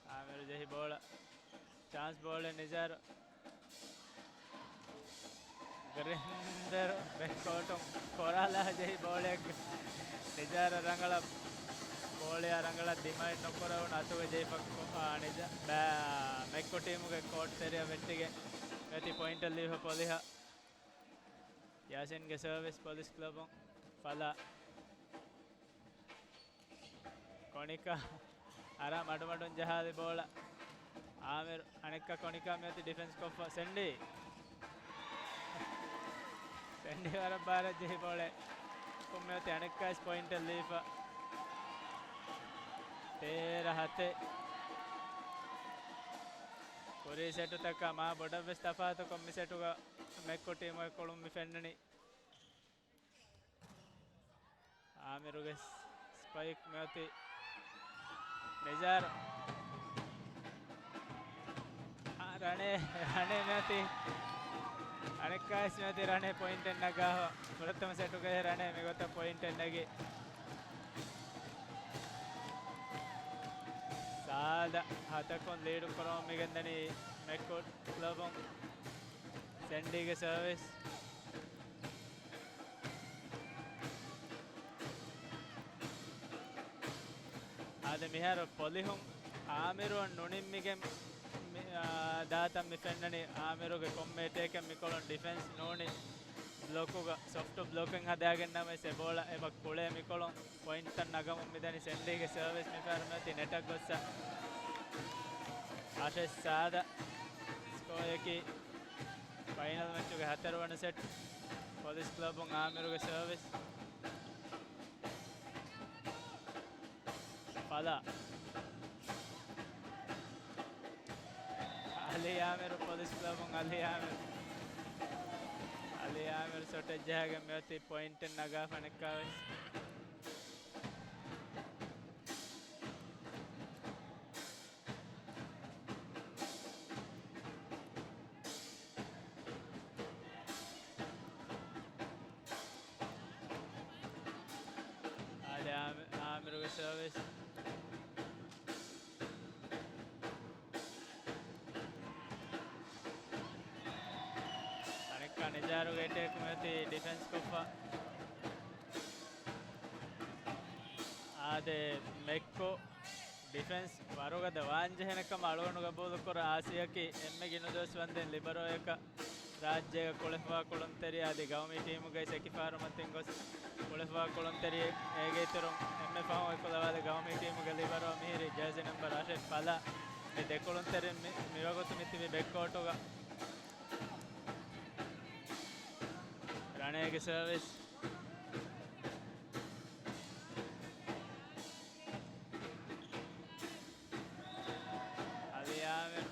އާމިރު ޖެހި ބޯޅަ. ޗާންސް ބޯޅަ ނިޒާރު. ގްރިންދަރު ބެކްކޯޓުން ކޮރާލާ ޖެހި ބޯޅައެއް. ނިޒާރަށް ރަނގަޅަށް ބޯޅަޔާ ރަނގަޅަށް ޑިމައިން ނުކުރެވުނު އަތުގަ ޖެހިފަ ކޮ-، އާ، ނިޒާ-، ބާ-، މެއްކޮ ޓީމުގެ ކޯޓް ތެރެއަށް ވެއްޓިގެން މިއޮތީ ޕޮއިންޓަށް ލިބިފަ ޕޮލިހަށް. ޔާސިންގެ ސަރވިސް ޕޮލިސް ކްލަބުން ފަލާ. ކޮނިކާ އަރާ މަޑުމަޑުން ޖަހާލި ބޯޅަ. އާމިރު އަނެއްކާ ކޮނިކާ މިއޮތީ ޑިފެންސް ކޮށްފަ ސެންޑީ. ސެންޑީ ވަރަށް ބާރަށް ޖެހި ބޯޅަ. ކޮން މިއޮތީ އަނެއްކާވެސް ޕޮއިންޓެއް ލީފަ. ތޭރަ ހަތެއް. ކުރީ ސެޓުތަކާ މާ ބޮޑަށްވެސް ތަފާތުކޮށް މި ސެޓުގަ މެއްކޮ ޓީމުގެ ކުޅުން މި ފެންނަނީ. އާމިރުގެ ސްޕައިކް މިއޮތީ ނިޒާރު. އާ، ރަނޭ، ރަނޭ މިއޮތީ. އަނެއްކާވެސް މިއޮތީ ރަނޭ ޕޮއިންޓެއް ނަގާފަ. ފުރަތަމަ ސެޓުގައި ރަނޭ މިގޮތަށް ޕޮއިންޓެއް ނެގި. ސާދަ ހަތަކުން ލީޑު ކުރަމުން މިގެންދަނީ މެއްކޮ ކްލަބުން. ސެންޑީގެ ސަރވިސް. އާދެ، މިހާރު ޕޮލިހުން އާމިރުއަށް ނުނިންމިގެން މި-، އާ، ދާތަން މި ފެންނަނީ. އާމިރުގެ ކޮންމެ އެޓޭކެއް މިކޮޅުން ޑިފެންސް ނޫނީ. ބްލޮކުގަ ސޮފްޓް ބްލޮކެއް ހަދާގެން ނަމަވެސް އެ ބޯޅަ އެބަ ކުޅޭ މިކޮޅުން ޕޮއިންޓްތައް ނަގަމުން މިދަނީ ސެންޑީގެ ސަރވިސް މިފަހަރު މިއޮތީ ނެޓަށް ގޮއްސަ. އަށެއް ސާދަ ސްކޯއަކީ ފައިނަލް މެޗުގެ ހަތަރުވަނަ ސެޓް. ޕޮލިސް ކްލަބުން އާމިރުގެ ސަރވިސް. ފަލާ. އަލީ އާމިރު، ޕޮލިސް ކްލަބުން އަލީ އާމިރު. އަލީ އާމިރު ޝޮޓެއް ޖަހާގެން މިއޮތީ ޕޮއިންޓެއް ނަގާފަ އަނެއްކާވެސް. އާދެ، އާމި-، އާމިރުގެ ސަރވިސް. އަނެއްކާ ނިޒާރުގެ އެޓޭކް މިއޮތީ ޑިފެންސް ކޮށްފަ. އާދެ، މެއްކޯ ޑިފެންސް ވަރުގަދަ ވާންޖެހޭނެ ކަމަށް އަޅުގަނޑު ގަބޫލުކުރަން. އާސިޔަކީ އެންމެ ގިނަ ދުވަސް ވަންދެން ލިބަރޯއަކަށް ރާއްޖޭގަ ކުޅެފަވާ ކުޅުންތެރި އަދި ގައުމީ ޓީމުގައި ސެކިފަހަރު މަތިން ގޮސް ކުޅެފަވާ ކުޅުންތެރިއެއް. އޭގެ އިތުރުން އެންމެ ފަހުން އެކުލަވާލި ގައުމީ ޓީމުގެ ލިބަރޯ މިހިރީ ޖާޒި ނަންބަރު އަށެއް ފަލާ. މި ދެ ކުޅުންތެރިން މި-، މިވަގުތު މި ތިބި ބެކްކޯޓުގަ. ރަނޭގެ ސަރވިސް. އަލީ އާމިރު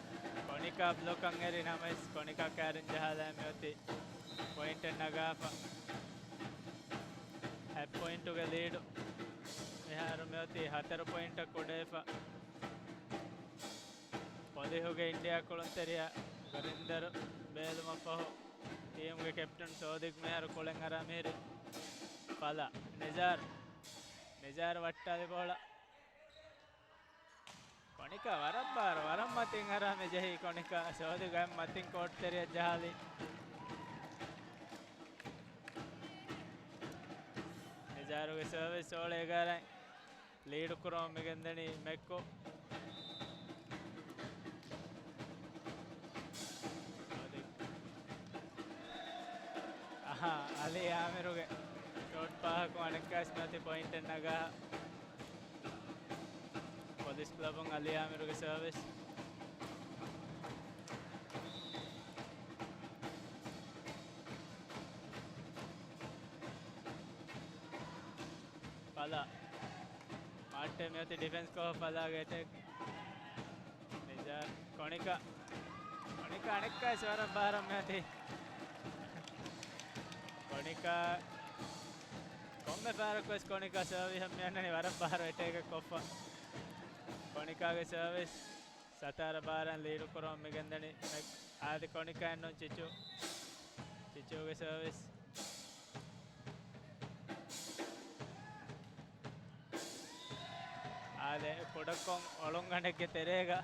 ކޮނިކާ ބްލޮކަށް އެރި ނަމަވެސް، ކޮނިކާ ކައިރިން ޖަހާލާ މިއޮތީ ޕޮއިންޓެއް ނަގާފަ. ހަތް ޕޮއިންޓުގެ ލީޑު މިހާރު މިއޮތީ ހަތަރު ޕޮއިންޓަށް ކުޑަވެފަ. ޕޮލިހުގެ އިންޑިއާ ކުޅުންތެރިޔާ ގުރިންދަރު ބޭލުމަށްފަހު، ޓީމުގެ ކެޕްޓަން ސޯދިގް މިހާރު ކުޅެން އަރާ މިހިރީ ފަލާ. ނިޒާރު، ނިޒާރު ވައްޓާލި ބޯޅަ. ކޮނިކާ ވަރަށް ބާރު، ވަރަށް މަތިން އަރާ މި ޖެހި ކޮނިކާ. ސޯދިގް އައި މަތިން ކޯޓް ތެރެއަށް ޖަހާލި. ނިޒާރުގެ ސަރވިސް އޯޅޭ އެގާރައިން ލީޑު ކުރަމުން މިގެންދަނީ މެއްކޯ. އަހާ، އަލީ އާމިރުގެ ޝޮޓް ފާހަކު އަނެއްކާސް މިއޮތީ ޕޮއިންޓެއް ނަގާ. ޕޮލިސް ކްލަބުން އަލީ އާމިރުގެ ސަރވިސް. ފަލާ. މާއްޓޭ މިއޮތީ ޑިފެންސް ކޮށް ފަލާގެ އެޓޭކް. ނިޒާރު. ކޮނިކާ. ކޮނިކާ އަނެއްކާވެސް ވަރަށް ބާރަށް މިއޮތީ. ކޮނިކާ. ކޮންމެ ފަހަރަކުވެސް ކޮނިކާ ސަރވިހަށް މިއަންނަނީ ވަރަށް ބާރު އެޓޭކެއް ކޮށްފަ. ކޮނިކާގެ ސަރވިސް. ސަތާރަ ބާރައިން ލީޑު ކުރަމުން މިގެންދަނީ މެކް-، އާދެ، ކޮނިކާއެއްނޫން ޗިޗޫ. ޗިޗޫގެ ސަރވިސް. އާދެ، ކުޑަކޮށް އޮޅުންގަނޑެއްގެ ތެރޭގަ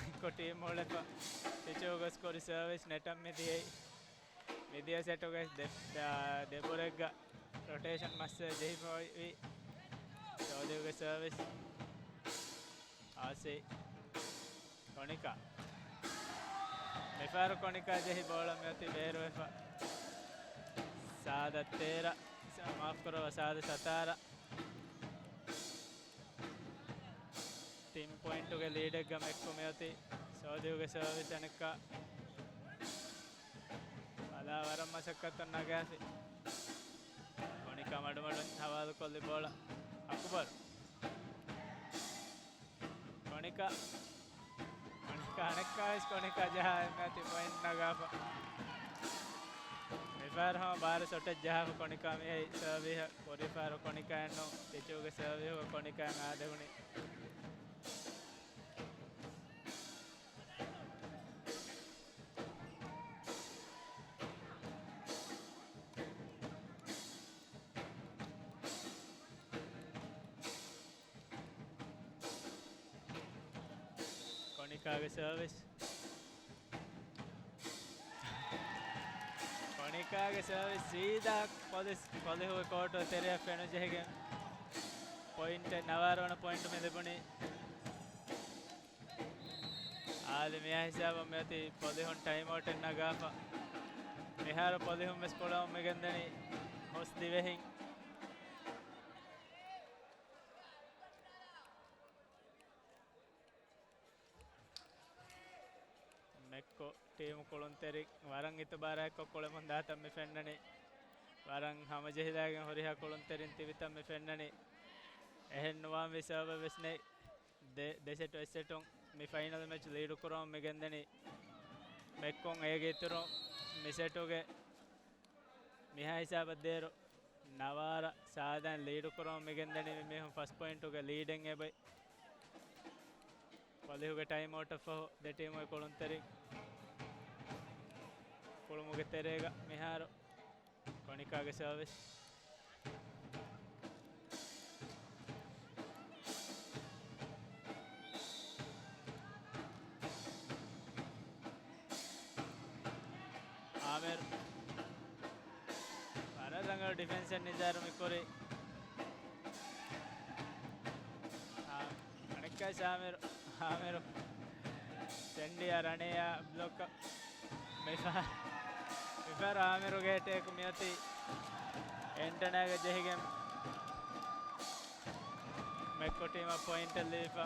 މެކްކޯ ޓީމް އުޅެފަ. ޗިޗޫ ގޮސް ކުރި ސަރވިސް ނެޓަށް މިދިޔައީ. މިދިޔަ ސެޓުގެ ދެ-، ދެ-، ދެބުރެއްގަ ރޮޓޭޝަން މައްސަލަ ޖެހިފައިވީ. ސޯދިގުގެ ސަރވިސް. އާސި. ކޮނިކާ. މިފަހަރު ކޮނިކާ ޖެހި ބޯޅަ މިއޮތީ ބޭރުވެފަ. ސާދަ ތޭރަ. ސ-، މާފް ކުރައްވާ، ސާދަ ސަތާރަ. ތިން ޕޮއިންޓުގެ ލީޑެއްގަ މެކްކޯ މިއޮތީ. ސޯދިގުގެ ސަރވިސް އަނެއްކާ. ފަލާ ވަރަށް މަސައްކަތުން ނަގާފި. ކޮނިކާ މަޑުމަޑުން ހަވާލުކޮށްލި ބޯޅަ. އަކުބަރު. ކޮނިކާ. ކޮނިކާ އަނެއްކާވެސް ކޮނިކާ ޖަހާ އެންމެ އޮތީ ޕޮއިންޓް ނަގާފަ. މިފަހަރު ހަމަ ބާރަށް ޝޮޓެއް ޖަހާފަ ކޮނިކާ މިއައީ ސަރވިހަށް. ކުރީ ފަހަރު ކޮނިކާއެއްނު ޗިޗޫގެ ސަރވިހުގަ ކޮނިކާއަށް އާދެވުނީ. ކޮނިކާގެ ސަރވިސް. ކޮނިކާގެ ސަރވިސް ސީދާ ޕޮލިސް، ޕޮލިހުގެ ކޯޓު ތެރެއަށް ފެނުޖެހިގެން ޕޮއިންޓެއް ނަވާރަ ވަނަ ޕޮއިންޓު މި ލިބުނީ. އާދެ، މިއާ ހިސާބަށް މިއޮތީ ޕޮލިހުން ޓައިމްއައުޓެއް ނަގާފަ. މިހާރު ޕޮލިހުން ވެސް ކުޅަމުން މިގެންދަނީ ހުސް ދިވެހިން. މެކްކޯ ޓީމު ކުޅުންތެރިން ވަރަށް އިތުބާރާތްކޮށް ކުޅެމުން ދާތަން މި ފެންނަނީ. ވަރަށް ހަމަޖެހިލާގެން ހުރިހާ ކުޅުންތެރިން ތިބިތަން މި ފެންނަނީ. އެހެން ނުވާންވީ ސަބަބެއް ވެސް ނެތް. ދެ، ދެ ސެޓު އެއް ސެޓުން މި ފައިނަލް މެޗް ލީޑު ކުރަމުން މި ގެންދަނީ. މެއްކޮން އޭގެ އިތުރުން މި ސެޓުގެ މިހާ ހިސާބަށް ދޭއިރު ނަވާރަ ސާދައިން ލީޑު ކުރަމުން މި ގެންދަނީ މި މީހުން ފަސް ޕޮއިންޓުގެ ލީޑެއް އެބައި. ކޮލިހުގެ ޓައިމް އައުޓަށް ފަހު ދެ ޓީމުގެ ކުޅުންތެރިން ކުޅުމުގެ ތެރޭގަ މިހާރު ކޮނިކާގެ ސަރވިސް. އާމިރު. ވަރަށް ރަނގަޅު ޑިފެންސެއް ނިޒާރު މިކުރީ. އާ، އަނެއްކާ އާމިރު، އާމިރު. ސެންޑީއާ ރަނޭއާ ބްލޮކް. މިފަ-، މިފަހަރު އާމިރުގެ އެޓޭކް މިއޮތީ އެންޓަނާގެ ޖެހިގެން މެއްކޮ ޓީމަށް ޕޮއިންޓެއް ލިބިފަ.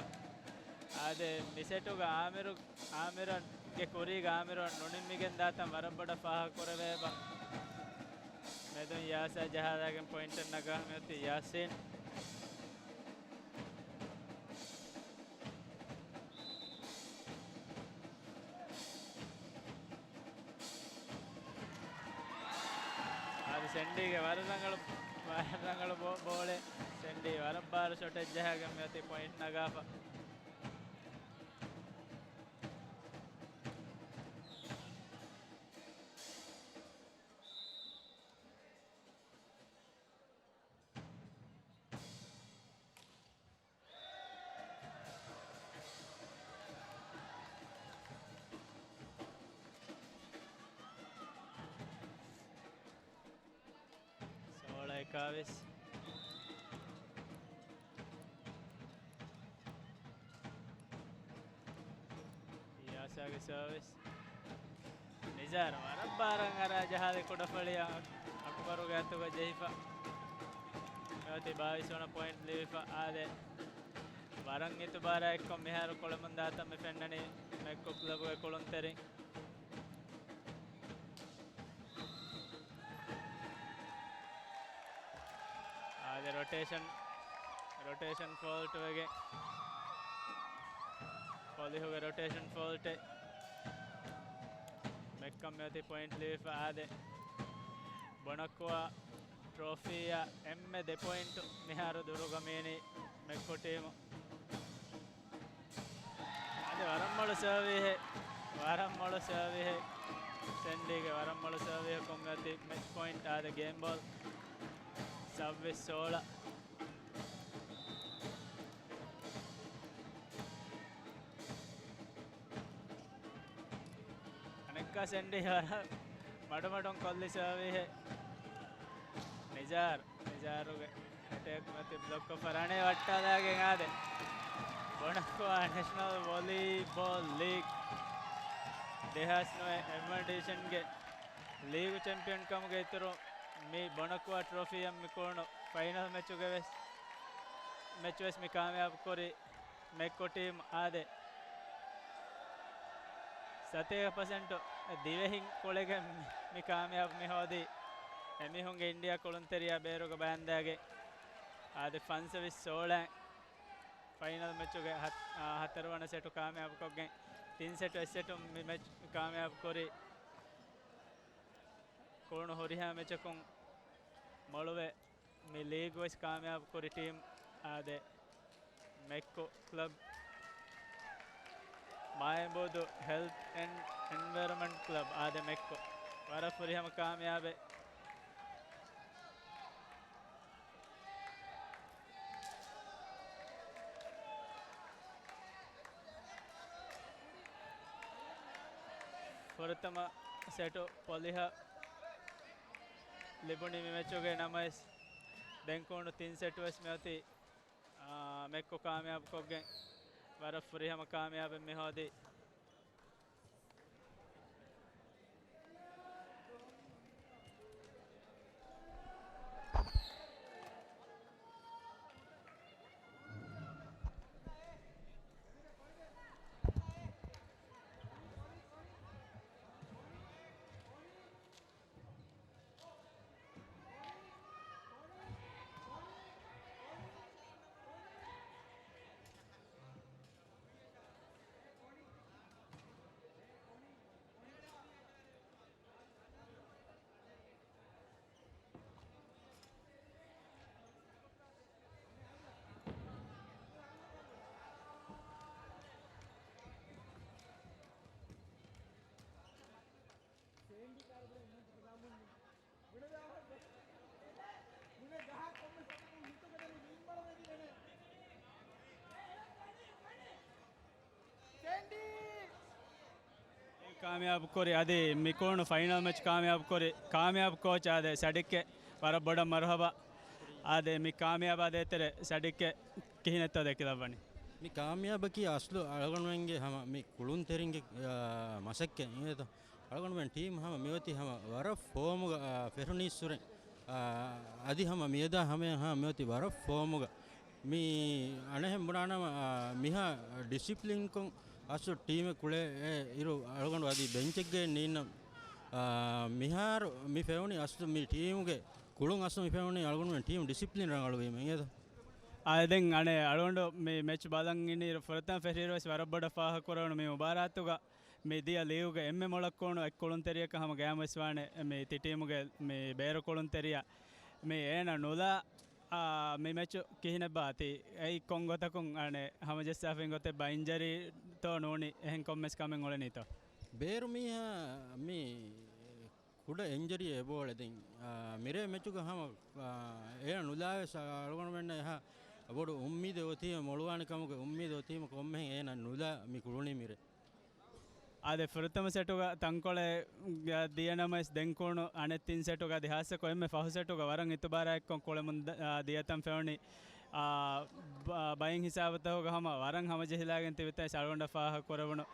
އާދެ، މި ސެޓުގަ އާމިރު، އާމިރުގެ ކުރީގަ އާމިރު ނުނިންމިގެން ދާތަން ވަރަށް ބޮޑަށް ފާހަގަ ކުރެވޭބަ. މެދުން ޔާސާ ޖަހާލާގެން ޕޮއިންޓެއް ނަގާ މިއޮތީ ޔާސިން. އާދެ، ސެންޑީގެ ވަރަށް ރަނގަޅު، ވަރަށް ރަނގަޅު ބޯ-، ބޯޅެއް. ސެންޑީ ވަރަށް ބާރު ޝޮޓެއް ޖަހާގެން މިއޮތީ ޕޮއިންޓް ނަގާފަ. ސޯޅަ އެކާވީސް. ޔާސާގެ ސަރވިސް. ނިޒާރު ވަރަށް ބާރަށް އަރާ ޖަހާލި ކުޑަފަޅިއަށް އަކުބަރުގެ އަތުގަ ޖެހިފަ. މިއޮތީ ބާވީސް ވަނަ ޕޮއިންޓް ލިބިފަ. އާދެ، ވަރަށް އިތުބާރާ އެއްކޮށް މިހާރު ކުޅެމުންދާތަން މި ފެންނަނީ މެއްކޮ ކްލަބުގެ ކުޅުންތެރިން. އާދެ، ރޮޓޭޝަން، ރޮޓޭޝަން ފޯލްޓް ވެގެން، ކޮލިހުގެ ރޮޓޭޝަން ފޯލްޓެއް. މެއްކަން މިއޮތީ ޕޮއިންޓް ލިބިފަ. އާދެ، ބޮނަކުވާ ޓްރޮފީއަށް އެންމެ ދެ ޕޮއިންޓު މިހާރު ދުރުގަ މީނީ މެއްކޮ ޓީމު. އަދި ވަރަށް މޮޅު ސަރވީހެއް، ވަރަށް މޮޅު ސަރވީހެއް، ސެންޑީގެ ވަރަށް މޮޅު ސަރވީހަކުން އޮތީ މެޗް ޕޮއިންޓް. އާދެ، ގޭމް ބޯލް ސައްވީސް ސޯޅަ. އަނެއްކާ ސެންޑީ ވަރަށް މަޑުމަޑުން ކޮށްލި ސަރވީހެއް. ނިޒާރު، ނިޒާރުގެ އެޓޭކް މަތި ބްލޮކް ކޮށްފަ ރަނޭ ވައްޓާލާގެން އާދެ. ބޮނަކުވާ ނެޝަނަލް ވޮލީބޯލް ލީގް ދެހާސް ނުވަ އެވަން ޑިވިޝަންގެ ލީގު ޗެމްޕިއަން ކަމުގެ އިތުރު މި ބޮނަކުވާ ޓްރޮފީއަށް މި ކުޅުނު ފައިނަލް މެޗުގެ ވެސް، މެޗު ވެސް މި ކާމިޔާބު ކުރި މެއްކޮ ޓީމް އާދެ. ސަތޭކަ ޕަސެންޓު ދިވެހިން ކުޅެގެން މި ކާމިޔާބު މި ހޯދީ އެމީހުންގެ އިންޑިއާ ކުޅުންތެރިޔާ ބޭރުގަ ބަޔަންދާގެ. އާދެ، ފަންސަވީސް ސޯޅައިން ފައިނަލް މެޗުގެ ހަތް-، އާ، ހަތަރުވަނަ ސެޓު ކާމިޔާބުކޮށްގެން ތިން ސެޓު އެއް ސެޓުން މި މެޗް ކާމިޔާބު ކުރީ. ކުޅުނު ހުރިހާ މެޗަކުން މޮޅުވެ މި ލީގު ވެސް ކާމިޔާބު ކުރި ޓީމް އާދެ، މެއްކޮ ކްލަބް، މާއިބޫދޫ ހެލްތް އެންޑް އެންވަޔަރަމަންޓް ކްލަބް އާދެ، މެއްކޮ. ވަރަށް ފުރިހަމަ ކާމިޔާބެއް. ފުރަތަމަ ސެޓު ޕޮލިހަށް ލިބުނީ މި މެޗުގައި ނަމަވެސް، ދެން ކުޅުނު ތިން ސެޓު ވެސް މިއޮތީ، އާ، މެއްކޮ ކާމިޔާބުކޮށްގެން ވަރަށް ފުރިހަމަ ކާމިޔާބެއް މި ހޯދީ. ކާމިޔާބު ކުރި އަދި މި ކުޅުނު ފައިނަލް މެޗް ކާމިޔާބު ކުރި ކާމިޔާބު ކޯޗް އާދެ ސަޑިކްގެ ވަރަށް ބޮޑަށް މަރުހަބާ. އާދެ މި ކާމިޔާބާ ދޭތެރެ ސަޑިކްގެ ކިހިނެއްތޯ ދެކިލައްވަނީ؟ މި ކާމިޔާބަކީ އަސްލު އަޅުގަނޑުމެންގެ ހަމަ މި ކުޅުންތެރިންގެ، އާ، މަސައްކަތް އިނގޭތޯ. އަޅުގަނޑުމެން ޓީމް ހަމަ މިއޮތީ ހަމަ ވަރަށް ފޯމުގަ، އާ، ފެށުނީއްސުރެ، އާ، އަދި ހަމަ މިއަދާ ހަމަޔަށް ހަމަ މިއޮތީ ވަރަށް ފޯމުގަ. މި އަނެއްހެން ބުނާނަމަ، އާ، މިހާ ޑިސިޕްލިންކޮށް އަސްލު ޓީމެއް ކުޅޭ އިރު އަޅުގަނޑު އަދި ބެންޗެއްގައި ނީންނަ، އާ، މިހާރު މި ފެނުނީ އަސްލު މި ޓީމުގެ ކުޅުން އަސްލު މި ފެނުނީ އަޅުގަނޑުމެން ޓީމް ޑިސިޕްލިން ރަނގަޅުވީމަ އިނގޭތޯ. އާ، ދެން އަނެއް އަޅުގަނޑު މި މެޗް ބަލަން އިންނިއިރު ފުރަތަމަ ފެށިއިރު ވެސް ވަރަށް ބޮޑަށް ފާހަގަކުރެވުނު މި މުބާރާތުގަ މި ދިޔަ ލީގުގެ އެންމެ މޮޅަށް ކުޅުނު އެއް ކުޅުންތެރިޔަކަށް ހަމަ ގަޔާމް ވެސް ވާނެ މި ތި ޓީމުގެ މި ބޭރު ކުޅުންތެރިޔާ. މި އޭނަ ނުލާ، އާ، މި މެޗު ކިހިނެއްބާ ތި އެއީ ކޮން ގޮތަކުން އަނެއް ހަމަޖައްސާފައި ގޮތެއްބާ އިންޖަރީތޯ ނޫނީ އެހެން ކޮންމެސް ކަމެއް އުޅެނީތޯ؟ ބޭރު މީހާ މި ކުޑަ އިންޖަރީއެއް އެބައުޅޭ ދެން. އާ، މިރޭ މެޗުގަ ހަމަ، އާ، އޭނަ ނުލާވެސް އަޅުގަނޑުމެންނަށް އެހާ ބޮޑު އުއްމީދެއް އޮތީމަ، މޮޅުވާނެ ކަމުގެ އުއްމީދެއް އޮތީމަ ކޮންމެހެން އޭނަ ނުލާ މި ކުޅުނީ މިރޭ. އާދެ، ފުރަތަމަ ސެޓުގަ ތަންކޮޅެއް ދިޔަ ނަމަވެސް ދެން ކުޅުނު އަނެއް ތިން ސެޓުގަ އަދި ހާއްސަކޮށް އެންމެ ފަހު ސެޓުގަ ވަރަށް އިތުބާރާ އެއްކޮށް ކުޅެމުން ދ-، އާ، ދިޔަ ތަން ފެނުނީ. އާ، ބަ-، ބައިން ހިސާބުތަކުގަ ހަމަ ވަރަށް ހަމަޖެހިލާގެން ތިބި ތަނެއް އަޅުގަނޑަށް ފާހަގަ ކުރެވުނު.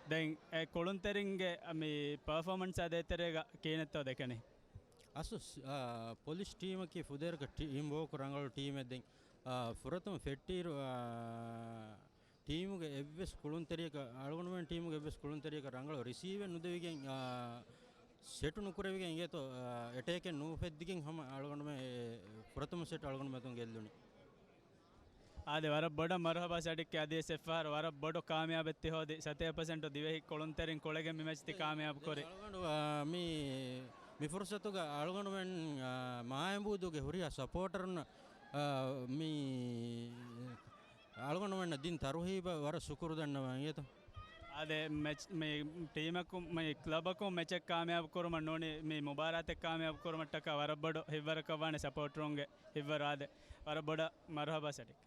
ދެން އެ ކުޅުންތެރިންގެ މި ޕަރފޯމަންސާ ދޭތެރޭގަ ކިހިނެއްތޯ ދެކެނީ؟ އަސުސް، އާ، ޕޮލިސް ޓީމަކީ ފުދޭވަރަކަށް ޓީމް ވޯކް ރަނގަޅު ޓީމެއް. ދެން، އާ، ފުރަތަމަ ފެއްޓިއިރު، އާ، ޓީމުގެ އެއްވެސް ކުޅުންތެރިޔަކަށް، އަޅުގަނޑުމެން ޓީމުގެ އެއްވެސް ކުޅުންތެރިޔަކަށް ރަނގަޅު ރިސީވެއް ނުދެވިގެން، އާ، ސެޓު ނުކުރެވިގެން އިނގޭތޯ، އާ، އެޓޭކެއް ނުއުފެއްދިގެން ހަމަ އަޅުގަނޑުމެން އެ ފުރަތަމަ ސެޓް އަޅުގަނޑުމެން އަތުން ގެއްލުނީ. އާދެ، ވަރަށް ބޮޑަށް މަރުހަބާ ސަޑިކް. އަދިވެސް އެއްފަހަރު ވަރަށް ބޮޑު ކާމިޔާބެއް ތި ހޯދި. ސަތޭކަ ޕަސެންޓު ދިވެހި ކުޅުންތެރިން ކުޅެގެން މި މެޗް ތި ކާމިޔާބު ކުރި. އަޅުގަނޑު، އާ، މި، މި ފުރުސަތުގަ އަޅުގަނޑުމެން، އާ، މާއެނބޫދޫގެ ހުރިހާ ސަޕޯޓަރުން، އާ، މި އަޅުގަނޑުމެންނަށް ދިން ތަރުހީބަށް ވަރަށް ޝުކުރު ދަންނަވަން އިނގޭތޯ. އާދެ، މެޗް، މި ޓީމަކުން، މި ކްލަބަކުން މެޗެއް ކާމިޔާބު ކުރުމަށް ނޫނީ، މި މުބާރާތެއް ކާމިޔާބު ކުރުމަށްޓަކާ ވަރަށް ބޮޑު ހިތްވަރަކަށް ވާނެ ސަޕޯޓަރުންގެ ހިތްވަރު. އާދެ، ވަރަށް ބޮޑަށް މަރުހަބާ ސަޑިކް.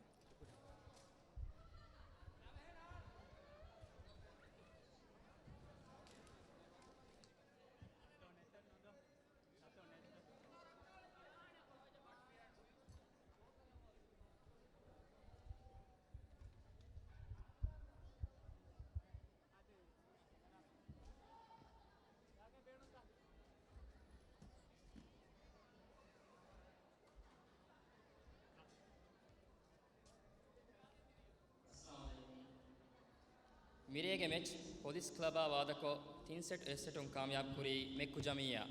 މިރޭގެ މެޗް ޕޮލިސް ކްލަބާ ވާދަކޮށް، ތިން ސެޓް އެއް ސެޓުން ކާމިޔާބު ކުރީ މެއްކު ޖަމިއްޔާ.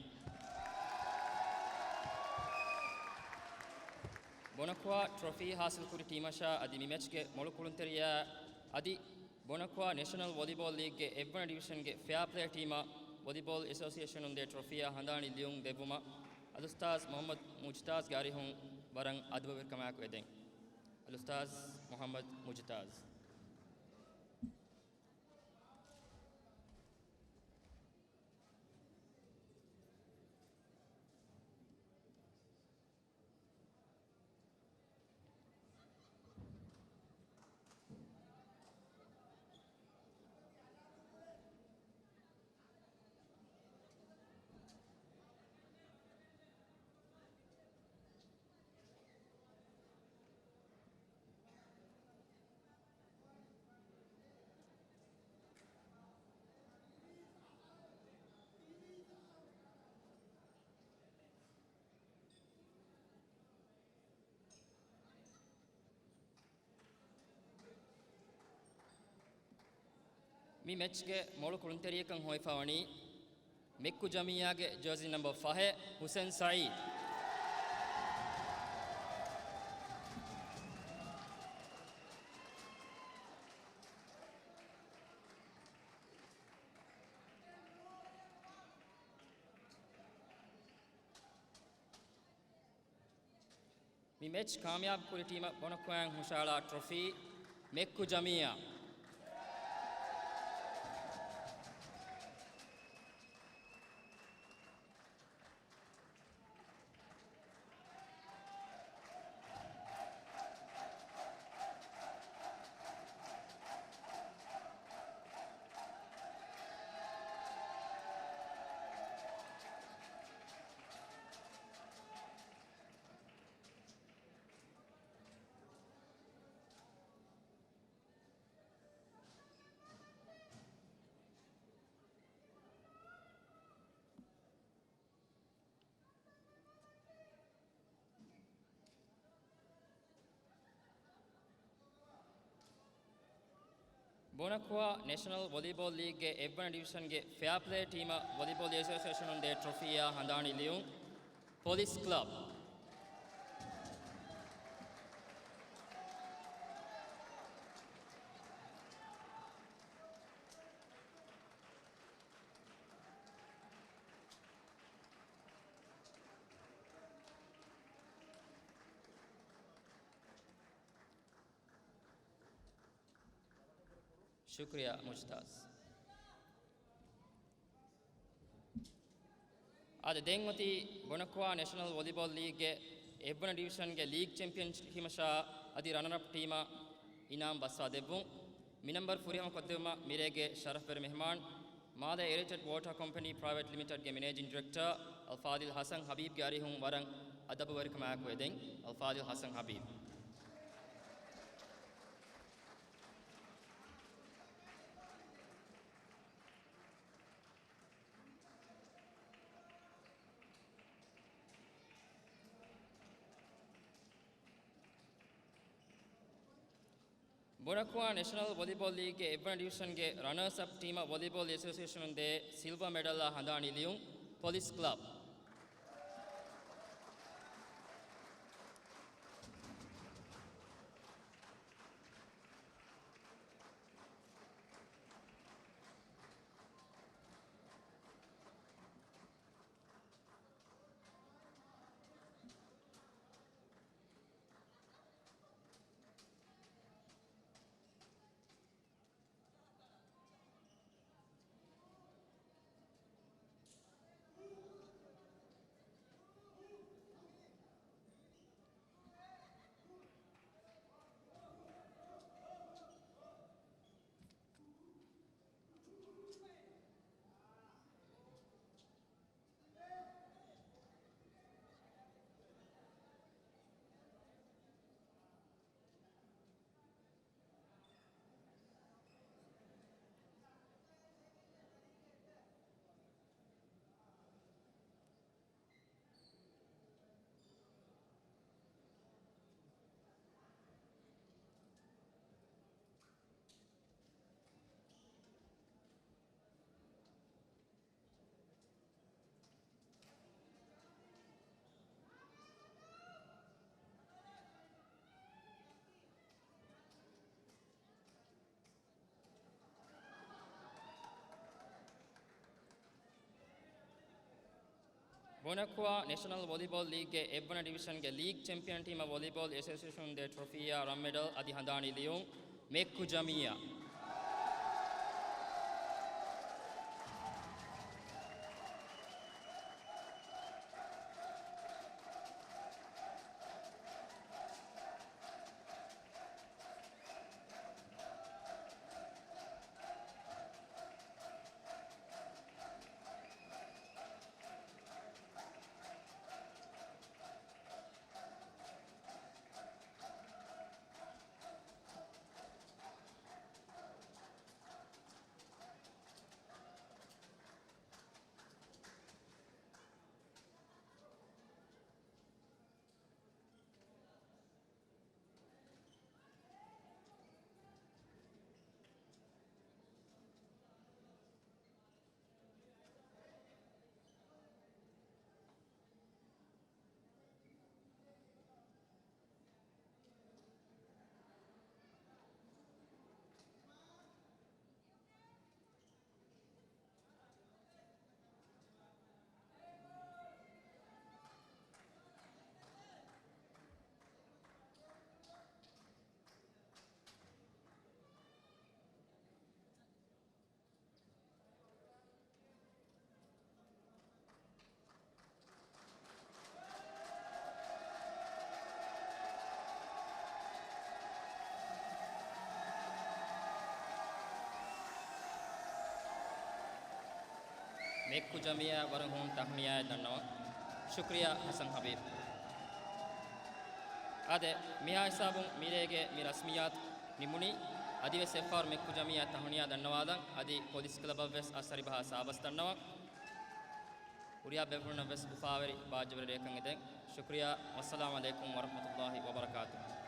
ބޮނަކުވާ ޓްރޮފީ ހާސިލް ކުރި ޓީމަށާ އަދި މި މެޗްގެ މޮޅު ކުޅުންތެރިޔާ އަދި ބޮނަކުވާ ނެޝަނަލް ވޮލީބޯލް ލީގްގެ އެއްވަނަ ޑިވިޝަންގެ ފެއާޕްލޭ ޓީމަށް ވޮލީބޯލް އެސޯސިއޭޝަނުން ދޭ ޓްރޮފީއާ ހަނދާނީ ލިޔުން ދެއްވުމަށް އަލްއުސްތާޒް މުޙައްމަދު މުޖްތާޒްގެ އަރިހުން ވަރަށް އަދަބުވެރިކަމާއެކު އެދެން. އަލްއުސްތާޒް މުޙައްމަދު މުޖްތާޒް. މި މެޗްގެ މޮޅު ކުޅުންތެރިޔަކަށް ހޮވިފަ ވަނީ މެއްކު ޖަމިއްޔާގެ ޖާޒީ ނަމްބަރު ފަހެއް ހުސެން ސައީދު. މި މެޗް ކާމިޔާބު ކުރި ޓީމަށް ބޮނަކުވާއިން ހުށަހަޅާ ޓްރޮފީ މެއްކު ޖަމިއްޔާ. ބޮނަކުވާ ނެޝަނަލް ވޮލީބޯލް ލީގްގެ އެއްވަނަ ޑިވިޝަންގެ ފެއާޕްލޭ ޓީމަށް ވޮލީބޯލް އެސޯސިއޭޝަނުން ދޭ ޓްރޮފީއާ ހަނދާނީ ލިޔުން، ޕޮލިސް ކްލަބް. ޝުކްރިޔާ މުޖްތާޒް. އާދެ، ދެން އޮތީ ބޮނަކުވާ ނެޝަނަލް ވޮލީބޯލް ލީގްގެ އެއްވަނަ ޑިވިޝަންގެ ލީގް ޗެމްޕިއަން ޓީމަށާ އަދި ރަނަރަޕް ޓީމަށް އިނާމް ބައްސާ ދެއްވުން. މި ނަންބަރު ފުރިހަމަ ކޮށްދެއްވުމަށް މިރޭގެ ޝަރަފްވެރި މެހްމާން، މާލޭ އޭރޭޓެޑް ވޯޓާ ކޮމްޕަނީ ޕްރައިވެޓް ލިމިޓެޑްގެ މެނޭޖިން ޑިރެކްޓަރ އަލްފާޟިލް ޙަސަން ޙަބީބްގެ އަރިހުން ވަރަށް އަދަބުވެރިކަމާއެކު އެދެން. އަލްފާޟިލް ޙަސަން ޙަބީބް. ބޮނަކުވާ ނެޝަނަލް ވޮލީބޯލް ލީގްގެ އެއްވަނަ ޑިވިޝަންގެ ރަނަރސް އަޕް ޓީމަށް ވޮލީބޯލް އެސޯސިއޭޝަނުން ދޭ ސިލްވާ މެޑަލާ ހަނދާނީ ލިޔުން، ޕޮލިސް ކްލަބް. ބޮނަކުވާ ނެޝަނަލް ވޮލީބޯލް ލީގްގެ އެއްވަނަ ޑިވިޝަންގެ ލީގް ޗެމްޕިއަން ޓީމަށް ވޮލީބޯލް އެސޯސިއޭޝަނުން ދޭ ޓްރޮފީއާ ރަން މެޑަލް އަދި ހަނދާނީ ލިޔުން، މެއްކު ޖަމިއްޔާ. މެއްކު ޖަމިއްޔާ ވަރަށް ހޫނު ތަހުނިޔާއެއް ދަންނަވަން. ޝުކްރިޔާ ހަސަން ހަބީބް. އާދެ، މިހާ ހިސާބުން މިރޭގެ މި ރަސްމިއްޔާތު ނިމުނީ. އަދިވެސް އެއްފަހަރު މެއްކު ޖަމިއްޔާ ތަހުނިޔާ ދަންނަވާލަން. އަދި ޕޮލިސް ކްލަބަށްވެސް އައްސަރިބަހާ ސާބަސް ދަންނަވަން. ހުރިހާ ބޭފުޅުންނަށްވެސް އުފާވެރި ބާއްޖަވެރި ރެއަކަށް އެދެން. ޝުކްރިޔާ. ވައްސަލާމް ޢަލައިކުމް ވަރަޙްމަތުﷲި ވަބަރަކާތުހު.